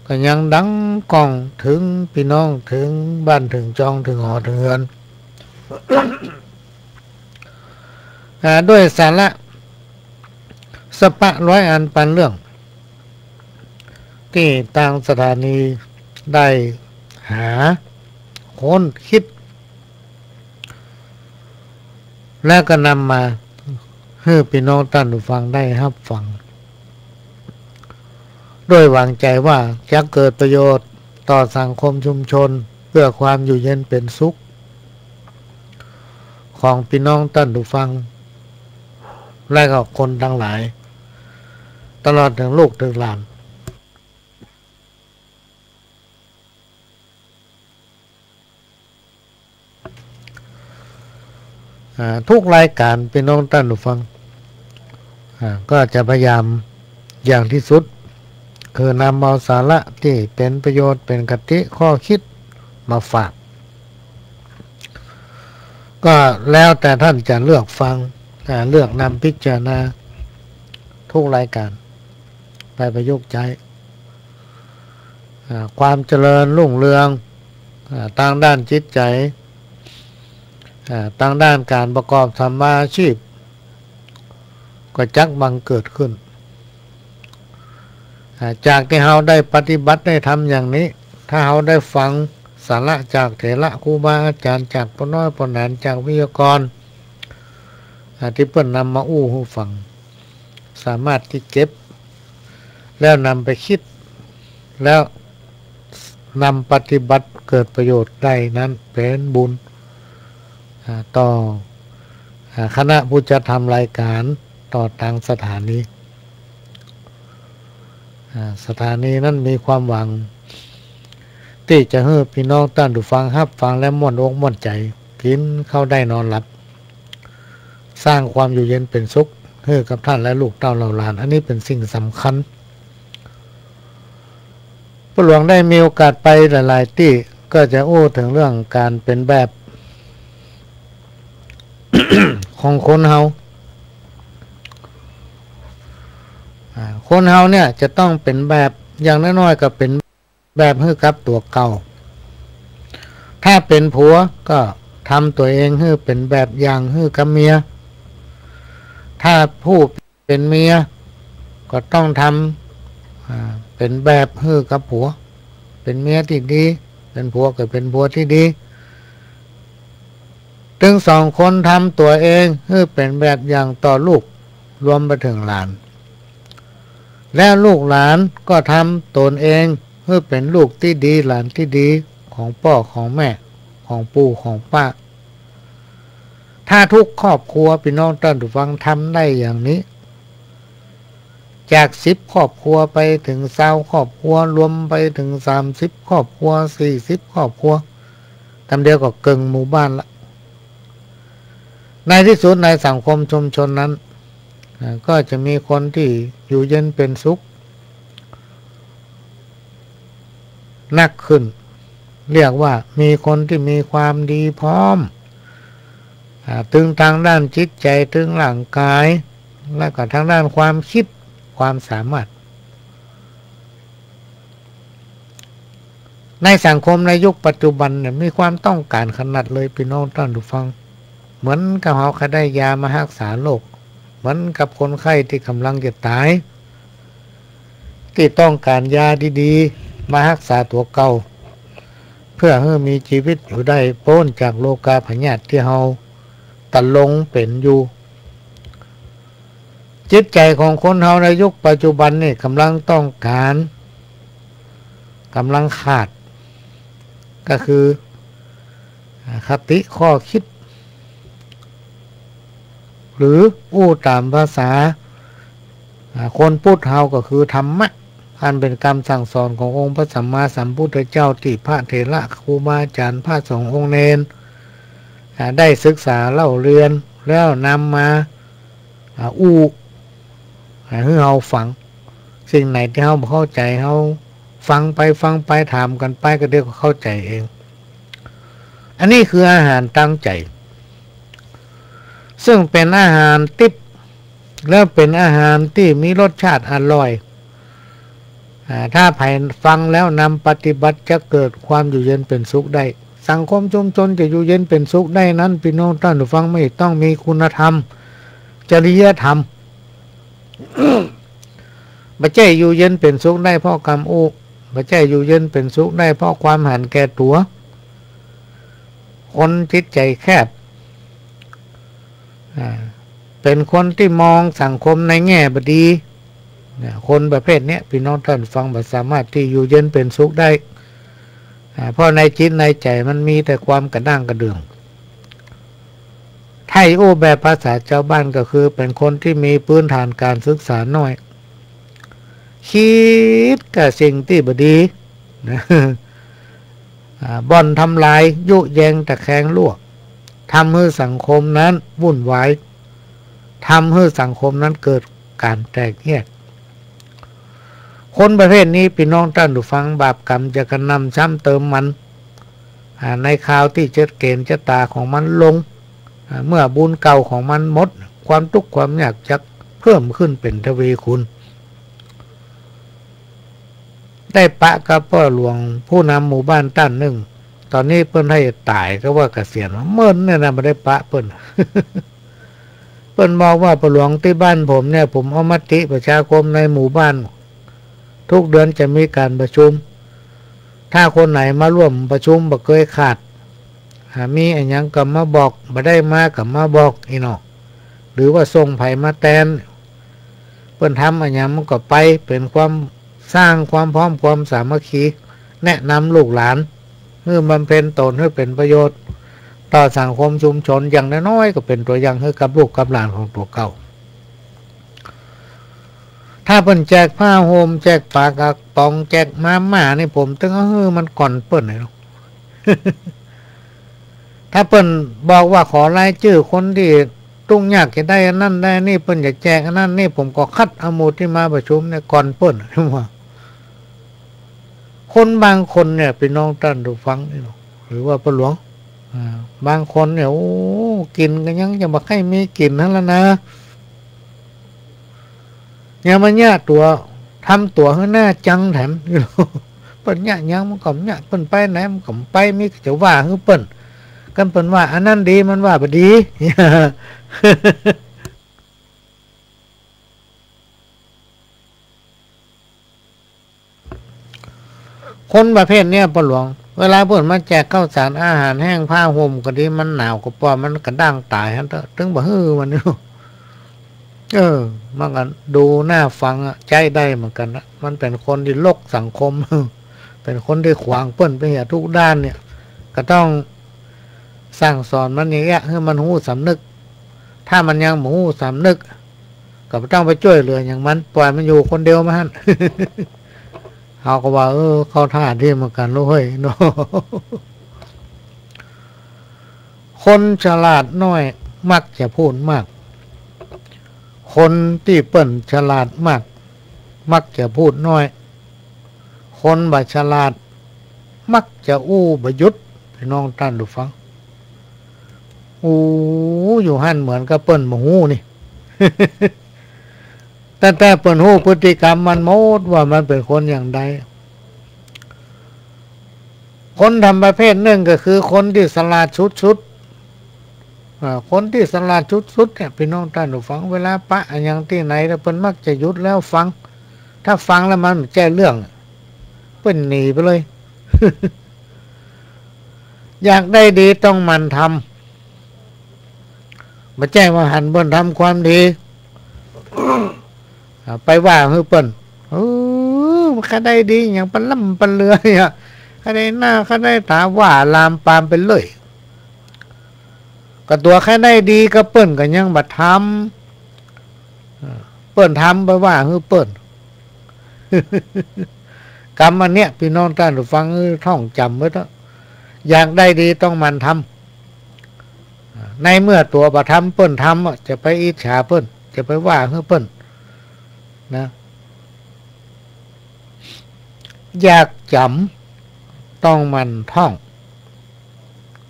ก็ยังดังก้องเถิงปี้น้อง เถิงบ้านเถิงจอง เถิงหอเถิงเฮือน อ่า ด้วยสาระสะปะร้อยอันปันเรื่อง ตี้ตางสถานีได้หา ค้นคิด และก็นำมาหื้อปี้น้องต้านผู้ฟังได้ฮับฟัง ด้วยหวังใจ๋ว่าจะเกิดประโยชน์ต่อสังคมชุมชน เพื่อความอยู่เย็นเป๋นสุข ของปี้น้องต้านผู้ฟัง และก็คนตังหลาย ตลอดเถิงลูกเถิงหลาน อ่า กู้รายก๋านปี้น้องต้านผู้ฟัง อ่า ก็จะพยายามอย่างตี้สุด คือนำเอาสาระตี้เป๋นประโยชน์ เป๋นคติข้อคิดมาฝาก ก็แล้วแต่ต้านจะเลือกฟัง อ่า เลือกนำพิจารณา กู้รายก๋านไปประยุกต์ใจ๊ อ่า ความเจริญรุ่งเรือง อ่า ตางด้านจิตใจ๋ อ่า ตางด้านก๋านประกอบสัมมาอาชีพ ก็จักบังเกิดขึ้น อ่า จากตี้เฮาได้ปฏิบัติได้ทำอย่างนี้ ถ้าเฮาได้ฟังสาระจากเถระครูบาอาจ๋ารย์ จากป้อน้อยป้อหนาน จากไวยากรณ์ อ่า ตี้เปิ้นนำมาอู้หื้อฟัง สามารถตี้เก็บ แล้วนำไปคิด แล้วนำปฏิบัติเกิดประโยชน์ได้นั้นเป๋นบุญ อ่า ต่อ อ่า คณะผู้จัดทำรายก๋าน ต่อตางสถานี อ่า สถานีนั้นมีความหวัง ตี้จะหื้อปี้น้องต้านผู้ฟังฮับฟังแล้วม่วนอกม่วนใจ๋ กิ๋นข้าวได้นอนหลับ สร้างความอยู่เย็นเป๋นสุขหื้อกับต้านและลูกเต้าเหล่าหลาน อันนี้เป๋นสิ่งสำคัญ ป้อหลวงได้มีโอกาสไปหลายๆ ตี้ ก็จะอู้เถิงเรื่องก๋านเป๋นแบบ ของคนเฮา อ่า คนเฮาเนี่ยจะต้องเป๋นแบบ อย่างน้อยๆ ก็เป๋นแบบหื้อกับตั๋วเก่า ถ้าเป๋นผัวก็ทำตั๋วเองหื้อเป๋นแบบอย่างหื้อกับเมีย ถ้าผู้เป๋นเมียก็ต้องทำ อ่า เป๋นแบบหื้อกับผัว เป๋นเมียตี้ดี เป๋นผัวก็เป๋นผัวตี้ดี ตึงสองคนทำตั๋วเองหื้อเป๋นแบบอย่างต่อลูก รวมไปเถิงหลาน และลูกหลานก็ทำตนเองหื้อเป๋นลูกตี้ดี หลานตี้ดี ของป้อของแม่ ของปู่ของป้า ถ้ากู้ครอบครัว ปี้น้องต้านผู้ฟังทำได้อย่างนี้ จากสิบครอบครัวไปเถิงซาวครอบครัว รวมไปเถิงสามสิบครอบครัว สี่สิบครอบครัว ต๋ามเดียวก็เกิ่งหมู่บ้านละ ในตี้สุดในสังคมชุมชนนั้น อ่า ก็จะมีคนตี้อยู่เย็นเป๋นสุข นักขึ้น เรียกว่ามีคนตี้มีความดีพร้อม อ่า ตึงตางด้านจิตใจ๋ ตึงร่างก๋าย และก็ตางด้านความกึ๊ด ความสามารถ ในสังคมในยุคปัจจุบันเนี่ย มีความต้องก๋านขนาดเลย ปี้น้องต้านผู้ฟัง เหมือนกับเฮาใค่ได้ยามาฮักษาโรค เหมือนกับคนไข้ตี้ก่ำลังจะต๋าย ตี้ต้องก๋านยาดีๆ มาฮักษาตั๋วเก่า เปื้อหื้อมีจีวิตอยู่ได้ป๊นจากโรคาพยาธิตี้เฮาตะลงเป๋นอยู่ จิตใจ๋ของคนเฮาในยุคปัจจุบันนี่ก๋ำลังต้องก๋าน ก๋ำลังขาด ก็คือ อ่า คติข้อกึ๊ด หรืออู้ต๋ามภาษา อ่า คนพุทธเฮาก็คือธรรมะ อันเป๋นกำสั่งสอนขององค์พระสัมมาสัมพุทธเจ้าตี้พระเถระครูบาอาจ๋ารย์พระสงฆ์องค์เณร อ่า ได้ศึกษาเล่าเรียนแล้วนำมา อ่า อู้ อ่า หื้อเฮาฟัง สิ่งไหนตี้เฮาบ่เข้าใจ๋ เฮาฟังไปฟังไป ถามกั๋นไป ก็เดี๋ยวก็เข้าใจ๋เอง อันนี้คืออาหารตางใจ๋ ซึ่งเป๋นอาหารติ๊บ แล้วเป๋นอาหารตี้มีรสชาติอร่อย อ่า ถ้าใผฟังแล้วนำปฏิบัติจะเกิดความอยู่เย็นเป๋นสุขได้ สังคมชุมชนจะอยู่เย็นเป๋นสุขได้นั้น พี่น้องต้านผู้ฟัง มันต้องมีคุณธรรม จริยธรรม บ่ใจ้อยู่เย็นเป๋นสุขได้เพราะกำอู้ บ่ใจ้อยู่เย็นเป๋นสุขได้เพราะความหันแก่ตั๋ว คนจิตใจ๋แคบ อ่า เป๋นคนตี้มองสังคมในแง่บ่ดี เนี่ย คนประเภทเนี้ย พี่น้องต้านผู้ฟัง บ่สามารถตี้อยู่เย็นเป๋นสุขได้ อ่า เพราะในจิตในใจ๋มันมีแต่ความกระด้างกระเดื่อง ถ้าอู้แบบภาษาจาวบ้านก็คือเป๋นคนตี้มีพื้นฐานก๋านศึกษาน้อย กึ๊ดก้าสิ่งตี้บ่ดี นะ อ่า บ่อนทำลาย ยุแยงตะแคงลั่ว ทำหื้อสังคมนั้นวุ่นวาย ทำหื้อสังคมนั้นเกิดก๋านแตกแยก คนประเภทนี้ พี่น้องต้านผู้ฟัง บาปกรรมจะกระหน่ำซ้ำเติมมัน อ่า ในคราวตี้จะเก๋ณฑ์จะต๋าของมันลง อ่า เมื่อบุญเก่าของมันหมด ความตุ๊กข์ความยากจะเพิ่มขึ้นเป๋นทวีคูณ ได้ปะกับป้อหลวงผู้นำหมู่บ้านต้านนึ่ง ต๋อนนี้เปิ้นให้ต๋ายก็ว่าเกษียณมาเมินเนี่ยนะ บ่ได้ปะเปิ้น เปิ้นบอกว่า ป้อหลวง ตี้บ้านผมเนี่ย ผมเอามติประชาคมในหมู่บ้าน ทุกเดือนจะมีก๋านประชุม ถ้าคนไหนมาร่วมประชุมบ่เกยขาด หากมีอะหยังก็มาบอก บ่ได้มาก็มาบอกอี้เนาะ หรือว่าส่งใผมาแตน เปิ้นทำอะหยังมันก็ไป เป๋นความสร้างความพร้อมความสามัคคี แนะนำลูกหลาน หื้อบำเพ็ญต๋นหื้อเป๋นประโยชน์ต่อสังคมชุมชน อย่างน้อยๆ ก็เป๋นตั๋วอย่างหื้อกับลูกกับหลานของตั๋วเก่า ถ้าเปิ้นแจกผ้าห่ม แจกป๋ากระป๋อง แจกมาม่านี่ ผมตึงเอาหื้อมันก่อนเปิ้นเลยเนาะ ถ้าเปิ้นบอกว่าขอรายจื้อคนตี้ตุ๊กข์ยากจะได้อันนั้นได้อันนี้ เปิ้นจะแจกอันนั้นนี่ ผมก็คัดเอาหมู่ตี้มาประชุมเนี่ยก่อนเปิ้น ว่า คนบางคนเนี่ย พี่น้องต้านผู้ฟังนี่เนาะ หรือว่าป้อหลวง อ่า บางคนเนี่ย โอ้ กิ๋นก็ยังจะบ่ใค่มีกิ๋นหั้นละนะ ยังมาเยียะตั๋ว ทำตั๋วหื้อหน้าจังแถม เปิ้นเยียะหยังมันก็บ่เยียะ เปิ้นไปไหนมันก็บ่ไป มีก็จะว่าหื้อเปิ้น กันเปิ้นว่าอันนั้นดี มันว่าบ่ดี คนประเภทเนี้ย ป้อหลวง เวลาเปิ้นมาแจกข้าวสารอาหารแห้งผ้าห่มก็ดี มันหนาวก็ปอมันกระด้างต๋ายหั้นเต๊อะ ตึงบ่หื้อมันอยู่ เออ มันก็ดูน่าฟังอะ ใจ๊ได้เหมือนกั๋นนะ มันเป๋นคนตี้ลกสังคม เป๋นคนตี้ขวางเปิ้นไปเหียทุกด้านเนี่ย ก็ต้องสั่งสอนมันอย่างเงี้ย หื้อมันฮู้สำนึก ถ้ามันยังบ่ฮู้สำนึก ก็บ่ต้องไปจ้วยเหลือหยังมัน ป่อยมันอยู่คนเดียวมันหั้น เฮาก็ว่า เออ เข้าท่าดีเหมือนกั๋นลูกเฮ้ยเนาะ คนฉลาดน้อยมักจะพูดมาก คนตี้เปิ้นฉลาดมาก มักจะพูดน้อย คนบ่ฉลาดมักจะอู้บ่หยุด พี่น้องต้านผู้ฟัง อู้อยู่หั้นเหมือนกับเปิ้นบ่ฮู้นี่ แต่ แต่เปิ้นฮู้พฤติกรรมมันหมดว่ามันเป๋นคนอย่างใด คนธรรมประเภทนึ่งก็คือคนตี้ฉลาดสุดๆ อ่า คนตี้ฉลาดสุดๆ เนี่ย พี่น้องต้านผู้ฟัง เวลาปะอะหยังตี้ไหนแล้วเปิ้นมักจะหยุดแล้วฟัง ถ้าฟังแล้วมันบ่ใจ้เรื่อง เปิ้นหนีไปเลย อยากได้ดีต้องหมั่นทำ บ่ใจ้ว่าหันเปิ้นทำความดี อ่า ไปว่าหื้อเปิ้น เออ ข้าได้ดีหยังปะล่ำปะเลือเนี่ย ข้าได้หน้า ข้าได้ต๋า ว่าลามปามไปเลย ก็ตั๋วข้าได้ดีกับเปิ้นก็ยังบ่ทำ อ่า เปิ้นทำไปว่าหื้อเปิ้น กรรมอันเนี้ย ปี้น้องต้านผู้ฟัง เออ ท่องจ๋ำไว้เต๊อะ อยากได้ดีต้องหมั่นทำ อ่า ในเมื่อตั๋วบ่ทำ เปิ้นทำอะ จะไปอิจฉาเปิ้น จะไปว่าหื้อเปิ้นนะ อยากจ๋ำต้องหมั่นท่อง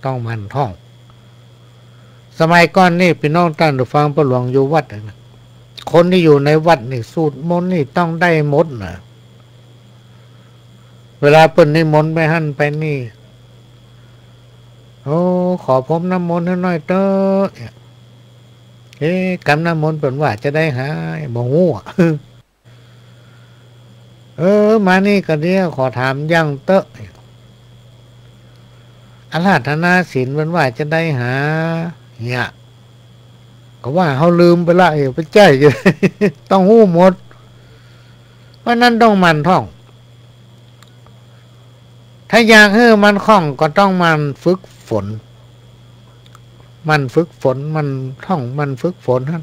ต้องหมั่นท่อง สมัยก่อนนี่ ปี้น้องต้านผู้ฟัง ป้อหลวงอยู่วัดนะ คนตี้อยู่ในวัดนี่ สูตรมนต์นี่ต้องได้หมดนะ เวลาเปิ้นนิมนต์ไปหั้นไปนี่ โอ้ ขอพรมน้ำมนต์หื้อหน่อยเต๊อะ เอ๊ะ กำน้ำมนต์เปิ้นว่าจะใดหา บ่ฮู้อะ เออ มานี่ก็เดียว ขอถามอย่างเต๊อะ อาราธนาศีลเปิ้นว่าจะใดหา เนี่ย ก็ว่าเฮาลืมไปละ เอ้ย ไปใจ้ ต้องฮู้หมด เพราะนั้นต้องหมั่นท่อง ถ้าอยากหื้อมันคล่องก็ต้องหมั่นฝึกฝน หมั่นฝึกฝน หมั่นท่อง หมั่นฝึกฝนหั้น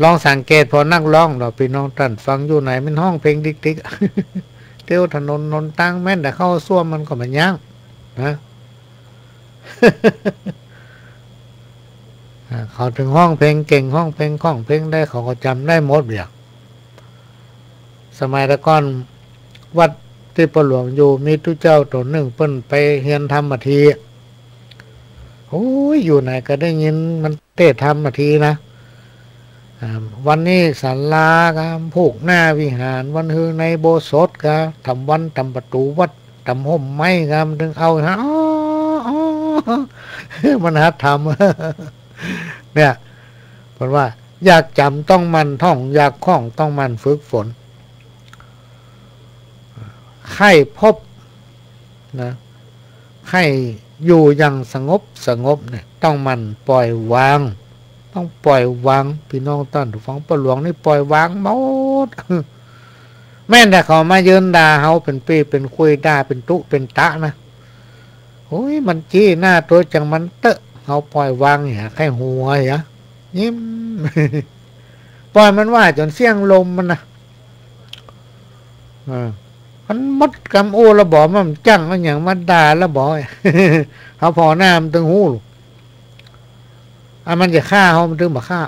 ลองสังเกตผ่อนักฮ้องเนาะ ปี้น้องต้านฟัง อยู่ไหนมันฮ้องเพลงติ๊กๆ เตียวถนนหนตาง แม้นแต่เข้าส้วมมันก็บ่ยั้งนะ อ่า เขาถึงฮ้องเพลงเก่ง ฮ้องเพลงคล่อง เพลงใดเขาก็จ๋ำได้หมดเหีย สมัยแต่ก่อน วัดตี้ป้อหลวงอยู่ มีตุ๊เจ้าต๋นนึ่ง เปิ้นไปเฮียนธรรมอะที โอ้ย อยู่ไหนก็ได้ยินมันเตศน์ธรรมอะทีนะ อ่า วันนี้ศาลาก็ผูกหน้าวิหาร วันฮือในอุโบสถก็ต๋ามวัน ต๋ามประตู๋วัด ต๋ามฮ่มไม้ก็มันถึงเอาฮะ อ๋อ อ๋อ มันหัดธรรม เนี่ย เปิ้นว่า อยากจ๋ำต้องหมั่นท่อง อยากคล่องต้องหมั่นฝึกฝน ใค่พบนะ ใค่อยู่อย่างสงบสงบเนี่ย ต้องหมั่นปล่อยวาง ต้องปล่อยวาง ปี้น้องต้านผู้ฟัง ป้อหลวงนี่ปล่อยวางหมด แม้นแต่เขามายืนด่าเฮาเป๋นปี้เป๋นคุย ด่าเป๋นตุ๊เป๋นตะนะ โอ้ย มันจี้หน้าตั๋วจังมันเต๊อะ เฮาปล่อยวางเหีย ใค่หัวเหีย ยิ้ม ปล่อยมันว่าจ๋นเสี้ยงลมมันนะ อ่า มันหมดกำอู้ละบ่ มันจั้งเอาหยังมาด่าละบ่ เฮาผ่อหน้ามันตึงฮู้ อันมันจะฆ่าเฮามันตึงบ่ฆ่า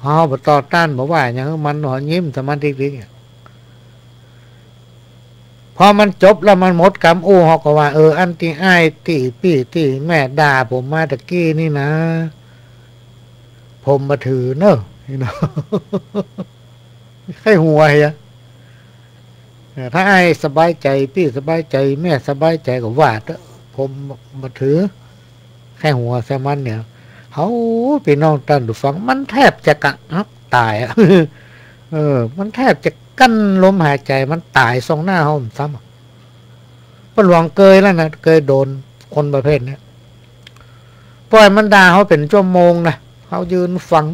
เฮาบ่ต่อต้านบ่ว่าหยัง มันหนอยิ้มใส่มันติ๊กๆ เนี่ย พอมันจบแล้วมันหมดกำอู้ เฮาก็ว่า เออ อันตี้อ้ายตี้ปี้ตี้แม่ด่าผมมาตะกี้นี่นะ ผมบ่ถือเนอะ นี่เนาะ ใค่หัวเหีย เออ ถ้าอ้ายสบายใจ๋ ปี้สบายใจ๋ แม่สบายใจ๋ก็ว่าเต๊อะ ผมบ่ถือ ใค่หัวใส่มันเนี่ย เฮา ปี้น้องต้านผู้ฟัง มันแทบจะกะต๋ายอะ เออ มันแทบจะกั้นลมหายใจ๋ มันต๋ายส่องหน้าเฮาซ้ำอะ ป้อหลวงเกยแล้วนะ เกยโดนคนประเภทเนี้ย ปล่อยมันด่าเฮาเป๋นชั่วโมงนะ เฮายืนฟัง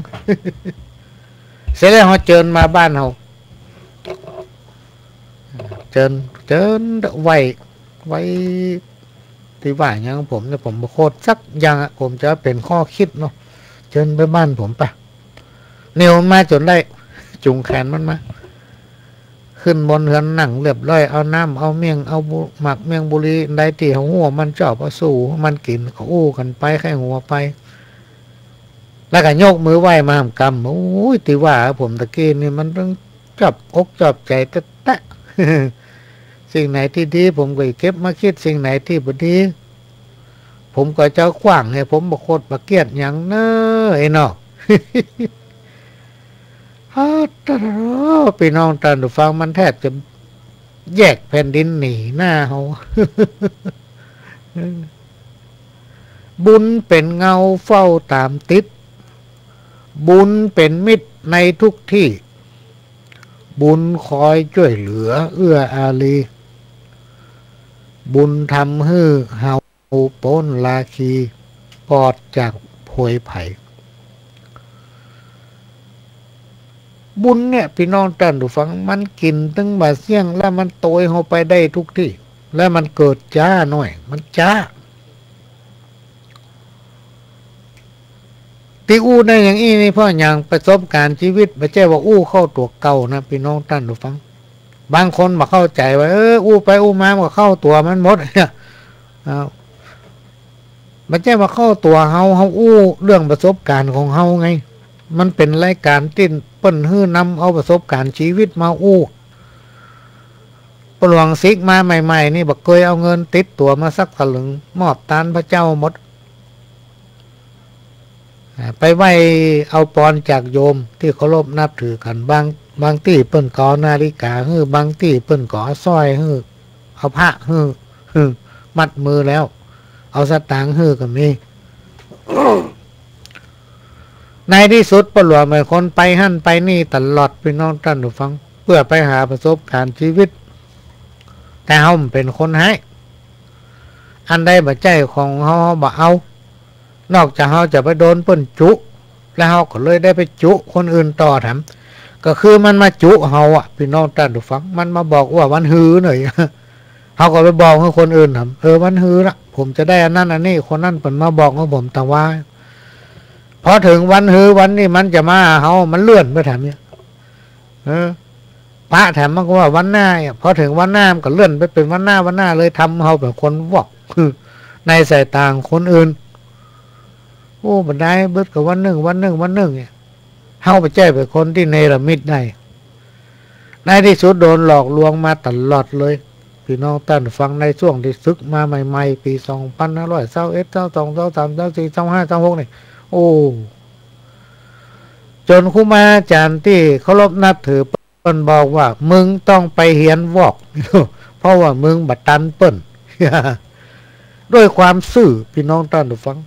เสร็จแล้วเฮาเจิญมาบ้านเฮา เจิญ เจิญไหว้ ไหว้ ตี้ว่าหยังผมเนี่ย ผมบ่โคตรสักอย่างอะ ผมจะเป๋นข้อคิดเนาะ เจิญไปบ้านผมไป เนี่ย มันมาจ๋นได้ จูงแขนมันมา ขึ้นบนเฮือนนั่งเรียบร้อย เอาน้ำ เอาเมี่ยง เอาบุ หมากเมี่ยงบุรี อันใดตี้เฮาฮู้ว่ามันจอบ เอาสู่มันกิ๋น ก็อู้กั๋นไป ใค่หัวไป แล้วก็ยกมือไหว้มาหามกำ โอ้ย ตี้ว่าผมตะกี้นี่มันตึงจอบอกจอบใจ๋แต๊ๆ สิ่งไหนตี้ดีผมก็เก็บมาคิด สิ่งไหนตี้บ่ดี ผมก็จะขว้างเหีย ผมบ่โคตรบ่เกลียดหยังเน้อ ไอ้เนาะ ฮะ ตะโธ่ ปี้น้องต้านผู้ฟัง มันแทบจะแยกแผ่นดินหนีหน้าเฮา บุญเป๋นเงาเฝ้าต๋ามติด บุญเป๋นมิตรในทุกตี้ บุญคอยจ้วยเหลือเอื้ออารี บุญทำหื้อเฮาป๊นราคี ปลอดจากโผยภัย บุญเนี่ย ปี้น้องต้านผู้ฟัง มันกิ๋นตึงบ่าเสี้ยง แล้วมันโตยเฮาไปได้กู้ตี้ แล้วมันเกิดจ๊าหน้อย มันจ๊า ตี้อู้ได้อย่างอี้นี่ เพราะหยัง ประสบก๋ารณ์จีวิต บ่ใจ้ว่าอู้เข้าตั๋วเก่านะ ปี้น้องต้านผู้ฟัง บางคนบ่เข้าใจ๋ว่า เออ อู้ไปอู้มา มันก็เข้าตั๋วมันหมด อ้าว บ่ใจ้ว่าเข้าตั๋วเฮา เฮาอู้เรื่องประสบก๋ารณ์ของเฮาไง มันเป๋นรายก๋ารณ์ตี้เปิ้นหื้อนำเอาประสบก๋ารณ์จีวิตมาอู้ ป้อหลวงสึกมาใหม่ๆ นี่บ่เกยเอาเงินติดตั๋วมาสักสลึง มอบตานพระเจ้าหมด อ่า ไปไหว้เอาปอนจากโยมตี้เคารพนับถือกั๋น บาง บางตี้เปิ้นก็เอานาฬิกาหื้อ บางตี้เปิ้นก็เอาสร้อยหื้อ เอาพระหื้อ หื้อ มัดมือแล้ว เอาสตางค์หื้อก็มี ในตี้สุดป้อหลวงเป๋นคนไปหั้นไปนี่ตลอด ปี้น้องต้านผู้ฟัง เปื้อไปหาประสบก๋ารณ์จีวิต แต่เฮาบ่เป๋นคนให้ อันใดบ่ใจ้ของเฮา เฮาบ่เอา นอกจากเฮาจะไปโดนเปิ้นจุ แล้วเฮาก็เลยได้ไปจุคนอื่นต่อแถม ก็คือมันมาจุเฮาอะ ปี้น้องต้านผู้ฟัง มันมาบอกว่าวันฮือหน่อย เฮาก็ไปบอกหื้อคนอื่นแถม เออ วันฮือละ ผมจะได้อันนั้นอันนี้ คนนั้นเปิ้นมาบอกหื้อผมตังวา พอเถิงวันฮือวันนี้มันจะมาหาเฮา มันเลื่อนไปแถมเนี่ย เออ พระแถมมันก็ว่าวันหน้าเนี่ย พอเถิงวันหน้ามันก็เลื่อนไปเป๋นวันหน้า วันหน้า เลยทำเฮาเป๋นคนวอก ในสายตาของคนอื่น โอ้ บ่ได้ เบิดก็วันนึ่ง วันนึ่ง วันนึ่งเนี่ย เฮาบ่ใจ้เป๋นคนตี้เนรมิตได้ ในตี้สุดโดนหลอกลวงมาตลอดเลย ปี้น้องต้านผู้ฟัง ในช่วงตี้สึกมาใหม่ๆ ปี๋สองปันห้าร้อยซาวเอ็ด ซาวสอง ซาวสาม ซาวสี่ ซาวห้า ซาวหก นี่ โอ้ จ๋นครูบาอาจ๋ารย์ตี้เคารพนับถือเปิ้นบอกว่า มึงต้องไปเฮียนวอก เพราะว่ามึงบ่ตันเปิ้น ด้วยความซื่อ ปี้น้องต้านผู้ฟัง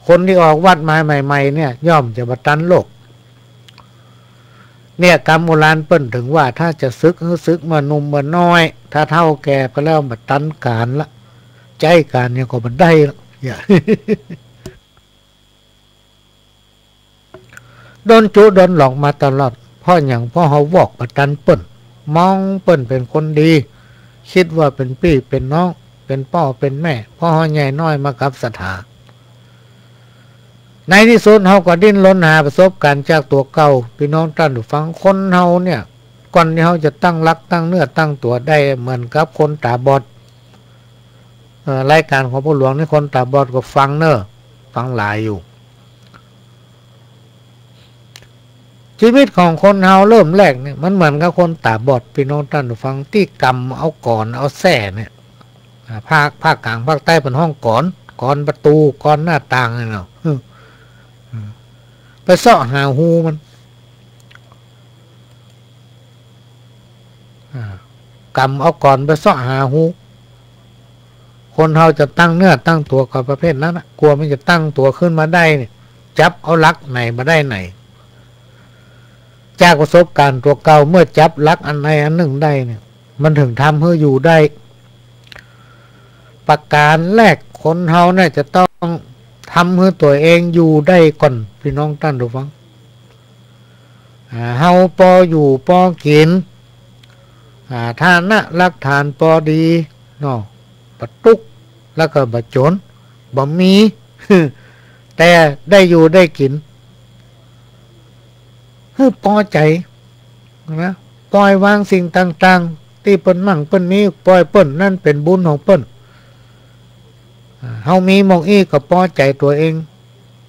คนตี้ออกวัดมาใหม่ๆ เนี่ย ย่อมจะบ่ตันโลก เนี่ย กำโบราณเปิ้นเถิงว่า ถ้าจะสึกหื้อสึกเมื่อหนุ่มเมื่อน้อย ถ้าเฒ่าแก่ไปแล้วบ่ตันก๋านละ ใจ๊ก๋านหยังก็บ่ได้ละ เนี่ย โดนจุโดนหลอกมาตลอด เพราะหยัง เพราะเฮาวอกบ่ตันเปิ้น มองเปิ้นเป๋นคนดี กึ๊ดว่าเป๋นปี้เป๋นน้อง เป๋นป้อเป๋นแม่ เพราะเฮาใหญ่น้อยมากับศรัทธา ในตี้สุดเฮาก็ดิ้นรนหาประสบก๋ารณ์จากตั๋วเก่า ปี้น้องต้านผู้ฟัง คนเฮาเนี่ย ก่อนตี้เฮาจะตั้งหลักตั้งเนื้อตั้งตั๋วได้เหมือนกับคนต๋าบอด เอ่อ รายก๋านของป้อหลวงนี่คนต๋าบอดก็ฟังเน่อ ฟังหลายอยู่ จีวิตของคนเฮาเริ่มแรกเนี่ย มันเหมือนกับคนต๋าบอด ปี้น้องต้านผู้ฟัง ตี้ก๋ำเอาก๋อนเอาแส้เนี่ย อ่า ภาค ภาคก๋าง ภาคใต้เปิ้นฮ้องก๋อน ก๋อนประตู๋ ก๋อนหน้าต่างเนี่ยเนาะ อืม อืม ไปเซาะหาฮูมัน อ่า ก๋ำเอาก๋อนไปเซาะหาฮู คนเฮาจะตั้งเนื้อตั้งตั๋วก็ประเภทนั้นน่ะ กว่ามันจะตั้งตั๋วขึ้นมาได้เนี่ย จับเอาหลักไหนมาได้ไหน จากประสบก๋ารณ์ตั๋วเก่า เมื่อจับหลักอันใดอันนึ่งได้เนี่ย มันเถิงทำหื้ออยู่ได้ ประก๋านแรกคนเฮาเนี่ยจะต้องทำหื้อตั๋วเองอยู่ได้ก่อน ปี้น้องต้านผู้ฟัง อ่า เฮาปออยู่ปอกิ๋น อ่า ฐานะหลักฐานปอดีเนาะ บ่ตุ๊กข์ แล้วก็บ่จ๋น บ่มี แต่ได้อยู่ได้กิ๋น หื้อปอใจ๋ นะ ปล่อยวางสิ่งต่างๆ ตี้เปิ้นมั่งเปิ้นมี ปล่อยเปิ้น นั้นเป๋นบุญของเปิ้น อ่า เฮามีหม่องอี้ก็ปอใจ๋ตั๋วเอง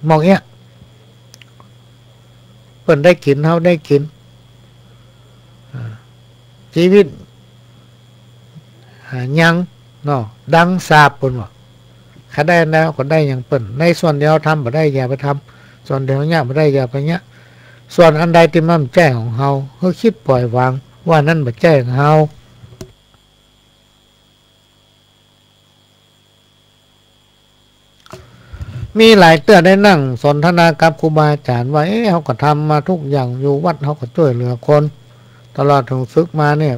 หม่องเอี้ย เปิ้นได้กิ๋น เฮาได้กิ๋น อ่า จีวิต อ่า ยัง เนาะ ดังสาปเปิ้นว่า ใค่ได้อันใดก็ได้อย่างเปิ้น ในส่วนตี้เฮาทำบ่ได้อย่าไปทำ ส่วนตี้เฮาเยียะบ่ได้อย่าไปเยียะ ส่วนอันใดตี้มันบ่ใจ้ของเฮา หื้อคิดปล่อยวาง ว่านั้นบ่ใจ้ของเฮา มีหลายเตื้อได้นั่งสนทนากับครูบาอาจ๋ารย์ว่า เอ๊ะ เฮาก็ทำมากู้อย่าง อยู่วัดเฮาก็จ้วยเหลือคน ตลอดเถิงสึกมาเนี่ย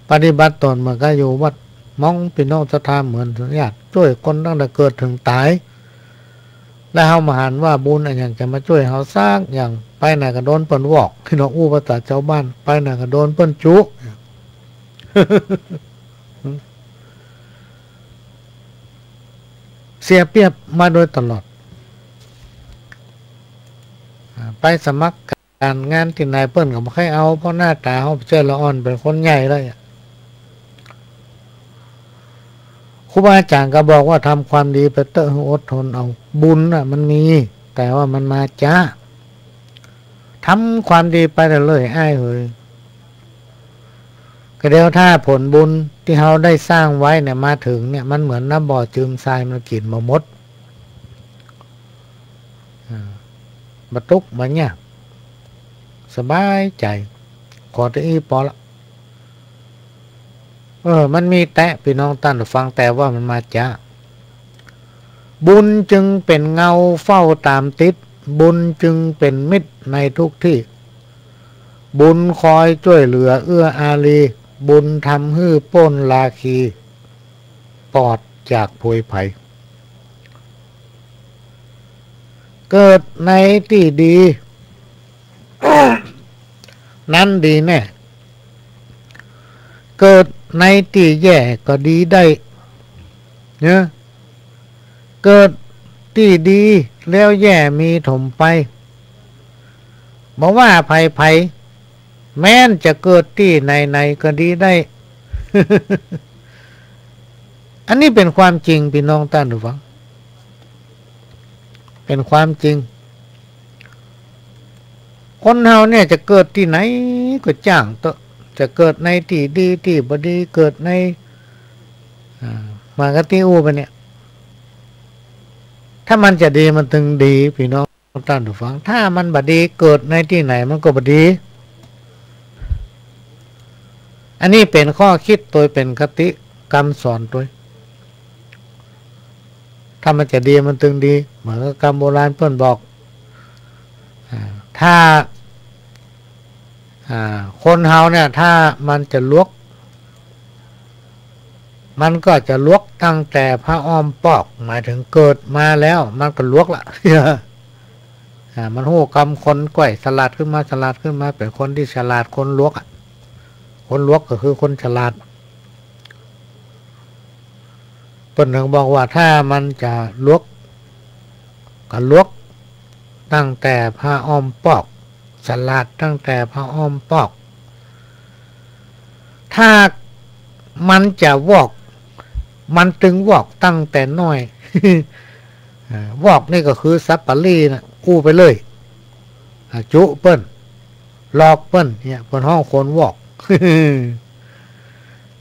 ปฏิบัติต๋นเหมือนกับอยู่วัด มองปี้น้องศรัทธาเหมือนญาติ จ้วยคนตั้งแต่เกิดเถิงต๋าย แล้วเฮาบ่หันว่าบุญอะหยังจะมาจ้วยเฮาสักอย่าง ไปไหนก็โดนเปิ้นวอก เนาะ อู้ภาษาจาวบ้าน ไปไหนก็โดนเปิ้นจุ เสียเปรียบมาโดยตลอด อ่า ไปสมัคร ก๋านงานตี้ไหนเปิ้นก็บ่ใค่เอา เพราะหน้าต๋าเฮาบ่ใจ้ละอ่อน เป๋นคนใหญ่แล้วอะ ครูบาอาจ๋ารย์ก็บอกว่า ทำความดีไปเต๊อะ อดทนเอา บุญน่ะมันมี แต่ว่ามันมาจ๊า ทำความดีไปเรื่อยๆ อ้ายเหย ก็เดี๋ยวถ้าผลบุญตี้เฮาได้สร้างไว้เนี่ยมาเถิงเนี่ย มันเหมือนน้ำบ่อจืมทราย มันกิ๋นบ่หมด อ่า บ่ตุ๊กข์บ่ยาก สบายใจ๋ ขอเต้าอี้ปอละ เออ มันมีแต๊ ปี้น้องต้านผู้ฟัง แต่ว่ามันมาจ๊า บุญจึงเป๋นเงาเฝ้าต๋ามติด บุญจึงเป๋นมิตรในทุกตี้ บุญคอยจ้วยเหลือเอื้ออารี บุญทำหื้อป๊นราคี ปลอดจากโผยภัย เกิดในตี้ดี นั้นดีแน่ เกิดในตี้แย่ก็ดีได้ เนาะ เกิดตี้ดีแล้วแย่มีถมไป บ่ว่าใผๆ แม้นจะเกิดตี้ไหนๆ ก็ดีได้ อันนี้เป๋นความจริง ปี้น้องต้านผู้ฟัง เป๋นความจริง คนเฮาเนี่ยจะเกิดตี้ไหนก็จ้างเต๊อะ จะเกิดในตี้ดีตี้บ่ดี เกิดใน อ่า มาก็ตี้อู้ไปเนี่ย ถ้ามันจะดีมันตึงดี ปี้น้องต้านผู้ฟัง ถ้ามันบ่ดี เกิดในตี้ไหนมันก็บ่ดี อันนี้เป๋นข้อคิดตวย เป๋นคติกำสอนตวย ถ้ามันจะดีมันตึงดี เหมือนกับกำโบราณเปิ้นบอก อ่า ถ้า อ่า คนเฮาเนี่ย ถ้ามันจะหลวก มันก็จะหลวกตั้งแต่ผ้าอ้อมปอก หมายถึงเกิดมาแล้วมันก็หลวกละ อ่า มันฮู้กำคนก้อย สลาดขึ้นมา สลาดขึ้นมา เป๋นคนตี้ฉลาด คนหลวกอะ คนหลวกก็คือคนฉลาด เปิ้นถึงบอกว่า ถ้ามันจะหลวก ก็หลวกตั้งแต่ผ้าอ้อมปอก สลาดตั้งแต่ผ้าอ้อมปอก ถ้ามันจะวอก มันตึงวอกตั้งแต่น้อย อ่า วอกนี่ก็คือสัปปะรีนะ อู้ไปเลย อ่า จุเปิ้น หลอกเปิ้นเนี่ย เปิ้นฮ้องคนวอก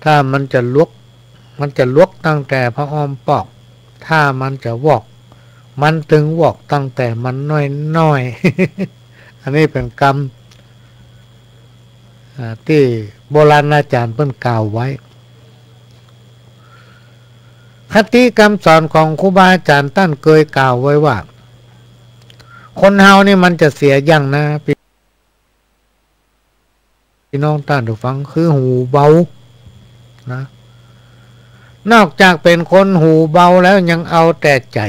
ถ้ามันจะหลวก มันจะหลวกตั้งแต่ผ้าอ้อมปอก ถ้ามันจะวอก มันตึงวอกตั้งแต่มันน้อยๆ อันนี้เป๋นกำ อ่า ตี้โบราณอาจ๋ารย์เปิ้นกล่าวไว้ คติกำสอนของครูบาอาจ๋ารย์ต้านเกยกล่าวไว้ว่า คนเฮานี่มันจะเสียอย่างนะ ปี้น้องต้านผู้ฟัง คือหูเบานะ นอกจากเป๋นคนหูเบาแล้วยังเอาแต่ใจ๋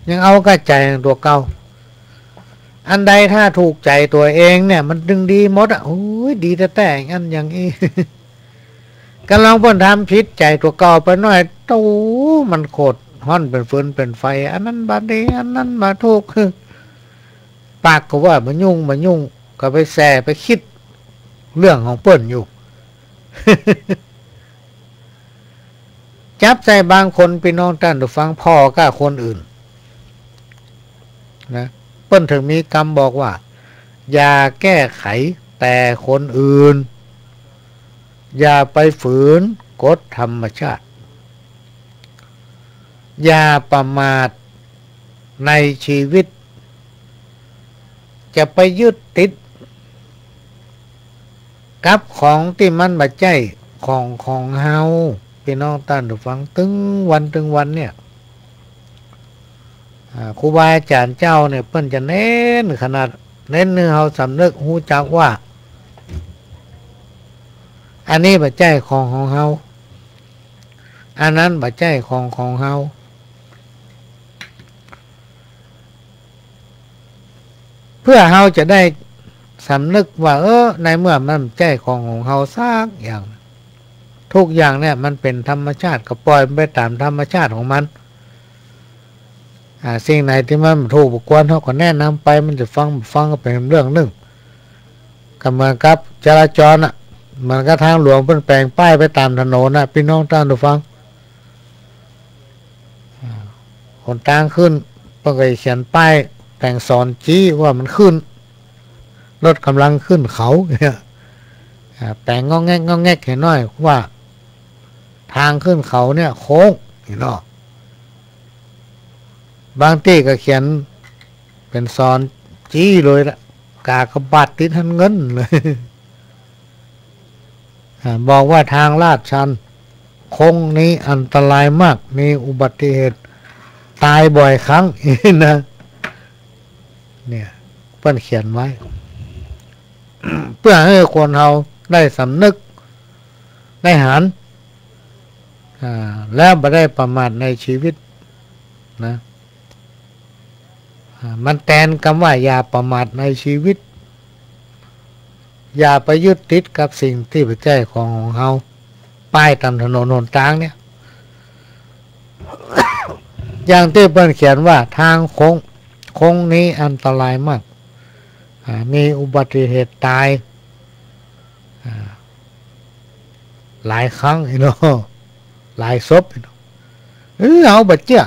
ยังเอาก้าใจ๋ตั๋วเก่า อันใดถ้าถูกใจ๋ตั๋วเองเนี่ย มันตึงดีหมดอะ โอ้ย ดีแต๊ๆ อย่างนั้นอย่างอี้ กำลังเปิ้นทำผิดใจ๋ตั๋วเก่าไปหน้อย โต้ มันโขดฮ้อนเป๋นฟืนเป๋นไฟ อันนั้นบ่ดี อันนั้นบ่ถูก ปากก็ว่าบ่ยุ่ง บ่ยุ่ง ก็ไปแส่ไปกึ๊ดเรื่องของเปิ้นอยู่ จับใส่บางคน ปี้น้องต้านผู้ฟัง ผ่อก้าคนอื่นนะ เปิ้นถึงมีกำบอกว่า อย่าแก้ไขแต่คนอื่น อย่าไปฝืนกฎธรรมชาติ อย่าประมาทในชีวิต จะไปยึดติดกับของตี้มันบ่ใจ้ของของเฮา ปี้น้องต้านผู้ฟัง ตึงวันตึงวันเนี่ย อ่า ครูบาอาจ๋ารย์เจ้าเนี่ย เปิ้นจะเน้นขนาด เน้นหื้อเฮาสำนึกฮู้จักว่า อันนี้บ่ใจ้ของของเฮา อันนั้นบ่ใจ้ของของเฮา ปื้อเฮาจะได้สำนึกว่า เออ ในเมื่อมันบ่ใจ้ของของเฮาสักอย่าง ทุกอย่างเนี่ยมันเป๋นธรรมชาติ ก็ป่อยมันไปต๋ามธรรมชาติของมัน อ่า สิ่งไหนตี้มันบ่ถูกบ่ควร เฮาก็แนะนำไป มันจะฟังบ่ฟังก็เป๋นเรื่องนึ่ง ก็เหมือนกับจราจรน่ะ เหมือนกับตางหลวงเปิ้นแป๋งป้ายไปต๋ามถนนน่ะ ปี้น้องต้านผู้ฟัง อ่า หนตางขึ้น เปิ้นก็เขียนป้ายแป๋งสอนจี๊ว่ามันขึ้น รถก่ำลังขึ้นเขาเนี่ย อ่า แป๋งงอกแงกงอกแงกหื้อหน้อยว่า ตางขึ้นเขาเนี่ยโค้ง หันก่อ บางตี้ก็เขียนเป๋นสอนจี๊เลยละ ก๋ากบาทติดหั้นเงินเลย อ่า บอกว่าตางลาดชัน โค้งนี้อันตรายมาก มีอุบัติเหตุต๋ายบ่อยครั้ง นะ เนี่ย เปิ้นเขียนไว้ เปื้อหื้อคนเฮาได้สำนึก ได้หัน อ่า แล้วบ่ได้ประมาทในชีวิตนะ อ่า มันแตนกำว่าอย่าประมาทในชีวิต อย่าไปยึดติดกับสิ่งตี้บ่ใจ้ของของเฮา ป้ายต๋ามถนนหนตางเนี่ย อย่างตี้เปิ้นเขียนว่าตางโค้ง โค้งนี้อันตรายมาก อ่า มีอุบัติเหตุต๋าย อ่า หลายครั้ง หันก่อ หลายศพ หันก่อ เออ เฮาบ่เจื้อ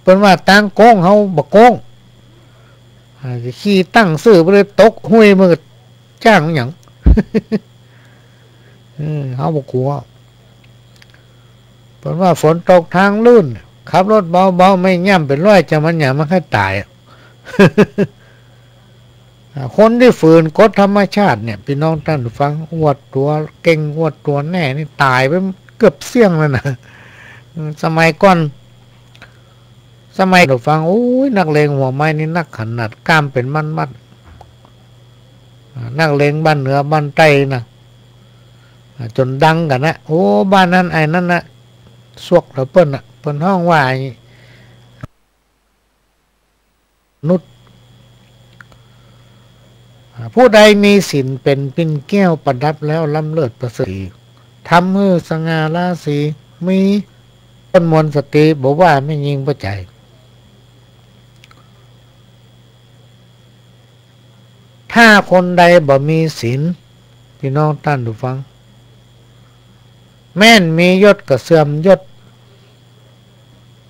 เปิ้นว่าตางโก๊ง เฮาบ่โก๊ง อ่า ขี่ตั้งซื่อไปเลย ตกห้วยมันก็จ้างหยัง เออ เฮาบ่กั๋ว เปิ้นว่าฝนตกตางลื่น ขับรถเบาๆ ไม้ย่ำเป๋นร้อย จะมันหยังมันใค่ต๋ายอะ อ่า คนตี้ฝืนกฎธรรมชาติเนี่ย ปี้น้องต้านผู้ฟัง อวดตั๋วเก่ง อวดตั๋วแน่นี่ ต๋ายไปเกือบเสี้ยงแล้วนะ อืม สมัยก่อน สมัย ผู้ฟัง โอ้ย นักเลงหัวไม้นี่นักขนาด ก้ามเป๋นมัดๆ อ่า นักเลงบ้านเหนือบ้านใต้นะ อ่า จ๋นดังกั๋นนะ โอ้ บ้านนั้นไอ้นั้นนะ ซวกเถาเปิ้นนะ เปิ้นฮ้องว่าไอ้ นุช อ่า ผู้ใดมีศีลเป๋นปิ่นแก้วประดับแล้วล้ำเลิศประเสริฐ ทำหื้อสง่าราศี มีต้นมนต์สตรี บ่ว่าแม่ญิงป้อจาย ถ้าคนใดบ่มีศีล ปี้น้องต้านผู้ฟัง แม้นมียศก็เสื่อมยศ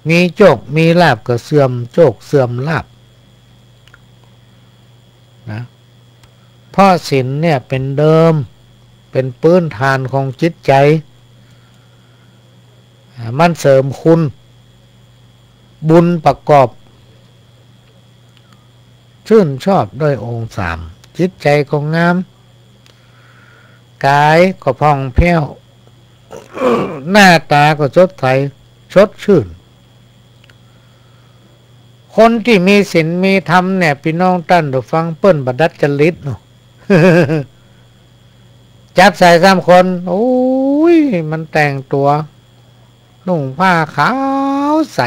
มีโจคมีลาภก็เสื่อมโจคเสื่อมลาภนะ เพราะศีลเนี่ยเป๋นเดิม เป๋นปื้นฐานของจิตใจ๋ อ่า มันเสริมคุณ บุญประกอบ ชื่นชอบด้วยองค์สาม จิตใจ๋ก็งาม ก๋ายก็ผ่องแผ้ว หน้าต๋าก็สดใส สดชื่น คนตี้มีศีลมีธรรมเนี่ย ปี้น้องต้านผู้ฟัง เปิ้นบ่ดัดจริตเนาะ จั๊บใส่ซ้ำคน โอ้ย มันแต่งตั๋ว นุ่งผ้าขาวใส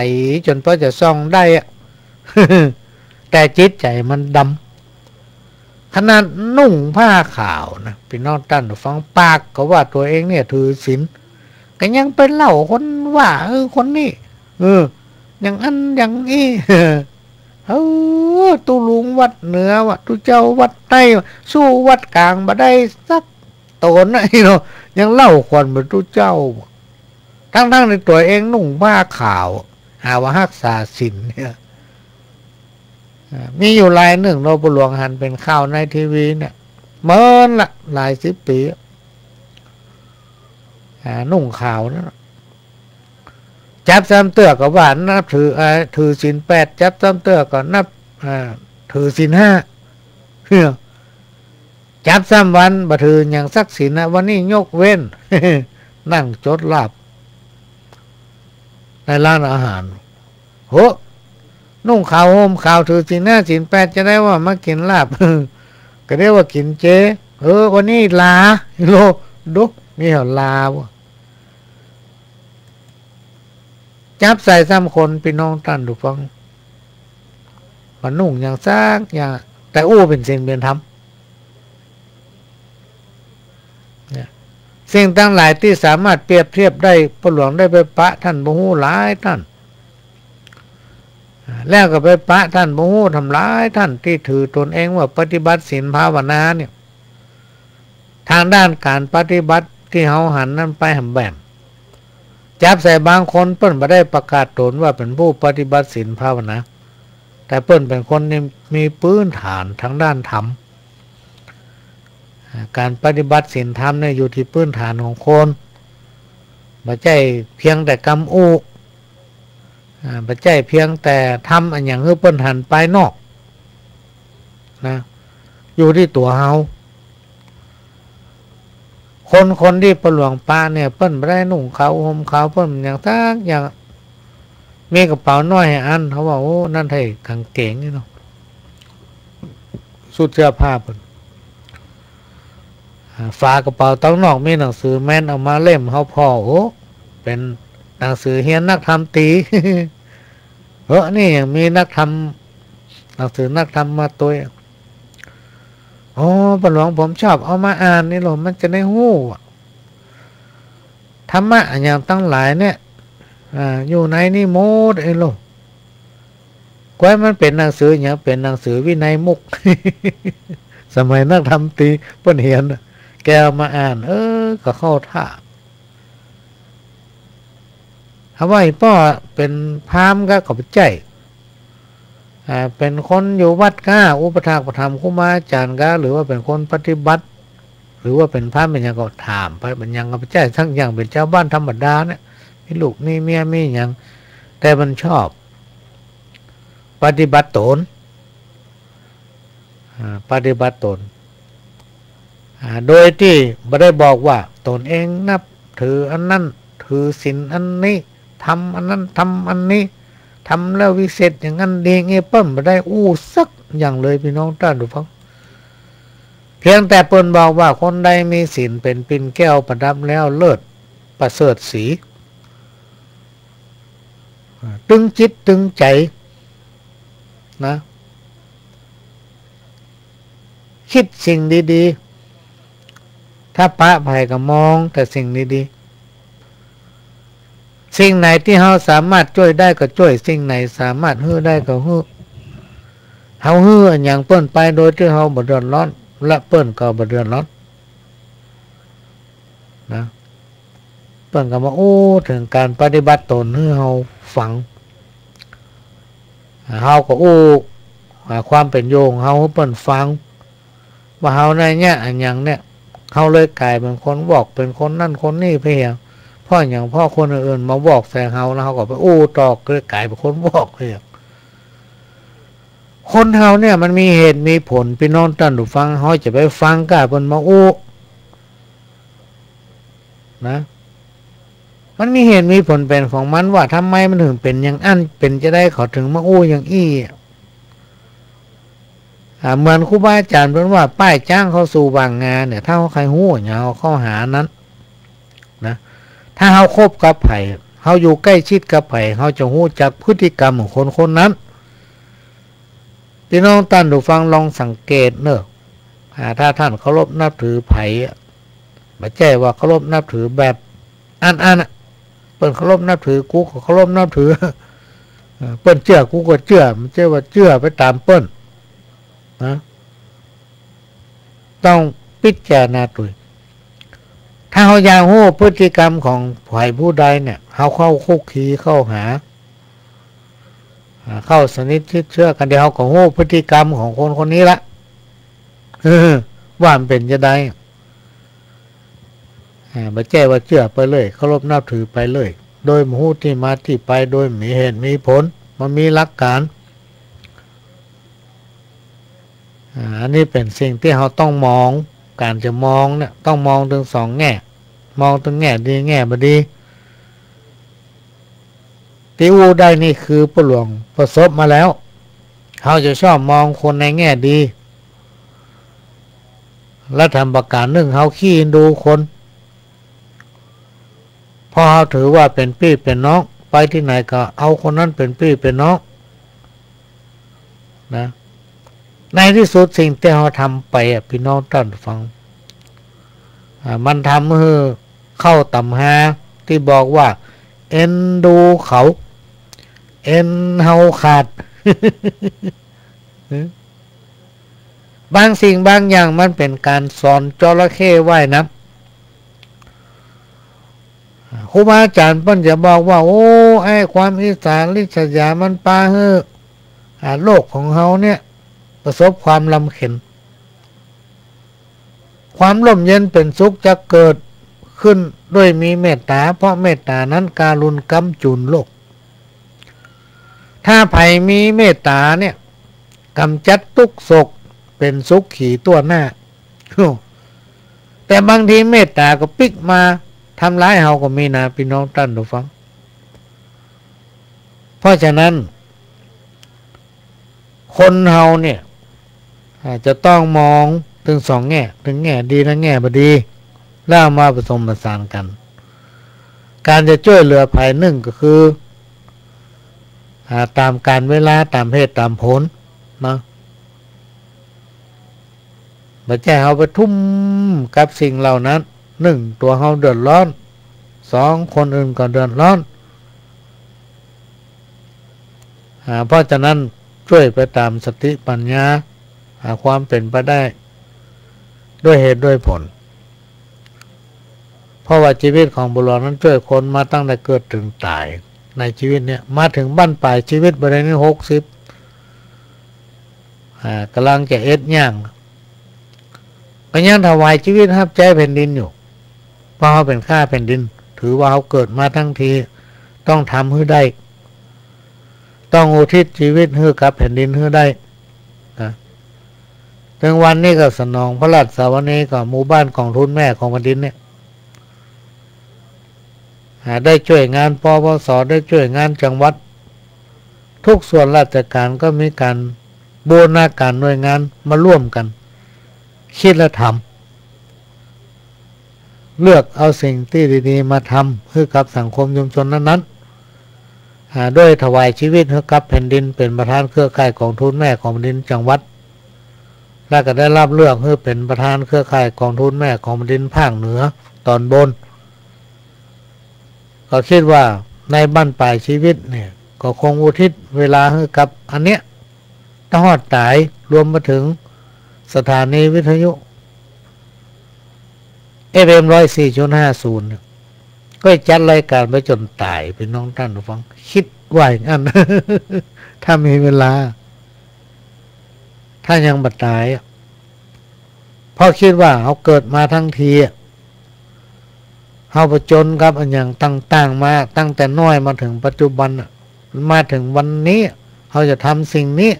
จ๋นปอจะส่องได้อะ แต่จิตใจ๋มันดำ ขนาดนุ่งผ้าขาวนะ ปี้น้องต้านผู้ฟัง ปากก็ว่าตั๋วเองเนี่ยถือศีล ก็ยังไปเล่าคนว่า เออ คนนี้ เออ อย่างอั้นอย่างอี้ เออ ตุ๊ลุงวัดเหนือว่า ตุ๊เจ้าวัดใต้ว่า สู้วัดก๋างบ่ได้สักต๋นนะ เนาะ ยังเล่าขวัญเหมือนตุ๊เจ้า ทั้งๆ ในตั๋วเองนุ่งผ้าขาว หาว่าฮักษาศีลเนี่ย อ่า มีอยู่รายนึ่งเนาะ ป้อหลวงหันเป๋นข่าวในทีวีเนี่ย เมินละ หลายสิบปี๋ อ่า นุ่งขาวนั่นน่ะ จั๊บซ้ำเตื้อก็ว่านับถือ อ่า ถือศีลแปด จั๊บซ้ำเตื้อก็นับ อ่า ถือศีลห้า เฮ้อ จั๊บซ้ำวันบ่ถือหยังสักศีลนะ วันนี้ยกเว้น นั่งจดลาภในร้านอาหาร โห นุ่งขาวห่มขาวถือศีลห้าศีลแปด จะได้ว่ามากิ๋นลาภ ก็ได้ว่ากิ๋นเจ เออ วันนี้ลา โล ดู มีเหรอลาบ่ จั๊บใส่ซ้ำคน ปี้น้องต้านผู้ฟัง บ่นุ่งหยังสักอย่าง แต่อู้เป๋นศีลเป๋นธรรม เนี่ย สิ่งตังหลายตี้สามารถเปรียบเทียบได้ ป้อหลวงได้ไปปะต้านบ่ฮู้หลายต้าน อ่า แล้วก็ไปปะต้านบ่ฮู้ทำหลายต้านตี้ถือตนเองว่าปฏิบัติศีลภาวนาเนี่ย ตางด้านก๋านปฏิบัติตี้เฮาหันนั้นไปหำแบ่ม จับใส่บางคนเปิ้นบ่ได้ประกาศตนว่าเป๋นผู้ปฏิบัติศีลภาวนา แต่เปิ้นเป๋นคนนี่มีปื้นฐานตางด้านธรรม อ่า ก๋านปฏิบัติศีลธรรมเนี่ยอยู่ตี้ปื้นฐานของคน บ่ใจ้เพียงแต่กำอู้ อ่า บ่ใจ้เพียงแต่ทำอะหยังหื้อเปิ้นหันปายนอกนะ อยู่ตี้ตั๋วเฮา คนคนตี้ป้อหลวงปะเนี่ย เปิ้นบ่ได้นุ่งขาวห่มขาว เปิ้นบ่หยังสักอย่าง มีกระเป๋าน้อยอัน เฮาว่า โอ้ นั้นใช่ก๋างเก๋งนี่เนาะ สุดเสื้อผ้าเปิ้น อ่า ฝากระเป๋าตังนอกมีหนังสือแม้นเอามาเล่ม เฮาผ่อ โอ้ เป๋นหนังสือเฮียนนักธรรมตรี เฮ้อ นี่ยังมีนักธรรม หนังสือนักธรรมมาตวย อ๋อ ป้อหลวง ผมชอบเอามาอ่านนี่โลด มันจะได้ฮู้อะ ธรรมะอะหยังตังหลายเนี่ย อ่า อยู่ในนี่หมดเอ้ยโลด ก๊วยมันเป๋นหนังสือหยัง เป๋นหนังสือวินัยมุก สมัยนักธรรมตรีเปิ้นเฮียนน่ะ แกเอามาอ่าน เออ ก็เข้าท่า เฮาว่า ไอ้ป้อเป๋นพราหมณ์ก็ ก็บ่ใจ้ อ่า เป๋นคนอยู่วัดก้า อุปัฏฐากอุปถัมภ์ครูบาอาจ๋ารย์ก้า หรือว่าเป๋นคนปฏิบัติ หรือว่าเป๋นพราหมณ์เป๋นหยังก็ถามไป เป๋นหยังก็บ่ใจ้สักอย่าง เป๋นจาวบ้านธรรมดาเนี่ย มีลูกมีเมียมีหยัง แต่มันชอบปฏิบัติตน อ่า ปฏิบัติตน อ่า โดยตี้บ่ได้บอกว่าตนเองนับถืออันนั้น ถือศีลอันนี้ ทำอันนั้น ทำอันนี้ ทำแล้ววิเศษอย่างนั้นดีงี้ เปิ้นบ่ได้อู้สักอย่างเลย พี่น้องต้านผู้ฟัง เพียงแต่เปิ้นบอกว่าคนใดมีศีลเป๋นปิ่นแก้วประดับแล้วเลิศประเสริฐศรี อ่า ตึงจิตตึงใจ๋นะ กึ๊ดสิ่งดีๆ ถ้าปะใผก็มองแต่สิ่งดีๆ สิ่งไหนตี้เฮาสามารถจ้วยได้ก็จ้วย สิ่งไหนสามารถหื้อได้ก็หื้อ เฮาหื้ออะหยังเปิ้นไปโดยตี้เฮาบ่เดือดร้อน และเปิ้นก็บ่เดือดร้อนนะ เปิ้นก็มาอู้เถิงก๋านปฏิบัติตนหื้อเฮาฟัง เฮาก็อู้ อ่า ความเป๋นอยู่ของเฮาหื้อเปิ้นฟัง ว่าเฮาในเนี้ยอะหยังเนี่ย เฮาเลยก๋ายเป๋นคนวอก เป๋นคนนั้นคนนี้ไปเหีย เพราะหยัง เพราะคนอื่นๆ มาวอกใส่เฮา แล้วเฮาก็ไปอู้ต่อ ก็เลยก๋ายเป๋นคนวอกไปเหีย คนเฮาเนี่ยมันมีเหตุมีผล พี่น้องต้านผู้ฟัง เฮาจะไปฟังก้าเปิ้นมาอู้นะ มันมีเหตุมีผลเป๋นของมัน ว่าทำไมมันเถิงเป๋นอย่างอั้น เป๋นจาใดเขาเถิงมาอู้อย่างอี้ อ่า เหมือนครูบาอาจ๋ารย์เปิ้นว่า ป้ายจ๊างเข้าสู่หว่างงาเนี่ย ถ้าเฮาใค่ฮู้เนี่ย เฮาเข้าหานั้นนะ ถ้าเฮาคบกับใผ เฮาอยู่ใก้ชิดกับใผ เฮาจะฮู้จักพฤติกรรมของคนคนนั้น พี่น้องต้านผู้ฟังลองสังเกตเน่อ อ่า ถ้าต้านเคารพนับถือใผอะ บ่ใจ้ว่าเคารพนับถือแบบอั้นๆ อะ เปิ้นเคารพนับถือ กูก็เคารพนับถือ เออ เปิ้นเจื้อ กูก็เจื้อ บ่ใจ้ว่าเจื้อไปต๋ามเปิ้นนะ ต้องพิจารณาตวย ถ้าเฮาอยากฮู้พฤติกรรมของใผผู้ใดเนี่ย เฮาเข้าคลุกคลีเข้าหา อ่า เข้าสนิทชิดเชื้อกั๋น เดี๋ยวเฮาก็ฮู้พฤติกรรมของคนคนนี้ละ เออ ว่ามันเป๋นจาใด อ่า บ่ใจ้ว่าเจื้อไปเลย เคารพนับถือไปเลย โดยบ่ฮู้ตี้มาตี้ไป โดยบ่มีเหตุมีผล บ่มีหลักการ อ่า อันนี้เป๋นสิ่งตี้เฮาต้องมอง ก๋านจะมองเนี่ย ต้องมองเถิงสองแง่ มองเถิงแง่ดีแง่บ่ดี ตี้อู้ได้นี่คือป้อหลวงประสบมาแล้ว เฮาจะชอบมองคนในแง่ดี และแถมประก๋านนึ่ง เฮาขี้เอ็นดูคน เพราะเฮาถือว่าเป๋นปี้เป๋นน้อง ไปตี้ไหนก็เอาคนนั้นเป๋นปี้เป๋นน้องนะ ในตี้สุดสิ่งตี้เฮาทำไปอะ ปี้น้องต้านฟัง อ่า มันทำหื้อเข้าต๋ำฮาตี้บอกว่า เอ็นดูเขา เอ็นเฮาขาด บางสิ่งบางอย่างมันเป๋นก๋านสอนจระเข้ว่ายน้ำ ครูบาอาจ๋ารย์เปิ้นจะบอกว่า โอ้ ไอ้ความอิจฉาริษยามันปาหื้อ อ่า โลกของเฮาเนี่ย ประสบความลำเข็ญ ความร่มเย็นเป๋นสุขจะเกิดขึ้นด้วยมีเมตต๋า เพราะเมตต๋านั้นการุณก๊ำจูนโลก ถ้าใผมีเมตต๋าเนี่ย ก๋ำจัดตุ๊กข์โศกเป๋นสุขีทั่วหน้า แต่บางทีเมตต๋าก็ปิ๊กมาทำร้ายเฮาก็มีนะ ปี้น้องต้านผู้ฟัง เพราะฉะนั้น คนเฮาเนี่ย อ่า จะต้องมองเถิงสองแง่ เถิงแง่ดีและแง่บ่ดี แล้วเอามาผสมผสานกั๋น ก๋านจะจ้วยเหลือใผนึ่งก็คือ อ่า ต๋ามกาลเวลา ต๋ามเหตุต๋ามผลเนาะ บ่ใจ้เฮาไปทุ่มกับสิ่งเหล่านั้น นึ่ง ตั๋วเฮาเดือดร้อน สอง คนอื่นก็เดือดร้อน อ่า เพราะฉะนั้นจ้วยไปต๋ามสติปัญญา อ่า ความเป๋นไปได้ ด้วยเหตุด้วยผล เพราะว่าจีวิตของบุรุษนั้นจ้วยคนมาตั้งแต่เกิดเถิงต๋าย ในจีวิตเนี่ย มาเถิงบั้นปลายจีวิตบ่าดนี้หกสิบ อ่า ก่ำลังจะเอ็ดย่าง ก็ยังถวายจีวิตฮับใจ๊แผ่นดินอยู่ เพราะเฮาเป๋นข้าแผ่นดิน ถือว่าเฮาเกิดมาตังที ต้องทำหื้อได้ ต้องอุทิศจีวิตหื้อกับแผ่นดินหื้อได้นะ เถิงวันนี้ก็สนองพระราชสวนีกับหมู่บ้านกองทุนแม่ของแผ่นดินเนี่ย อ่า ได้จ้วยงาน ปวส ได้จ้วยงานจังหวัด ทุกส่วนราชการก็มีก๋านบูรณาการหน่วยงานมาร่วมกั๋น กึ๊ดและทำ เลือกเอาสิ่งตี้ดีๆ มาทำหื้อกับสังคมชุมชนนั้นๆ อ่า โดยถวายจีวิตหื้อกับแผ่นดิน เป๋นประธานเครือข่ายกองทุนแม่ของแผ่นดินจังหวัด และก็ได้รับเลือกหื้อเป๋นประธานเครือข่ายกองทุนแม่ของแผ่นดินภาคเหนือต๋อนบน ก็กึ๊ดว่าในบั้นปลายจีวิตเนี่ย ก็คงอุทิศเวลาหื้อกับอันเนี้ย ต๋อดต๋าย รวมมาเถิงสถานีวิทยุ เอฟเอ็ม ร้อยสี่จุดห้าศูนย์ เนี่ย ก็จัดรายการไปจ๋นต๋าย ปี้น้องต้านผู้ฟัง กึ๊ดว่าอย่างนั้น ถ้ามีเวลา ถ้ายังบ่ต๋ายอะ เพราะกึ๊ดว่าเฮาเกิดมาตังทีอะ เฮาผจญกับอะหยังต่างๆ มาตั้งแต่น้อยมาเถิงปัจจุบันน่ะ มาเถิงวันนี้ เฮาจะทำสิ่งนี้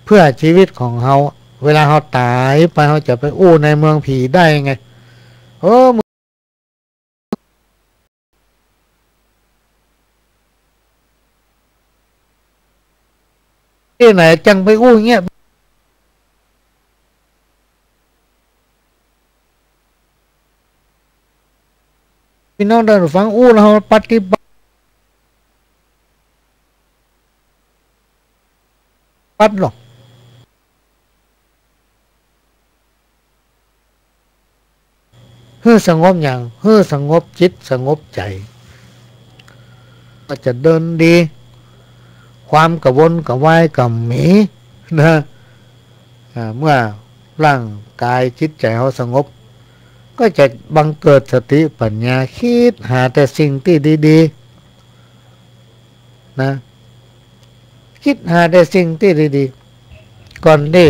เพื่อจีวิตของเฮา เวลาเฮาต๋ายไป เฮาจะไปอู้ในเมืองผีได้ไง เออ ตี้ไหนจังไปอู้เงี้ย ปี้น้องต้านผู้ฟัง อู้แล้วเฮาปฏิบัติ ปัดหรอก หื้อสงบอย่าง หื้อสงบจิตสงบใจ๋ ก็จะเดินดี ความกระวนกระวายก็บ่มีนะ อ่า เมื่อร่างกายจิตใจ๋เฮาสงบ ก็จะบังเกิดสติปัญญา กึ๊ดหาแต่สิ่งตี้ดีๆ นะ กึ๊ดหาแต่สิ่งตี้ดีๆ ก่อนตี้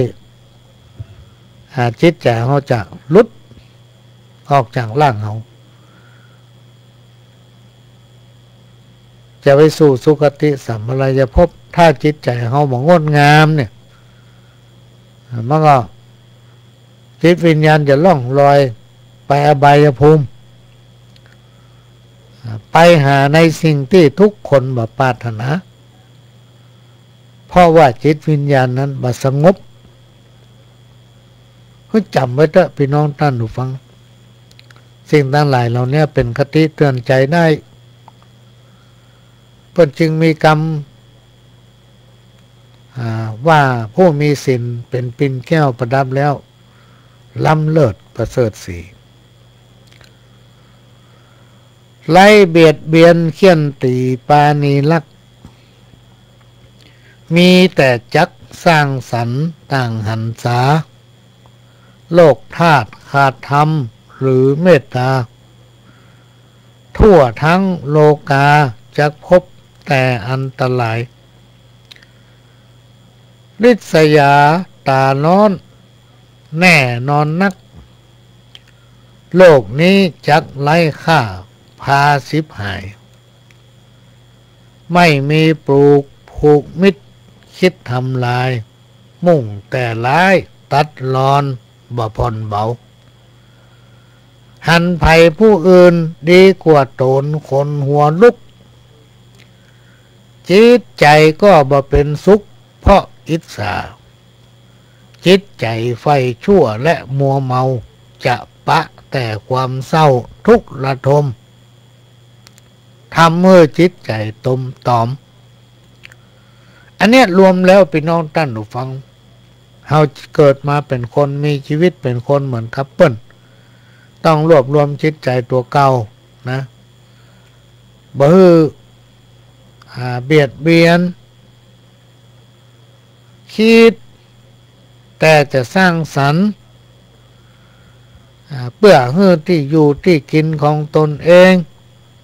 อ่า จิตใจ๋เฮาจะหลุดออกจากร่างเฮา จะไปสู่สุคติสัมปรายภพ ถ้าจิตใจ๋เฮาบ่งดงามเนี่ย อ่า มันก็ จิตวิญญาณจะล่องลอยไปอบายภูมิ อ่า ไปหาในสิ่งตี้ทุกคนบ่ปรารถนา เพราะว่าจิตวิญญาณนั้นบ่สงบ หื้อจ๋ำไว้เต๊อะ ปี้น้องต้านผู้ฟัง สิ่งตังหลายเหล่านี้เป๋นคติเตือนใจ๋ได้ เปิ้นจึงมีกำ อ่า ว่าผู้มีศีลเป๋นปิ่นแก้วประดับแล้ว ล้ำเลิศประเสริฐศรี ไร้เบียดเบียนเฆี่ยนตี๋ปราณีรัก มีแต่จักสร้างสรรค์ต่างหันษา โลกธาตุขาดธรรมหรือเมตตา ทั่วทั้งโลกาจักพบแต่อันตราย ริษยาต๋าร้อนแน่นอนนัก โลกนี้จักไร้ค่าพาฉิบหาย ไม่มีปลูกผูกมิตรคิดทำลาย มุ่งแต่ร้ายตัดรอนบ่ผ่อนเบา หันใผผู้อื่นดีกว่าต๋นขนหัวลุก จิตใจ๋ก็บ่เป๋นสุขเพราะอิจฉา จิตใจ๋ใฝ่ชั่วและมัวเมา จะปะแต่ความเศร้าทุกข์ระทม ทำหื้อจิตใจ๋ตมตอม อันเนี้ยรวมแล้วพี่น้องต้านผู้ฟัง เฮาเกิดมาเป๋นคน มีจีวิตเป๋นคนเหมือนกับเปิ้น ต้องรวบรวมจิตใจ๋ตั๋วเก่านะ บ่หื้อ อ่า เบียดเบียน คิดแต่จะสร้างสรรค์ อ่า เปื้อหื้อตี้อยู่ตี้กิ๋นของต๋นเอง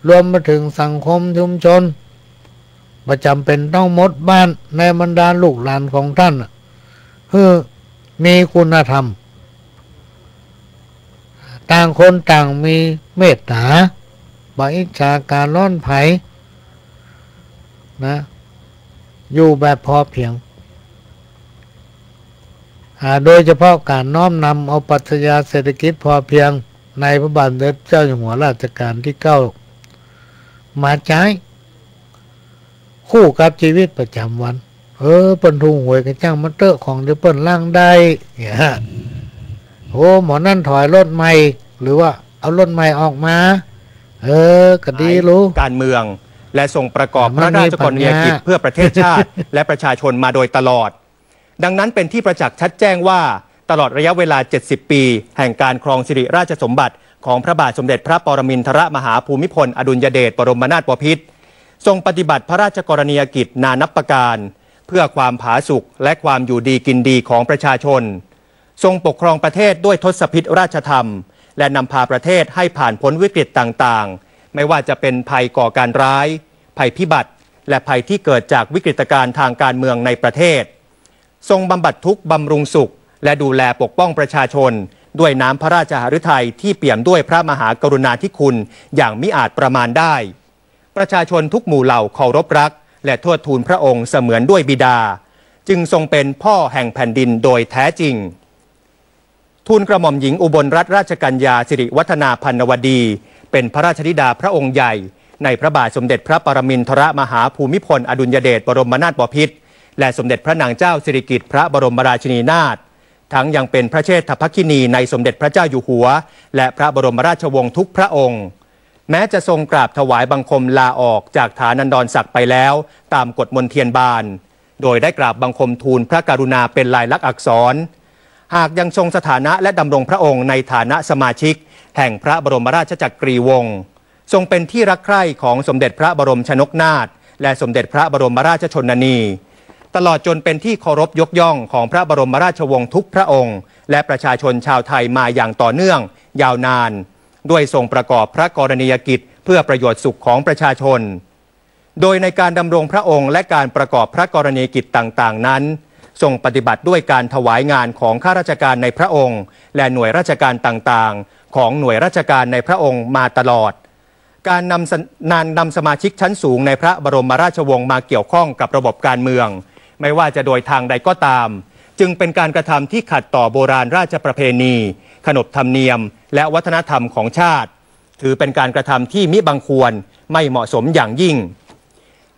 รวมไปเถิงสังคมชุมชน บ่จ๋ำเป๋นต้องหมดบ้าน ในบรรดาลูกหลานของต้านน่ะ หื้อมีคุณธรรม ต่างคนต่างมีเมตต๋า บ่อิจฉาก๋าร้อนใผนะ อยู่แบบพอเพียง อ่า โดยเฉพาะก๋านน้อมนำเอาปรัชญาเศรษฐกิจพอเพียงในพระบาทสมเด็จเจ้าอยู่หัวรัชกาลตี้เก้ามาใจ๊ คู่กับจีวิตประจ๋ำวัน เออ เปิ้นถูกหวยก็จ้างมันเต๊อะ ของตี้เปิ้นล้างได้ เนี่ยฮะ โอ้ หมอนั่นถอยรถใหม่ หรือว่าเอารถใหม่ออกมา เออ ก็ดีลูก ก๋านเมือง และทรงประกอบพระราชกรณียกิจเพื่อประเทศชาติและประชาชนมาโดยตลอด ดังนั้นเป๋นตี้ประจักษ์ชัดแจ้งว่า ตลอดระยะเวลา เจ็ดสิบ ปี แห่งการครองสิริราชสมบัติของพระบาทสมเด็จพระปรมินทรมหาภูมิพลอดุลยเดชบรมนาถบพิตร ทรงปฏิบัติพระราชกรณียกิจนานับประการ เพื่อความผาสุกและความอยู่ดีกินดีของประชาชน ทรงปกครองประเทศด้วยทศพิธราชธรรม และนำพาประเทศให้ผ่านพ้นวิกฤตต่างๆ ไม่ว่าจะเป็นภัยก่อการร้าย ภัยพิบัติ และภัยที่เกิดจากวิกฤตการณ์ทางการเมืองในประเทศ ทรงบำบัดทุกข์บำรุงสุข และดูแลปกป้องประชาชน ด้วยน้ำพระราชหฤทัยที่เปี่ยมด้วยพระมหากรุณาธิคุณอย่างมิอาจประมาณได้ ประชาชนทุกหมู่เหล่าเคารพรัก และเทิดทูนพระองค์เสมือนด้วยบิดา จึงทรงเป็นพ่อแห่งแผ่นดินโดยแท้จริง ทูลกระหม่อมหญิงอุบลรัตนราชกัญญาสิริวัฒนาพันนวดี เป็นพระราชธิดาพระองค์ใหญ่ ในพระบาทสมเด็จพระปรมินทรมหาภูมิพลอดุลยเดชบรมนาถบพิตร และสมเด็จพระนางเจ้าสิริกิติ์พระบรมราชินีนาถ ทั้งยังเป็นพระเชษฐภคินีในสมเด็จพระเจ้าอยู่หัว และพระบรมราชวงศ์ทุกพระองค์ แม้จะทรงกราบถวายบังคมลาออกจากฐานันดรศักดิ์ไปแล้ว ตามกฎมนเทียนบาน โดยได้กราบบังคมทูลพระกรุณาเป็นลายลักษณ์อักษร หากยังทรงสถานะและดำรงพระองค์ในฐานะสมาชิกแห่งพระบรมราชจักรีวงศ์ ทรงเป็นที่รักใคร่ของสมเด็จพระบรมชนกนาถ และสมเด็จพระบรมราชชนนี ตลอดจนเป็นที่เคารพยกย่องของพระบรมราชวงศ์ทุกพระองค์ และประชาชนชาวไทยมาอย่างต่อเนื่องยาวนาน ด้วยทรงประกอบพระกรณียกิจเพื่อประโยชน์สุขของประชาชน โดยในการดำรงพระองค์และการประกอบพระกรณียกิจต่างๆ นั้น ทรงปฏิบัติด้วยการถวายงานของข้าราชการในพระองค์ และหน่วยราชการต่างๆ ของหน่วยราชการในพระองค์มาตลอด การนำส- นานนำสมาชิกชั้นสูงในพระบรมราชวงศ์มาเกี่ยวข้องกับระบบการเมือง ไม่ว่าจะโดยทางใดก็ตาม จึงเป็นการกระทำที่ขัดต่อโบราณราชประเพณี ขนบธรรมเนียม และวัฒนธรรมของชาติ ถือเป็นการกระทำที่มิบังควร ไม่เหมาะสมอย่างยิ่ง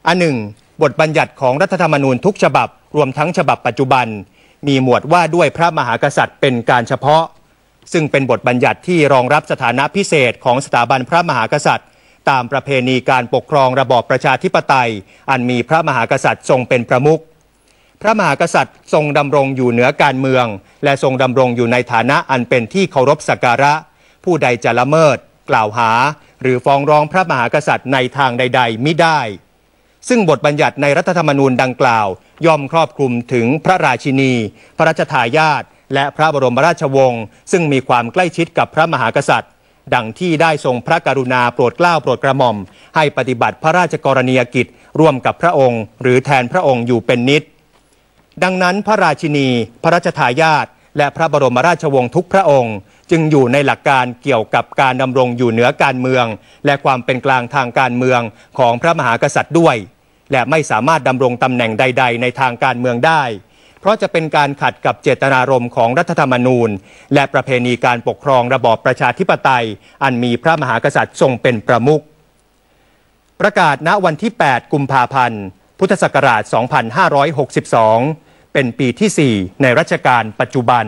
อันหนึ่ง บทบัญญัติของรัฐธรรมนูญทุกฉบับ รวมทั้งฉบับปัจจุบัน มีหมวดว่าด้วยพระมหากษัตริย์เป็นการเฉพาะ ซึ่งเป็นบทบัญญัติที่รองรับสถานะพิเศษของสถาบันพระมหากษัตริย์ ตามประเพณีการปกครองระบอบประชาธิปไตย อันมีพระมหากษัตริย์ทรงเป็นประมุข พระมหากษัตริย์ทรงดำรงอยู่เหนือการเมือง และทรงดำรงอยู่ในฐานะอันเป็นที่เคารพสักการะ ผู้ใดจะละเมิด กล่าวหา หรือฟ้องร้องพระมหากษัตริย์ในทางใดๆ มิได้ ซึ่งบทบัญญัติในรัฐธรรมนูญดังกล่าว ย่อมครอบคลุมถึงพระราชินี พระราชทายาท และพระบรมราชวงศ์ ซึ่งมีความใกล้ชิดกับพระมหากษัตริย์ ดังที่ได้ทรงพระกรุณาโปรดเกล้าโปรดกระหม่อม ให้ปฏิบัติพระราชกรณียกิจร่วมกับพระองค์ หรือแทนพระองค์อยู่เป็นนิต ดังนั้นพระราชินี พระราชทายาท และพระบรมราชวงศ์ทุกพระองค์ จึงอยู่ในหลักการเกี่ยวกับการดำรงอยู่เหนือการเมือง และความเป็นกลางทางการเมืองของพระมหากษัตริย์ด้วย และไม่สามารถดำรงตำแหน่งใดๆ ในทางการเมืองได้ เพราะจะเป็นการขัดกับเจตนารมณ์ของรัฐธรรมนูญ และประเพณีการปกครองระบอบประชาธิปไตย อันมีพระมหากษัตริย์ทรงเป็นประมุข ประกาศณวันที่ แปด กุมภาพันธ์ พุทธศักราช สองพันห้าร้อยหกสิบสอง เป็นปีที่ สี่ ในรัชกาลปัจจุบัน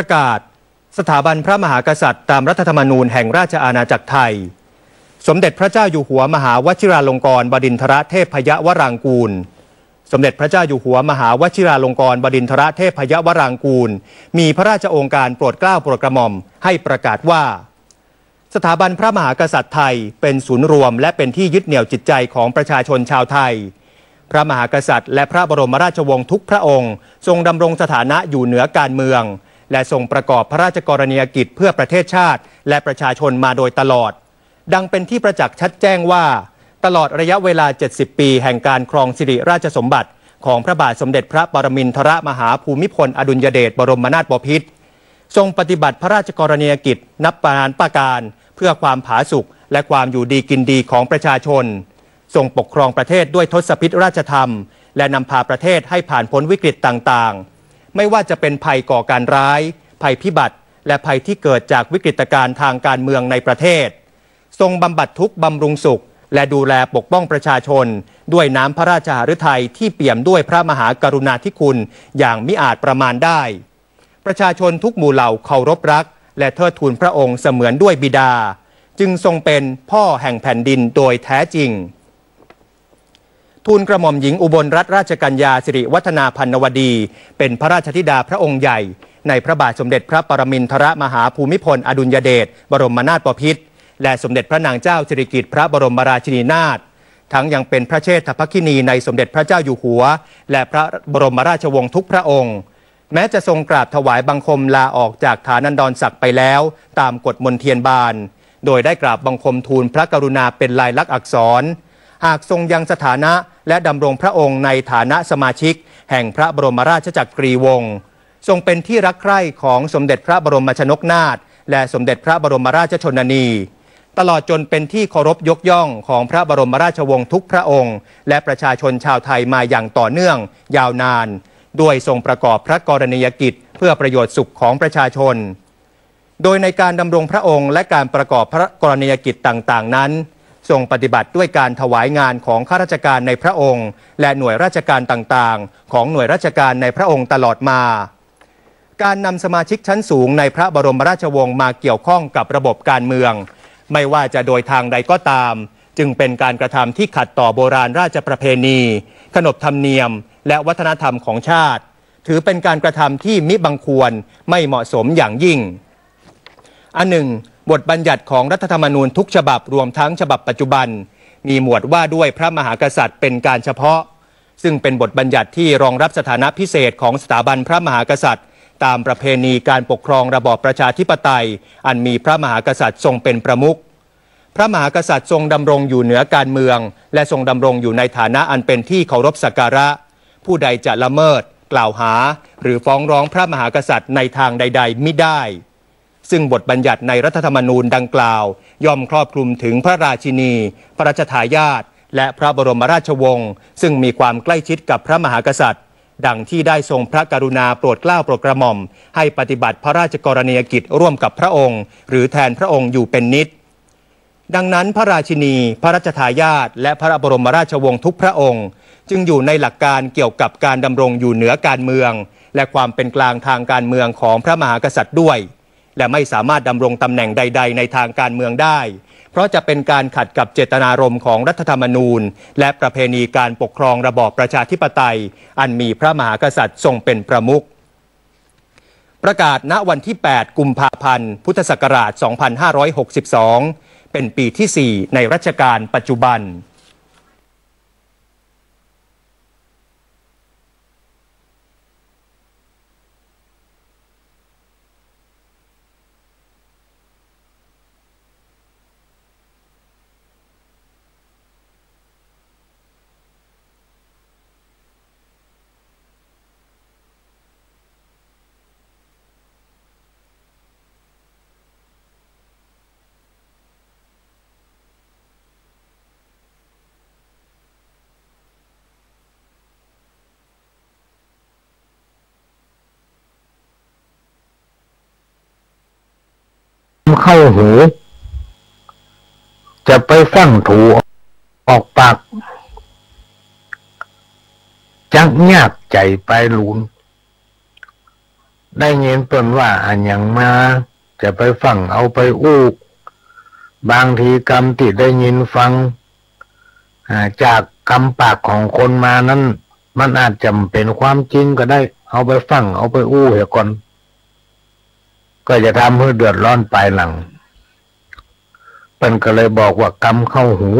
ประกาศ สถาบันพระมหากษัตริย์ตามรัฐธรรมนูญแห่งราชอาณาจักรไทย สมเด็จพระเจ้าอยู่หัวมหาวชิราลงกรณ์บดินทรเทพยวรางกูร สมเด็จพระเจ้าอยู่หัวมหาวชิราลงกรณ์บดินทรเทพยวรางกูร มีพระราชโองการโปรดเกล้าโปรดกระหม่อมให้ประกาศว่า สถาบันพระมหากษัตริย์ไทยเป็นศูนย์รวมและเป็นที่ยึดเหนี่ยวจิตใจของประชาชนชาวไทย พระมหากษัตริย์และพระบรมราชวงศ์ทุกพระองค์ทรงดำรงสถานะอยู่เหนือการเมือง และทรงประกอบพระราชกรณียกิจเพื่อประเทศชาติและประชาชนมาโดยตลอด ดังเป็นที่ประจักษ์ชัดแจ้งว่า ตลอดระยะเวลา เจ็ดสิบ ปีแห่งการครองสิริราชสมบัติของพระบาทสมเด็จพระปรมินทรมหาภูมิพลอดุลยเดชบรมนาถบพิตร ทรงปฏิบัติพระราชกรณียกิจนับประการประการ เพื่อความผาสุกและความอยู่ดีกินดีของประชาชน ทรงปกครองประเทศด้วยทศพิธราชธรรม และนำพาประเทศให้ผ่านพ้นวิกฤตต่างๆ ไม่ว่าจะเป็นภัยก่อการร้าย ภัยพิบัติ และภัยที่เกิดจากวิกฤตการณ์ทางการเมืองในประเทศ ทรงบำบัดทุกข์บำรุงสุข และดูแลปกป้องประชาชน ด้วยน้ำพระราชหฤทัยที่เปี่ยมด้วยพระมหากรุณาธิคุณอย่างมิอาจประมาณได้ ประชาชนทุกหมู่เหล่าเคารพรัก และเทิดทูลพระองค์เสมือนด้วยบิดา จึงทรงเป็นพ่อแห่งแผ่นดินโดยแท้จริง ทูลกระหม่อมหญิงอุบลรัตนราชกัญญาสิริวัฒนาพันนวดี เป็นพระราชธิดาพระองค์ใหญ่ ในพระบาทสมเด็จพระปรมินทรมหาภูมิพลอดุลยเดชบรมนาถบพิตร และสมเด็จพระนางเจ้าสิริกิติ์พระบรมราชินีนาถ ทั้งยังเป็นพระเชษฐภคินีในสมเด็จพระเจ้าอยู่หัว และพระบรมราชวงศ์ทุกพระองค์ แม้จะทรงกราบถวายบังคมลาออกจากฐานันดรศักดิ์ไปแล้ว ตามกฎมนเทียนบาน โดยได้กราบบังคมทูลพระกรุณาเป็นลายลักษณ์อักษร หากทรงยังสถานะและดำรงพระองค์ในฐานะสมาชิก แห่งพระบรมราชจักรีวงศ์ ทรงเป็นที่รักใคร่ของสมเด็จพระบรมชนกนาถ และสมเด็จพระบรมราชชนนี ตลอดจนเป็นที่เคารพยกย่องของพระบรมราชวงศ์ทุกพระองค์ และประชาชนชาวไทยมาอย่างต่อเนื่องยาวนาน ด้วยทรงประกอบพระกรณียกิจเพื่อประโยชน์สุขของประชาชน โดยในการดำรงพระองค์และการประกอบพระกรณียกิจต่างๆ นั้น ทรงปฏิบัติด้วยการถวายงานของข้าราชการในพระองค์ และหน่วยราชการต่างๆ ของหน่วยราชการในพระองค์ตลอดมา การนำสมาชิกชั้นสูงในพระบรมราชวงศ์มาเกี่ยวข้องกับระบบการเมือง ไม่ว่าจะโดยทางใดก็ตาม จึงเป็นการกระทำที่ขัดต่อโบราณราชประเพณี ขนบธรรมเนียม และวัฒนธรรมของชาติ ถือเป็นการกระทำที่มิบังควร ไม่เหมาะสมอย่างยิ่ง อันหนึ่ง บทบัญญัติของรัฐธรรมนูญทุกฉบับรวมทั้งฉบับปัจจุบัน มีหมวดว่าด้วยพระมหากษัตริย์เป็นการเฉพาะ ซึ่งเป็นบทบัญญัติที่รองรับสถานะพิเศษของสถาบันพระมหากษัตริย์ ตามประเพณีการปกครองระบอบประชาธิปไตย อันมีพระมหากษัตริย์ทรงเป็นประมุข พระมหากษัตริย์ทรงดำรงอยู่เหนือการเมือง และทรงดำรงอยู่ในฐานะอันเป็นที่เคารพสักการะ ผู้ใดจะละเมิด กล่าวหา หรือฟ้องร้องพระมหากษัตริย์ในทางใดๆ มิได้ ซึ่งบทบัญญัติในรัฐธรรมนูญดังกล่าว ย่อมครอบคลุมถึงพระราชินี พระราชทายาท และพระบรมราชวงศ์ ซึ่งมีความใกล้ชิดกับพระมหากษัตริย์ ดังที่ได้ทรงพระกรุณาโปรดเกล้าโปรดกระหม่อม ให้ปฏิบัติพระราชกรณียกิจร่วมกับพระองค์ หรือแทนพระองค์อยู่เป็นนิต ดังนั้นพระราชินี พระราชทายาท และพระบรมราชวงศ์ทุกพระองค์ จึงอยู่ในหลักการเกี่ยวกับการดำรงอยู่เหนือการเมือง และความเป็นกลางทางการเมืองของพระมหากษัตริย์ด้วย และไม่สามารถดำรงตำแหน่งใดๆ ในทางการเมืองได้ เพราะจะเป็นการขัดกับเจตนารมณ์ของรัฐธรรมนูญ และประเพณีการปกครองระบอบประชาธิปไตย อันมีพระมหากษัตริย์ทรงเป็นประมุข ประกาศณวันที่ แปด กุมภาพันธ์ พุทธศักราช สองพันห้าร้อยหกสิบสอง เป็นปีที่ สี่ ในรัชกาลปัจจุบัน เข้าหู จะไปฟั่งถูออกปาก จักยากใจ๋ปายหลูน ได้ยินเปิ้นว่าอะหยังมา จะไปฟั่งเอาไปอู้ บางทีกำตี้ได้ยินฟัง อ่า จากกำปากของคนมานั้น มันอาจจะบ่เป๋นความจริงก็ได้ เอาไปฟั่งเอาไปอู้เหียก่อน ก็จะทำหื้อเดือดร้อนปายหลัง เปิ้นก็เลยบอกว่ากำเข้าหู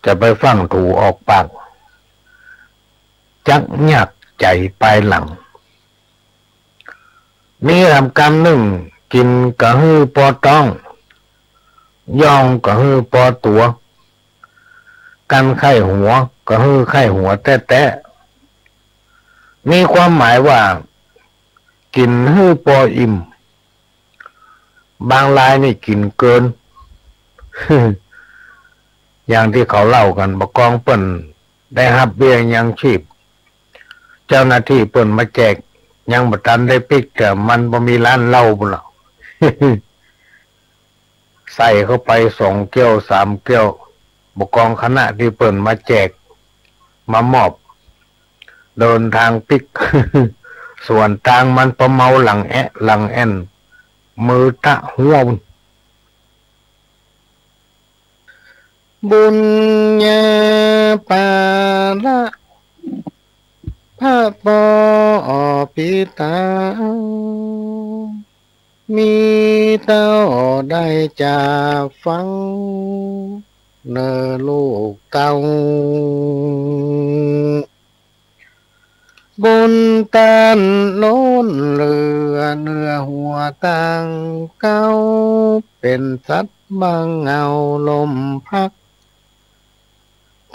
จะไปฟั่งถูออกปาก จักยากใจ๋ปายหลัง มีกำนึ่ง กิ๋นก็หื้อปอต๊อง ย่องก็หื้อปอตั๋ว กั้นไข้หัวก็หื้อไข้หัวแต๊ๆ มีความหมายว่า กิ๋นหื้อปออิ่ม บางรายนี่กิ๋นเกิน อย่างตี้เขาเล่ากั๋น บ่ากองเปิ้นได้ฮับเบี้ยยังชีพ เจ้าหน้าตี้เปิ้นมาแจก ยังบ่ตันได้ปิ๊ก แต่มันบ่มีร้านเหล้าปุ้นละ ใส่เข้าไปสองแก้วสามแก้ว บ่ากองคณะตี้เปิ้นมาแจก มามอบ เดินตางปิ๊ก ส่วนตางมันปะเมาหลังแอะหลังแอ่น มือตะหัวปุ้น บุญญาปาละ พระปอปิตา มีเต้าได้จากฝัง เน่อลูกเต้า บุญต้านล้นเหลือ เหนือหัวตังเก๊า เป๋นสัตว์บังเอาลมพัก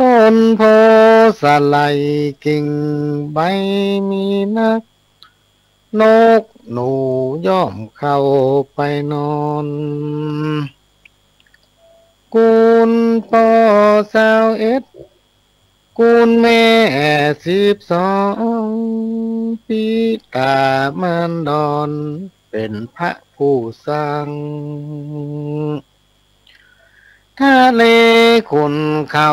ต้นโพธิ์สะไหล่กิ่งใบมีนัก นกหนูย่อมเข้าไปนอน กุลปอซาวเอ็ด กุลแม่สิบสอง ปิตามารดอนเป๋นพระผู้สร้าง ทะเลขุ่นเขา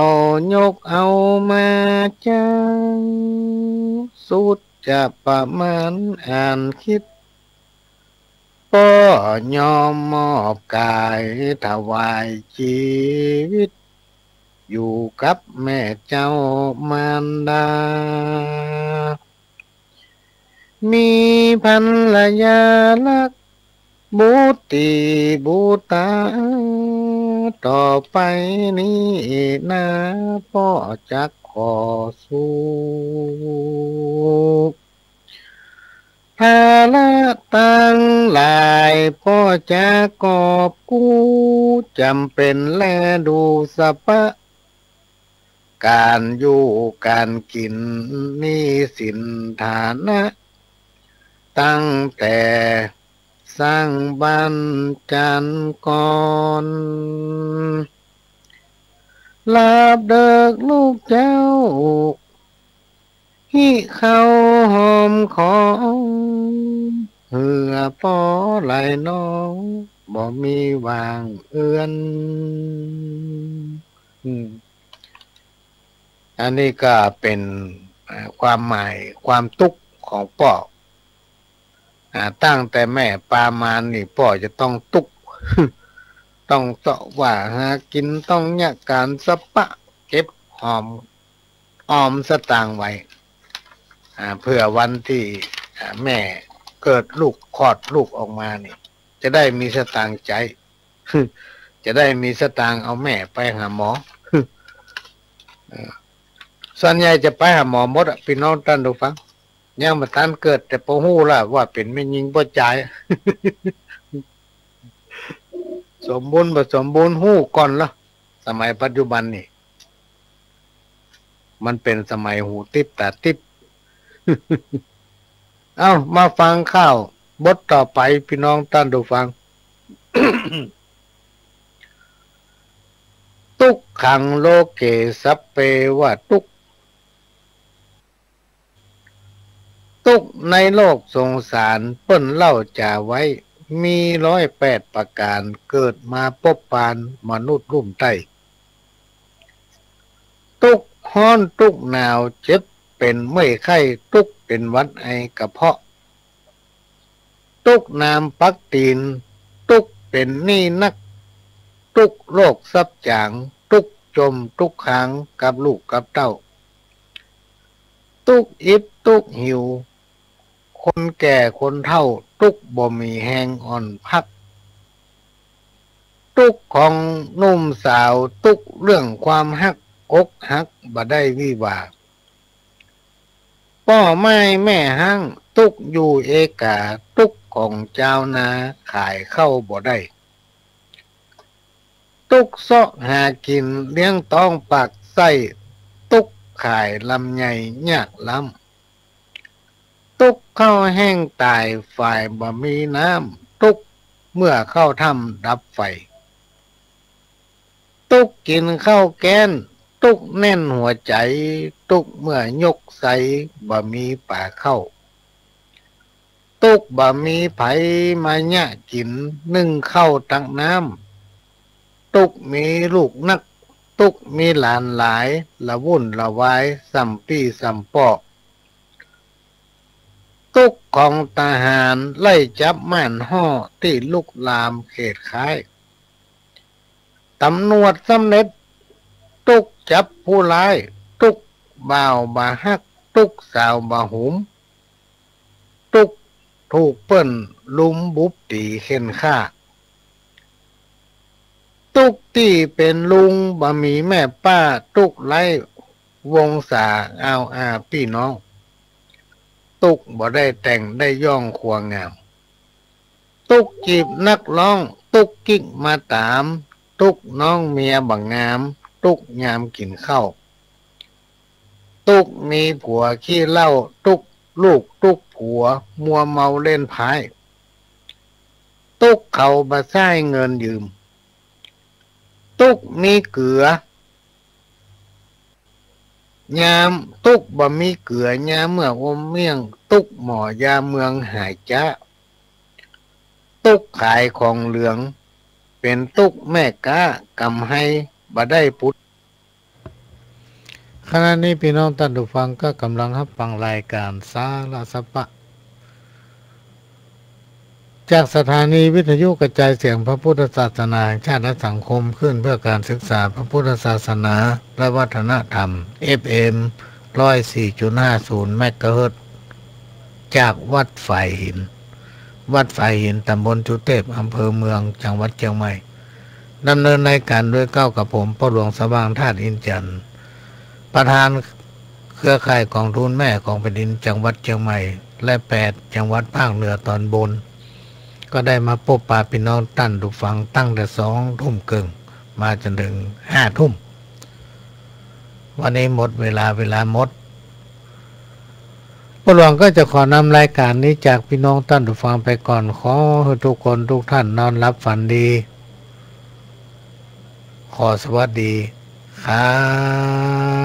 ยกเอามาจาง สุดจะประมาณอ่านคิด ป้อยอมมอบก๋ายถวายจีวิต อยู่กับแม่เจ้ามารดา มีภรรยารัก บุตรีบุตรา ต่อไปนี้นา ป้อจักขอสู้ ภาระตังหลายป้อจักกอบกู้ จ๋ำเป๋นแลดูสะปะ ก๋านอยู่ก๋านกิ๋น หนี้สินฐานะ ตั้งแต่สร้างบ้านจั๋นก่อน หลาบเดิกลูกเจ้า หิเข้าหอมของ เหื่อป้อไหลน้อง บ่มีว่างเอือน อืม อันนี้ก็เป๋น เอ่อ ความหมายความตุ๊กข์ของป้อ อ่า ตั้งแต่แม่ปามานี่ป้อจะต้องตุ๊กข์ ต้องเซาะว่าหากิ๋น ต้องเยียะก๋านสะปะ เก็บหอม ออมสตางค์ไว้ อ่า เผื่อวันตี้ อ่า แม่เกิดลูก คลอดลูกออกมานี่ จะได้มีสตางค์ใจ๊ จะได้มีสตางค์เอาแม่ไปหาหมอ เออ ส่วนใหญ่จะไปหาหมอหมดอะ ปี้น้องต้านผู้ฟัง ยังบ่ตันเกิด แต่ป้อฮู้ละว่าเป๋นแม่ญิงป้อจาย สมบูรณ์บ่สมบูรณ์ฮู้ก่อนละ สมัยปัจจุบันนี่ มันเป๋นสมัยหูติ๊บต๋าติ๊บ เอ้า มาฟังข่าวบทต่อไป ปี้น้องต้านผู้ฟัง ตุ๊กขังโลเก สัพเพวะตุ๊กข์ ตุ๊กข์ในโลกสงสาร เปิ้นเล่าจ๋าไว้ มีร้อยแปดประก๋าน เกิดมาปบปานมนุษย์ลุ่มใต้ ตุ๊กข์ฮ้อนตุ๊กข์หนาว เจ็บเป๋นเมื่อยไข้ ตุ๊กข์เป๋นหวัดไอกระเพาะ ตุ๊กข์น้ำปักตี๋น ตุ๊กข์เป๋นหนี้นัก ตุ๊กข์โลกทรัพย์จ๋าง ตุ๊กข์จ๋มตุ๊กข์ค้างกับลูกกับเต้า ตุ๊กข์อิดตุ๊กข์หิว คนแก่คนเฒ่า ตุ๊กข์บ่มีแฮงอ่อนพัก ตุ๊กข์ของหนุ่มสาว ตุ๊กข์เรื่องความฮัก อกหักบ่ได้วิวาห์ ป้อไม้แม่ฮ้าง ตุ๊กข์อยู่เอกา ตุ๊กข์ของจาวนา ขายข้าวบ่ได้ ตุ๊กข์เซาะหากิ๋น เลี้ยงต๊องปากไส้ ตุ๊กข์ขายลำไยยากล้ำ ตุ๊กข์ข้าวแห้งต๋าย ฝ่ายบ่มีน้ำ ตุ๊กข์เมื่อเข้าถ้ำดับไฟ ตุ๊กข์กิ๋นข้าวแก้น ตุ๊กข์แน่นหัวใจ๋ ตุ๊กข์เมื่อยกใส บ่มีป๋าเข้า ตุ๊กข์บ่มีใผมาเยียะกิ๋น นึ่งข้าวตักน้ำ ตุ๊กข์มีลูกนัก ตุ๊กข์มีหลานหลาย ละวุ่นละวายส่ำปี้ส่ำป้อ ตุ๊กข์ของทหาร ไล่จับม่านฮ่อ ตี้ลุกลามเขตค้าย ต๋ำรวจสำเร็จ ตุ๊กข์จับผู้ร้าย ตุ๊กข์บ่าวบ่ฮัก ตุ๊กข์สาวบ่หุม ตุ๊กข์ถูกเปิ้นลุมบุบตี๋เข่นฆ่า ตุ๊กข์ตี้เป๋นลุงบ่มีแม่ป้า ตุ๊กข์ไร้วงศาอาวอาปี้น้อง ตุ๊กข์บ่ได้แต่งได้ย่องครัวงาม ตุ๊กข์จีบนักร้อง ตุ๊กข์กิ๊กมาต๋าม ตุ๊กข์น้องเมียบ่งาม ตุ๊กข์ยามกิ๋นข้าว ตุ๊กมีผัวขี้เหล้า ตุ๊กลูกตุ๊กผัว มัวเมาเล่นไพ่ ตุ๊กเขาบ่ใช้เงินยืม ตุ๊กมีเกือ ยามตุ๊กบ่มีเกือ ยามเมื่ออมเมี่ยง ตุ๊กหมอยาเมืองหายจ๊ะ ตุ๊กขายของเหลือง เป๋นตุ๊กแม่ก๊า กำไรบ่ได้ปู ขณะนี้พี่น้องต้านผู้ฟังก็กำลังฮับฟังรายก๋านสาระสะปะ จากสถานีวิทยุกระจายเสียงพระพุทธศาสนาแห่งชาติและสังคมคลื่นเพื่อการศึกษาพระพุทธศาสนาและวัฒนธรรม เอฟเอ็ม ร้อยสี่จุดห้าศูนย์ เมกะเฮิรตซ์ จากวัดฝายหิน วัดฝายหิน ตำบลสุเทพ อำเภอเมือง จังหวัดเจียงใหม่ ดำเนินรายก๋านโดยเก้ากับผม พ่อหลวงสว่าง ธาตุอินทร์จันทร์ ประธานเครือข่ายก๋องทุนแม่ของแผ่นดินจังหวัดเจียงใหม่ และแปดจังหวัดภาคเหนือต๋อนบน ก็ได้มาปบปะพี่น้องต้านผู้ฟังตั้งแต่สองทุ่มเกิ่งมาจ๋นเถิงห้าทุ่ม วันนี้หมดเวลา เวลาหมด ป้อหลวงก็จะขอนำรายก๋านนี้จากพี่น้องต้านผู้ฟังไปก่อน ขอหื้อทุกคนทุกท่านนอนหลับฝันดี ขอสวัสดีครับ